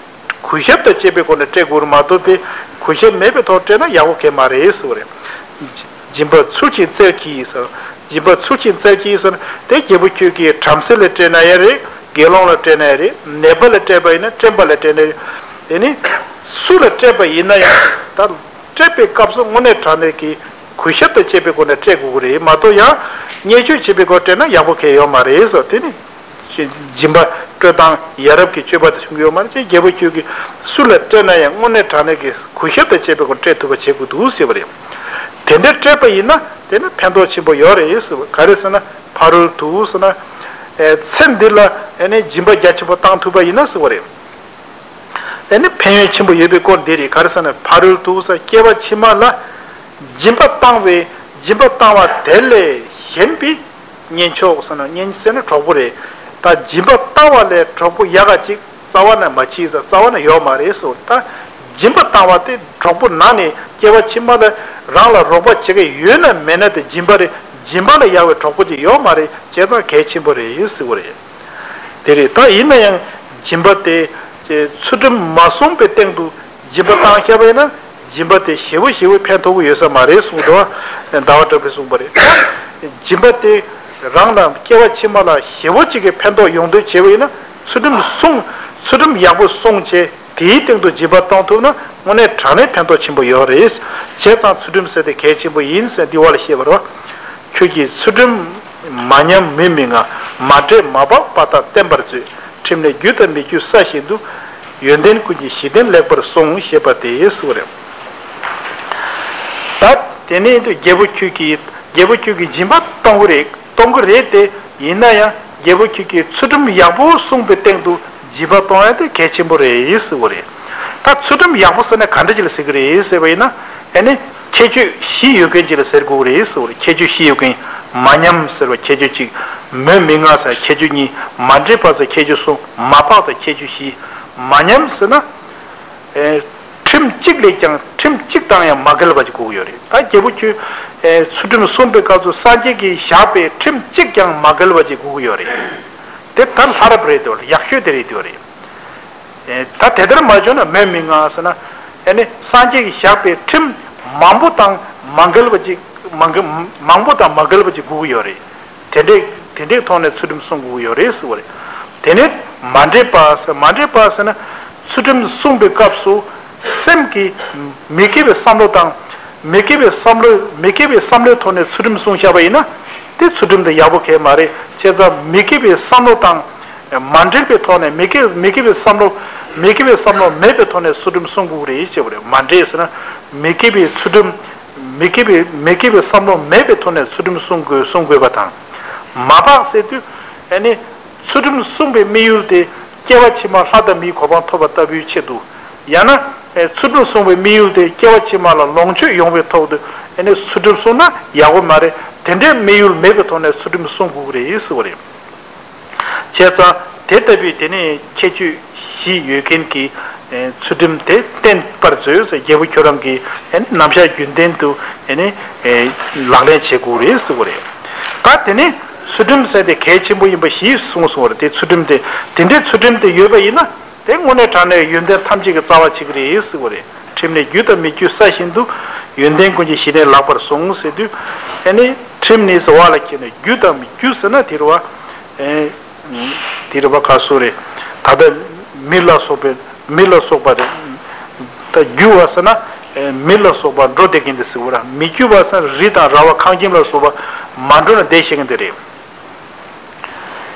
གུས་ཞབས་དང་བཅས་པའི་སྒོ་ནས་སྤྲད་དགོས་རེད་མ་གཏོགས་པའི་གུས་ཞབས་མེད་པའི་ཐོག་སྤྲད་ན་ཡག་པོ་གང་ཡང་མ་རེད་ཟེར་བ་རེད། སྦྱིན་པ་ཚུལ་བཞིན་བསྩལ་གྱིས་ཟེར། སྦྱིན་པ་ཚུལ་བཞིན་བསྩལ་གྱིས་ཟེར་ན་དེ་རྒྱལ་པོ་ཁྱོད་ཀྱིས་བྲམ་ཟེ་ལ་སྤྲད་ན་ཡང་རེད། དགེ་སློང་ལ་སྤྲད་ན་ཡང་རེད། ནད་པ་ལ་སྤྲད་པ་ཡིན་ན་བཀྲེན་པ་ལ་སྤྲད་ན་རེད། དེ་ནི་སུ་ལ་སྤྲད་པ་ཡིན་ན་ཡང་ད་སྤྲད་པའི་སྐབས་སུ་དངོས་གནས་དྲང་གནས་ཀྱི་གུས་ཞབས་དང་བཅས་པའི་སྒོ་ནས་སྤྲད་དགོས་ཀྱི་རེད་མ་གཏོགས་ཡང་བརྙས་བཅོས་བྱེད་པའི་སྒོ་སྤྲད་ན་ཡག་པོ་གང་ཡང་ཡོད་མ་རེད་ཟེར། དེ་ནི། སྦྱིན་པ་སྤྲོད་སྟངས་ཡ་རབས་ཀྱི་སྤྱོད་པ་དེ་བྱུང་གི་ཡོད་མ་རེད། ཅེས་རྒྱལ་པོ་ཁྱོད་ཀྱིས་སུ་ལ་སྤྲད་ན་ཡང་དངོས་གནས་དྲང་གནས་ཀྱི་གུས་ཞབས་དང་བཅས་པའི་སྒོ་ནས་སྤྲད་ཐུབ་པ་བྱེད་དགོས་འདུག་ཟེར་བ་རེད། དེ་འདྲ་སྤྲད་པ་ཡིན་ན་དེ་ནི་ཕན་ཐོགས་ཆེན་པོ་ཡོད་རེད་ཟེར་བ། ག་རེ་ཟེར་ན་ཕ་རོལ་ཏུ་ཟེར་ན། ཨེ་ཚེ་འདི་ལ་ཨེ་ནི་སྦྱིན་པ་རྒྱ་ཆེན་པོ་བཏང་ཐུབ་པ་ཡིན་ན་ཟེར་བ་རེད། དེ་ནི་ཕན་ཡོན་ཆེན་པོ་ཡོད་པའི་སྐོར་འདི་རེད། ག་རེ་ཟེར་ན་ཕ་རོལ་ཏུ་ཟེར་སྐྱེ་བ་ཕྱི་མ་ལ་སྦྱིན་པ་བཏང་བའི་སྦྱིན་པ་བཏང་བ་དེ་ལས་གཞན་པའི་གཉེན་མཆོག་ཟེར་ན་གཉེན་ཟེར་ན་གྲོགས་པོ་རེད། ད་སྦྱིན་པ་བཏང་བ་ལས་གྲོགས་པོ་ཡག་ག་ཅིག་རྩ་བ་ན་མ་མཆིས་ཟེར། རྩ་བ་ན་ཡོད་མ་རེད་ཟེར། ད་སྦྱིན་པ་བཏང་བ་དེ་གྲོགས་པོ་ནང་ནས་སྐྱེ་བ་ཕྱི་མ་ལ་རང་ལ་རོགས་པ་བྱེད་མཁན་ཡོད་ན་མེད་ན་དེ་སྦྱིན་པ་རེད། སྦྱིན་པ་ལ་ཡག་པའི་གྲོགས་པོ་ཅིག་ཡོད་མ་རེད། བྱས་ཙང་གལ་ཆེན་པོ་རེད་ཟེར་བ་རེད། དེ་རེད། ད་ཡིན་ན་ཡང་སྦྱིན་པ་དེ་ཚུལ་ཁྲིམས་མ་བསྲུངས་པའི་སྟེང་དུ་སྦྱིན་པ་བཏང་བཞག་པ་ཡིན་ན་སྦྱིན་པ་དེ་ཞེ་པོ་ཞེ་པོ་ཕན་ཐོགས་ཀྱི་ཡོད་ས་མ་རེད་གསུངས་འདུག། ཟླ་བ་གྲགས་པས་གསུངས་པ་རེད། སྦྱིན་པ་དེ་རང་ལ་སྐྱེ་བ་ཕྱི་མ་ལ་ཞེ་པོ་ཅིག་གི་ཕན་ཐོགས་ཡོང་འདོད་བྱས་པ་ཡིན་ན་ཚུལ་ཁྲིམས་བསྲུང་། ཚུལ་ཁྲིམས་ཡག་པོ་བསྲུངས་བྱས་དེའི་སྟེང་དུ་སྦྱིན་པ་གཏོང་ཐུབ་ན་དངོས་གནས་དྲང་གནས་ཕན་ཐོགས་ཆེན་པོ་ཡོད་རེད། བྱས་ཙང་ཚུལ་ཁྲིམས་ཟེར་དེ་གལ་ཆེན་པོ་ཡིན་ཟེར་འདི་བ་ལ་བཤད་པ་རེད། ཁྱོད་ཀྱིས་ཚུལ་ཁྲིམས་མ་ཉམས་མུས་མི་མངའ། མ་འདྲེས་མ་བག་པ་དག་བསྟེན་པར་མཛོད། ཁྲིམས་ལས་རྒྱུ་དང་མི་རྒྱུ་སྲ་བཞིན་དུ། ཡོན་ཏན་ཀུན་གྱི་གཞི་རྟེན་ལེགས་པར་བསྲུང་ཞེས་པ་དེ་ཟེར་བ་རེད། ད་དེ་ནས་དུ་རྒྱལ་པོ་ཁྱོད་ཀྱིས་རྒྱལ་པོ་ཁྱོད་ཀྱིས་སྦྱིན་པ་གཏོང་གི་རེད། གཏོང་གི་རེད་དེ། ཡིན་ན་ཡང་རྒྱལ་པོ་ཁྱོད་ཀྱིས་ཚུལ་ཁྲིམས་ཡག་པོ་བསྲུངས་པའི་སྟེང་དུ་སྦྱིན་པ་གཏོང་ཡ་དེ་གལ་ཆེན་པོ་རེད་ཟེར་བ་རེད། ད་ཚུལ་ཁྲིམས་ཡག་པོ་ཟེར་ན་ག་འདྲ་ཅིག་ལ་ཟེར་གི་རེད་ཟེར་བ་ཡིན་ན། ཨ་ནི་ཁྱད་ཆོས་བཞི་ཡོད་མཁན་ཅིག་ལ་ཟེར་དགོས་རེད་ཟེར་བ་རེད། ཁྱད་ཆོས་བཞི་ཡོད་མཁན། མ་ཉམས་ཟེར་བ་ཁྱད་ཆོས་གཅིག། མུས་མི་མངའ་ཟེར་ཁྱད་ཆོས་གཉིས། མ་འདྲེས་པ་ཟེར་ཁྱད་ཆོས་གསུམ། མ་བག་ཟེར་ཁྱད་ཆོས་བཞི། མ་ཉམས་ཟེར་ན། ཨེ། ཁྲིམས་གཅིག་ལས་ཀྱང་ཁྲིམས་གཅིག་དང་ཡང་མ་འགལ་བ་ཅིག་དགོས་ཀྱི་ཡོད་རེད། ད་རྒྱལ་པོ་ཁྱོད། ཨེ། ཚུལ་ཁྲིམས་བསྲུངས་པའི་སྐབས་སུ་སངས་རྒྱས་ཀྱིས་བཞག་པའི་ཁྲིམས་གཅིག་ཀྱང་མ་འགལ་བ་ཅིག་དགོས་ཀྱི་ཡོད་རེད། དེ་ད་ལྷ་རབ་རེད་འདུག། ཡག་ཤོས་དེ་རེད་འདུག་རེད། ཨེ། ད་དེ་ལྟར་མ་བྱུང་ན་མུས་མི་མངའ་ཟེར་ན། ཨེ་ནི་སངས་རྒྱས་ཀྱིས་བཞག་པའི་ཁྲིམས་མང་པོ་དང་མ་འགལ་བ་ཅིག། མ་འགལ། མང་པོ་དང་མ་འགལ་བ་ཅིག་དགོས་ཀྱི་ཡོད་རེད། དེ་འདྲའི་དེ་འདྲའི་ཐོག་ནས་ཚུལ་ཁྲིམས་བསྲུང་དགོས་ཀྱི་ཡོད་རེད་ཟེར་བ་རེད། དེ་ནས་མ་འདྲེས་པ་ཟེར། མ་འདྲེས་པ་ཟེར་ན་ཚུལ་ཁྲིམས་བསྲུངས་པའི་སྐབས་སུ་སེམས་ཀྱི་མི་དགེ་བའི་བསམ་བློ་དང་། མི་དགེ་བའི་བསམ་བློ། མི་དགེ་བའི་བསམ་བློའི་ཐོག་ནས་ཚུལ་ཁྲིམས་བསྲུངས་བཞག་པ་ཡིན་ན། དེ་ཚུལ་ཁྲིམས་དེ་ཡག་པོ་གང་ཡང་མ་རེད། བྱས་ཙང་མི་དགེ་བའི་བསམ་བློ་དང་མ་འབྲེལ་བའི་ཐོག་ནས། མི་དགེ། མི་དགེ་བའི་བསམ་བློ། མི་དགེ་བའི་བསམ་བློ་མེད་པའི་ཐོག་ནས་ཚུལ་ཁྲིམས་བསྲུང་དགོས་རེད་ཅེས་པ་རེད། མ་འདྲེས་ཟེར་ན་མི་དགེ་བའི་ཚུལ་ཁྲིམས། མི་དགེ་བའི། མི་དགེ་བའི་བསམ་བློ་མེད་པའི་ཐོག་ནས་ཚུལ་ཁྲིམས་བསྲུང་དགོས། བསྲུང་དགོས་པ་དང་། མ་བག་ཟེར་དུས་ཨ་ནི། ཚུལ་ཁྲིམས་བསྲུངས་པའི་དམིགས་ཡུལ་དེ་སྐྱེ་བ་ཕྱི་མ་ལྷ་དང་མིའི་གོ་འཕང་ཐོབ་པ་ལྟ་བུའི་ཆེད་དུ། ཡང་ན། ཨེ། ཚུལ་ཁྲིམས་བསྲུངས་པའི་དམིགས་ཡུལ་དེ་སྐྱེ་བ་ཕྱི་མ་ལ་ལོངས་སྤྱོད་ཡོང་བའི་ཐོག་ཏུ་ཨ་ནི་ཚུལ་ཁྲིམས་བསྲུངས་ན་ཡག་པོ་མ་རེད། དེ་འདྲའི་དམིགས་ཡུལ་མེད་པའི་ཐོག་ནས་ཚུལ་ཁྲིམས་བསྲུང་དགོས་ཀྱི་རེད་ཟེར་བ་རེད། བྱས་ཙང་དེ་ལྟ་བུའི་དེ་ནས་ཁྱད་ཆོས་བཞི་ཡོད་མཁན་གྱི། ཨེ། ཚུལ་ཁྲིམས་དེ་བསྟེན་པར་མཛོད་ཟེར། རྒྱལ་པོ་ཁྱོད་རང་གིས། ཨེ། རྣམ་གཞག་རྒྱུན་ལྡན་དུ། ཨེ་ནི། ཨེ། ལག་ལེན་བྱེད་དགོས་རེད་ཟེར་བ་རེད། ད་དེ་ནས་ཚུལ་ཁྲིམས་ཟེར་དེ་གལ་ཆེན་པོ་ཡིན་པ་ཞིག་གསུངས་སོང་བ་རེད། དེ་ཚུལ་ཁྲིམས་དེ། དེ་འདྲའི་ཚུལ་ཁྲིམས་དེ་ཡོད་པ་ཡིན་ན་དེ་དངོས་གནས་དྲང་གནས་ཡོན་ཏན་ཐམས་ཅད་ཀྱི་རྩ་བ་ཆགས་ཀྱི་རེད་ཟེར་བ་རེད། ཁྲིམས་ནི་རྒྱུ་དང་མི་རྒྱུ་སྲ་བཞིན་དུ། ཡོན་ཏན་ཀུན་གྱི་གཞི་རྟེན་ལེགས་པར་བསྲུང་ཟེར་དུས། ཨེ་ནི་ཁྲིམས་ནི་ཟེར་བ་ལ་ཁྱེད་ནི་རྒྱུ་དང་། རྒྱུ་ཟེར་ན་དེ་རེད་བ། ཨེ། དེ་རེད་བ། ག་སུ་རེད། ད་ལྟ་མི་ལ་སོགས་པའི། མི་ལ་སོགས་པ་རེད། ད་རྒྱུ་བ་ཟེར་ན། ཨེ། མི་ལ་སོགས་པ་འགྲོ་བསྡད་མཁན་དེ་ཟེར་བ་རེད། མི་རྒྱུ་བ་ཟེར་ན་རི་དང་ར་བ་ཁང་ཁྱིམ་ལ་སོགས་པ་མ་འགྲོ་ན་བསྡད་ཤེས་མཁན་དེ་རེད།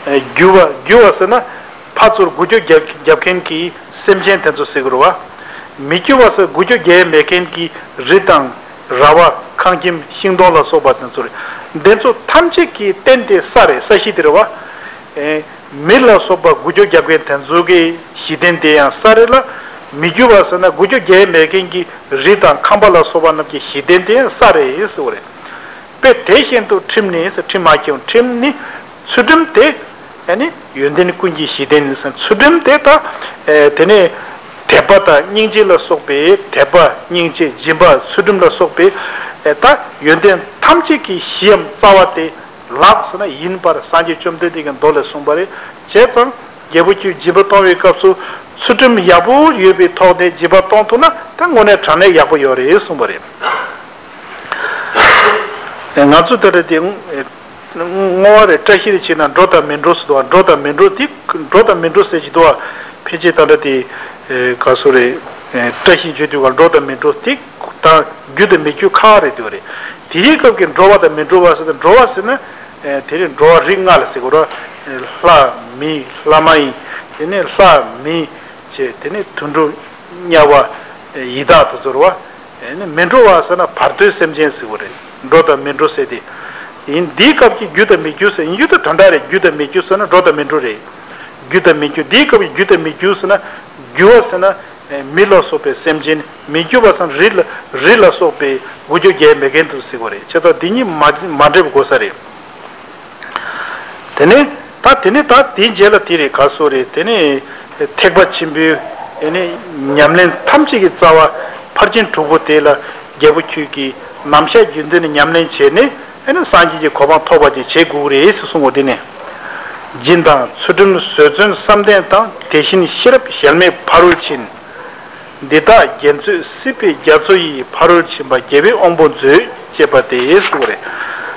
ཨེ། རྒྱུ་བ། རྒྱུ་བ་ཟེར་ན་ཕར་ཚུར་འགུལ་སྐྱོད་རྒྱབ་རྒྱབ་མཁན་གྱི་སེམས་ཅན་དེ་ཚོ་ཟེར་གི་རེད་བ། མི་རྒྱུ་བ་ཟེར་འགུལ་སྐྱོད་རྒྱག་ཡ་མེད་མཁན་གྱི་རི་དང་། ར་བ། ཁང་ཁྱིམ། ཤིང་སྡོང་ལ་སོགས་པ་དེ་ཚོ་རེད། དེ་ཚོ་ཐམས་ཅད་ཀྱི་རྟེན་དེ་ས་རེད། ས་གཞི་དེ་རེད་བ། ཨེ། མི་ལ་སོགས་པ་འགུལ་སྐྱོད་རྒྱག་མཁན་དེ་ཚོ་གི་གཞི་རྟེན་དེ་ཡང་ས་རེད་ལ། མི་རྒྱུ་བ་ཟེར་ན་འགུལ་སྐྱོད་རྒྱག་ཡ་མེད་མཁན་གྱི་རི་དང་ཁང་པ་ལ་སོགས་པ་རྣམས་ཀྱི་གཞི་རྟེན་དེ་ཡང་ས་རེད་ཟེར་བ་རེད། དཔེ་དེ་བཞིན་དུ་ཁྲིམས་ནི་ཟེར། ཁྲིམས་མ་མཁྱེན། ཁྲིམས་ནི། ཚུལ་ཁྲིམས་དེ། ཨ་ནི་ཡོན་ཏན་ཀུན་གྱི་གཞི་རྟེན་ནི་ཟེར། ཚུལ་ཁྲིམས་དེ་ད། ཨེ། དེ་ནས་དད་པ་དང་སྙིང་རྗེ་ལ་སོགས་པའི། དད་པ། སྙིང་རྗེ། སྦྱིན་པ། ཚུལ་ཁྲིམས་ལ་སོགས་པའི། ཨེ། ད་ཡོན་ཏན་ཐམས་ཅད་ཀྱི་གཞིའམ་རྩ་བ་དེ་ལགས་ཟེར་ན་ཡིན་པར་སངས་རྒྱས་བཅོམ་ལྡན་འདས་ཀྱི་མདོ་ལས་གསུངས་པ་རེད། བྱས་ཙང་རྒྱལ་པོ་ཁྱོད་སྦྱིན་པ་གཏོང་བའི་སྐབས་སུ་ཚུལ་ཁྲིམས་ཡག་པོ་ཡོད་པའི་ཐོག་ནས་སྦྱིན་པ་གཏོང་ཐུབ་ན་ད་དངོས་གནས་དྲང་གནས་ཡག་པོ་ཡོད་རེད་གསུངས་པ་རེད། ང་ཚོ་ད་ལྟ་དེ་བསྔོ་བ་རེད། བཀྲ་ཤིས་རེད་བྱས་ན་འགྲོ་དང་མི་འགྲོ་ཟེར་འདུག་བ། འགྲོ་དང་མི་འགྲོ་དེ། འགྲོ་དང་མི་འགྲོ་ཟེར་གྱི་འདུག་བ། ཕལ་ཆེར་ད་ལྟ་དེ། ཨེ། ག་སོ་རེད། ཨེ། བཀྲ་ཤིས་བརྗོད་དུས་བ། འགྲོ་དང་མི་འགྲོ་དེ་དང་རྒྱུ་དང་མི་རྒྱུ་ཁག་རེད་འདུག་རེད། དེའི་སྐབས་ཀྱི་འགྲོ་བ་དང་མི་འགྲོ་བ་ཟེར་ན། འགྲོ་བ་ཟེར་ན། ཨེ། དེ་རིང་འགྲོ་བ་རིགས་ལྔ་ལ་ཟེར་གོ་ར། ལྷ་མི་ལྷ་མ་ཡིན། དེ་ནས་ལྷ་མི་བྱས། དེ་ནས་དུད་འགྲོ་དམྱལ་བ། ཡི་དྭགས་དེ་ཚོ་རེད་བ། ཨེ་ནི་མི་འགྲོ་བ་ཟེར་ན་བར་དོའི་སེམས་ཅན་ཟེར་བ་རེད། འགྲོ་དང་མི་འགྲོ་ཟེར་དེ། ཡིན་འདིའི་སྐབས་ཀྱི་རྒྱུ་དང་མི་རྒྱུ་ཟེར། ཡིན་རྒྱུ་དེ་དོན་དག་རེད། རྒྱུ་དང་མི་རྒྱུ་ཟེར་ན་འགྲོ་དང་མི་འགྲོ་རེད། རྒྱུ་དང་མི་རྒྱུ། འདིའི་སྐབས་ཀྱི་རྒྱུ་དང་མི་རྒྱུ་ཟེར་ན། རྒྱུ་བ་ཟེར་ན། མི་ལ་སོགས་པའི་སེམས་ཅན་མི་རྒྱུ་བ་སམ་རི་ལ་རི་ལ་སོགས་པའི་དགུ་བཅུ་བརྒྱད་མེད་མཁན་དུ་ཟེར་བ་རེད། བྱས་ཙང་འདི་གཉིས་མ་མ་འདྲེས་པ་དགོས་ས་རེད། དེ་ནས་ད་དེ་ནས་ད་དེའི་རྗེས་ལ་དེ་རེད་ག་སོ་རེད། དེ་ནས་ཐེག་པ་ཆེན་པོའི་ཨེ་ནི་ཉམས་ལེན་ཐམས་ཅད་ཀྱི་རྩ་བ་ཕར་ཕྱིན་དྲུག་པོ་དེ་ལ་རྒྱལ་པོ་ཁྱོད་ཀྱིས་ནམ་ཞག་རྒྱུན་དུ་ནས་ཉམས་ལེན་བྱས་ནས་ཨེ་ནི་སངས་རྒྱས་ཀྱི་གོ་འཕང་ཐོབ་པ་ཅིག་བྱེད་དགོས་ཀྱི་རེད་ཟེར་གསུངས་པ་འདི་ནས། སྦྱིན་དང་ཚུལ་ཁྲིམས་བཟོད་བརྩོན་བསམ་གཏན་དང་། དེ་བཞིན་ཤེས་རབ་གཞལ་མེད་ཕ་རོལ་ཕྱིན། འདི་དག་རྒྱན་མཛོད་སྲིད་པའི་རྒྱ་མཚོ་ཡི། ཕ་རོལ་ཕྱིན་པ་རྒྱལ་བའི་དབང་པོ་མཛོད། ཅེས་པ་སྟེ་ཟེར་བ་རེད།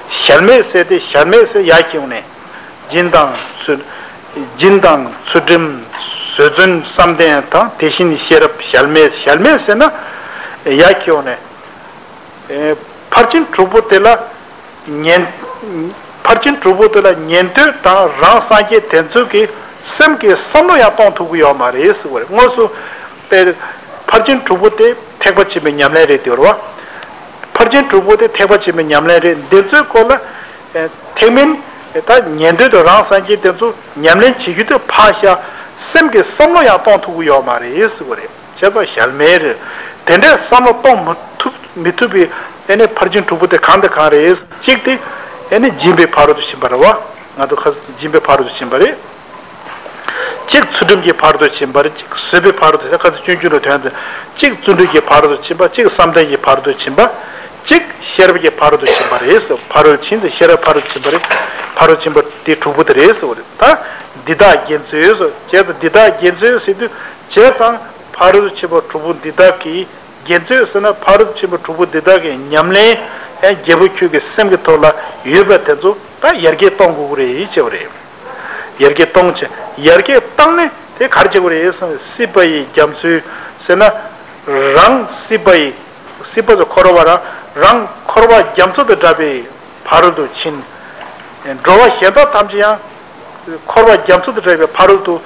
གཞལ་མེད་ཟེར་ཏེ་གཞལ་མེད་ཟེར་ཡར་ཁྱེར་ཡོང་ནས། སྦྱིན་དང་ཚུལ་སྦྱིན་དང་ཚུལ་ཁྲིམས་བཟོད་བརྩོན་བསམ་གཏན་དང་། དེ་བཞིན་ཤེས་རབ་གཞལ་མེད། གཞལ་མེད་ཟེར་ན་ཡར་ཁྱེར་ཡོང་ནས། ཨེ། ཕར་ཕྱིན་དྲུག་པོ་དེ་ལ་ཉན། ཕར་ཕྱིན་དྲུག་པོ་དེ་ལ་ཉན་ཐོས་དང་རང་སངས་རྒྱས་དེ་ཚོ་གི་སེམས་ཀྱི་བསམ་བློ་ཡང་གཏོང་ཐུབ་ཀྱི་ཡོད་མ་རེད་ཟེར་བ་རེད། དངོས་སུ་དཔེ་ཕར་ཕྱིན་དྲུག་པོ་དེ་ཐེག་པ་ཆེན་པོའི་ཉམས་ལེན་རེད་དེ་རེད་བ། ཕར་ཕྱིན་དྲུག་པོ་དེ་ཐེག་པ་ཆེན་པོའི་ཉམས་ལེན་རེད། འདི་ཚོའི་སྐོར་ལ་ཨེ། ཐེག་དམན་ད་ཉན་ཐོས་དང་རང་སངས་རྒྱས་དེ་ཚོ་ཉམས་ལེན་བྱེད་རྒྱུ་དེ་ཕར་བཞག་སེམས་ཀྱི་བསམ་བློ་ཡང་གཏོང་ཐུབ་ཀྱི་ཡོད་མ་རེད་ཟེར་བ་རེད། བྱས་ཙང་གཞལ་མེད་རེད། དེ་འདྲའི་བསམ་བློ་གཏོང་མི་ཐུབ་མི་ཐུབ་པའི་ཨེ་ནས་ཕར་ཕྱིན་དྲུག་པོ་དེ་གང་དང་གང་རེད། གཅིག་དེ་ཨེ་ནས་སྦྱིན་པའི་ཕ་རོལ་ཏུ་ཕྱིན་པ་རེད་བ། ང་ཚོ་ཁ་སང་སྦྱིན་པའི་ཕ་རོལ་ཏུ་ཕྱིན་པ་རེད། གཅིག་ཚུལ་ཁྲིམས་ཀྱི་ཕ་རོལ་ཏུ་ཕྱིན་པ་རེད། གཅིག་བཟོད་པའི་ཕ་རོལ་ཏུ་ཕྱིན་ཁ་སང་སྤྱོད་འཇུག་ལ་ཐོན་ཏེ། གཅིག་བརྩོན་འགྲུས་ཀྱི་ཕ་རོལ་ཏུ་ཕྱིན་པ། གཅིག་བསམ་གཏན་གྱི་ཕ་རོལ་ཏུ་ཕྱིན་པ། གཅིག་ཤེས་རབ་ཀྱི་ཕ་རོལ་ཏུ་ཕྱིན་པ་རེད་ཟེར། ཕ་རོལ་ཕྱིན་ཏེ་ཤེས་རབ་ཕ་རོལ་ཏུ་ཕྱིན་པ་རེད། ཕ་རོལ་ཕྱིན་པ་དེ་དྲུག་པོ་དེ་རེད་ཟེར་བ་རེད། ད་འདི་དག་རྒྱན་མཛོད་ཟེར། བྱས་ཙང་འདི་དག་རྒྱན་མཛོད་ཟེར་དུས་བྱས་ཙང་ཕ་རོལ་ཏུ་ཕྱིན་པ་དྲུག་པོ་འདི་དག་གི་རྒྱན་མཛོད་ཟེར་ན་ཕ་རོལ་ཏུ་ཕྱིན་པ་དྲུག་པོ་འདི་དག་གི་ཉམས་ལེན་ཨེ་རྒྱལ་པོ་ཁྱོད་ཀྱི་སེམས་ཀྱི་ཐོག་ལ་ཡོད་པ་དེ་ཚོ་ད་ཡར་རྒྱས་གཏོང་དགོས་ཀྱི་རེད་ཅེས་པ་རེད། ཡར་རྒྱས་གཏོང་བྱེད། ཡར་རྒྱས་བཏང་ནས་དེ་ག་རེ་བྱེད་དགོས་རེད་ཟེར་ན། སྲིད་པ་ཡི་རྒྱ་མཚོའི་ཟེར་ན། རང་སྲིད་པ་ཡི། སྲིད་པ་ཟེར་འཁོར་བ་རང་། རང་འཁོར་བ་རྒྱ་མཚོ་དང་འདྲ་བའི་ཕ་རོལ་ཏུ་ཕྱིན། འགྲོ་བ་གཞན་དག་ཐམས་ཅད་ཡང་འཁོར་བ་རྒྱ་མཚོ་དང་འདྲ་བའི་ཕ་རོལ་ཏུ་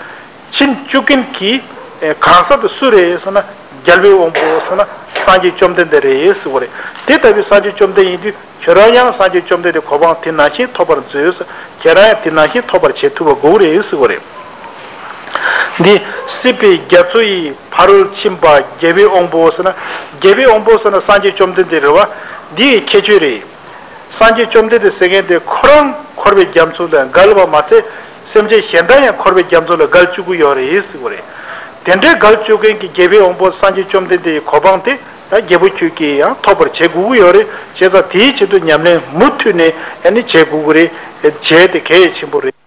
ཕྱིན་བཅུག་མཁན་གྱི་གང་ཟག་དེ་སུ་རེད་ཟེར་ན། རྒྱལ་བའི་དབང་པོ་ཟེར་ན་སངས་རྒྱས་བཅོམ་ལྡན་འདས་རེད་ཟེར་བ་རེད། དེ་ལྟ་བུའི་སངས་རྒྱས་བཅོམ་ལྡན་ཡིན་དུས། ཁྱོད་རང་ཡང་སངས་རྒྱས་བཅོམ་ལྡན་འདས་གོ་འཕང་དེ་ནང་བཞིན་ཐོབ་པར་མཛོད། ཁྱེད་རང་ཡང་དེ་ནང་བཞིན་ཐོབ་པར་བྱེད་ཐུབ་པ་དགོས་རེད་ཟེར་བ་རེད། འདི་སྲིད་པའི་རྒྱ་མཚོ་ཡི། ཕ་རོལ་ཕྱིན་པ་རྒྱལ་བའི་དབང་པོ་ཟེར་ན། རྒྱལ་བའི་དབང་པོ་ཟེར་ན་སངས་རྒྱས་བཅོམ་ལྡན་འདས་རེད་བ། འདི་ཡི་ཁྱད་ཆོས་རེད། སངས་རྒྱས་བཅོམ་ལྡན་འདས་ཟེར་མཁན་དེ་ཁོ་རང་འཁོར་བའི་རྒྱ་མཚོ་དང་འགལ་བ་མ་ཚད། སེམས་ཅན་གཞན་དག་ཡང་འཁོར་བའི་རྒྱ་མཚོ་ལ་འགལ་བཅུག་གི་ཡོད་རེད་ཟེར་བ་རེད། དེ་འདྲའི་འགལ་བཅུག་མཁན་གྱི་རྒྱལ་བའི་དབང་པོ་སངས་རྒྱས་བཅོམ་ལྡན་འདས་ཡི་གོ་འཕང་དེ། ད་རྒྱལ་པོ་ཁྱོད་ཀྱིས་ཡང་ཐོབ་པར་བྱེད་དགོས་ཀྱི་ཡོད་རེད། བྱས་ཙང་དེའི་ཆེད་དུ་ཉམས་ལེན་མུ་མཐུད་ནས་ཨ་ནི་བྱེད་དགོས་ཀྱི་རེད། བྱས་ཏེ་གལ་ཆེན་པོ་རེད།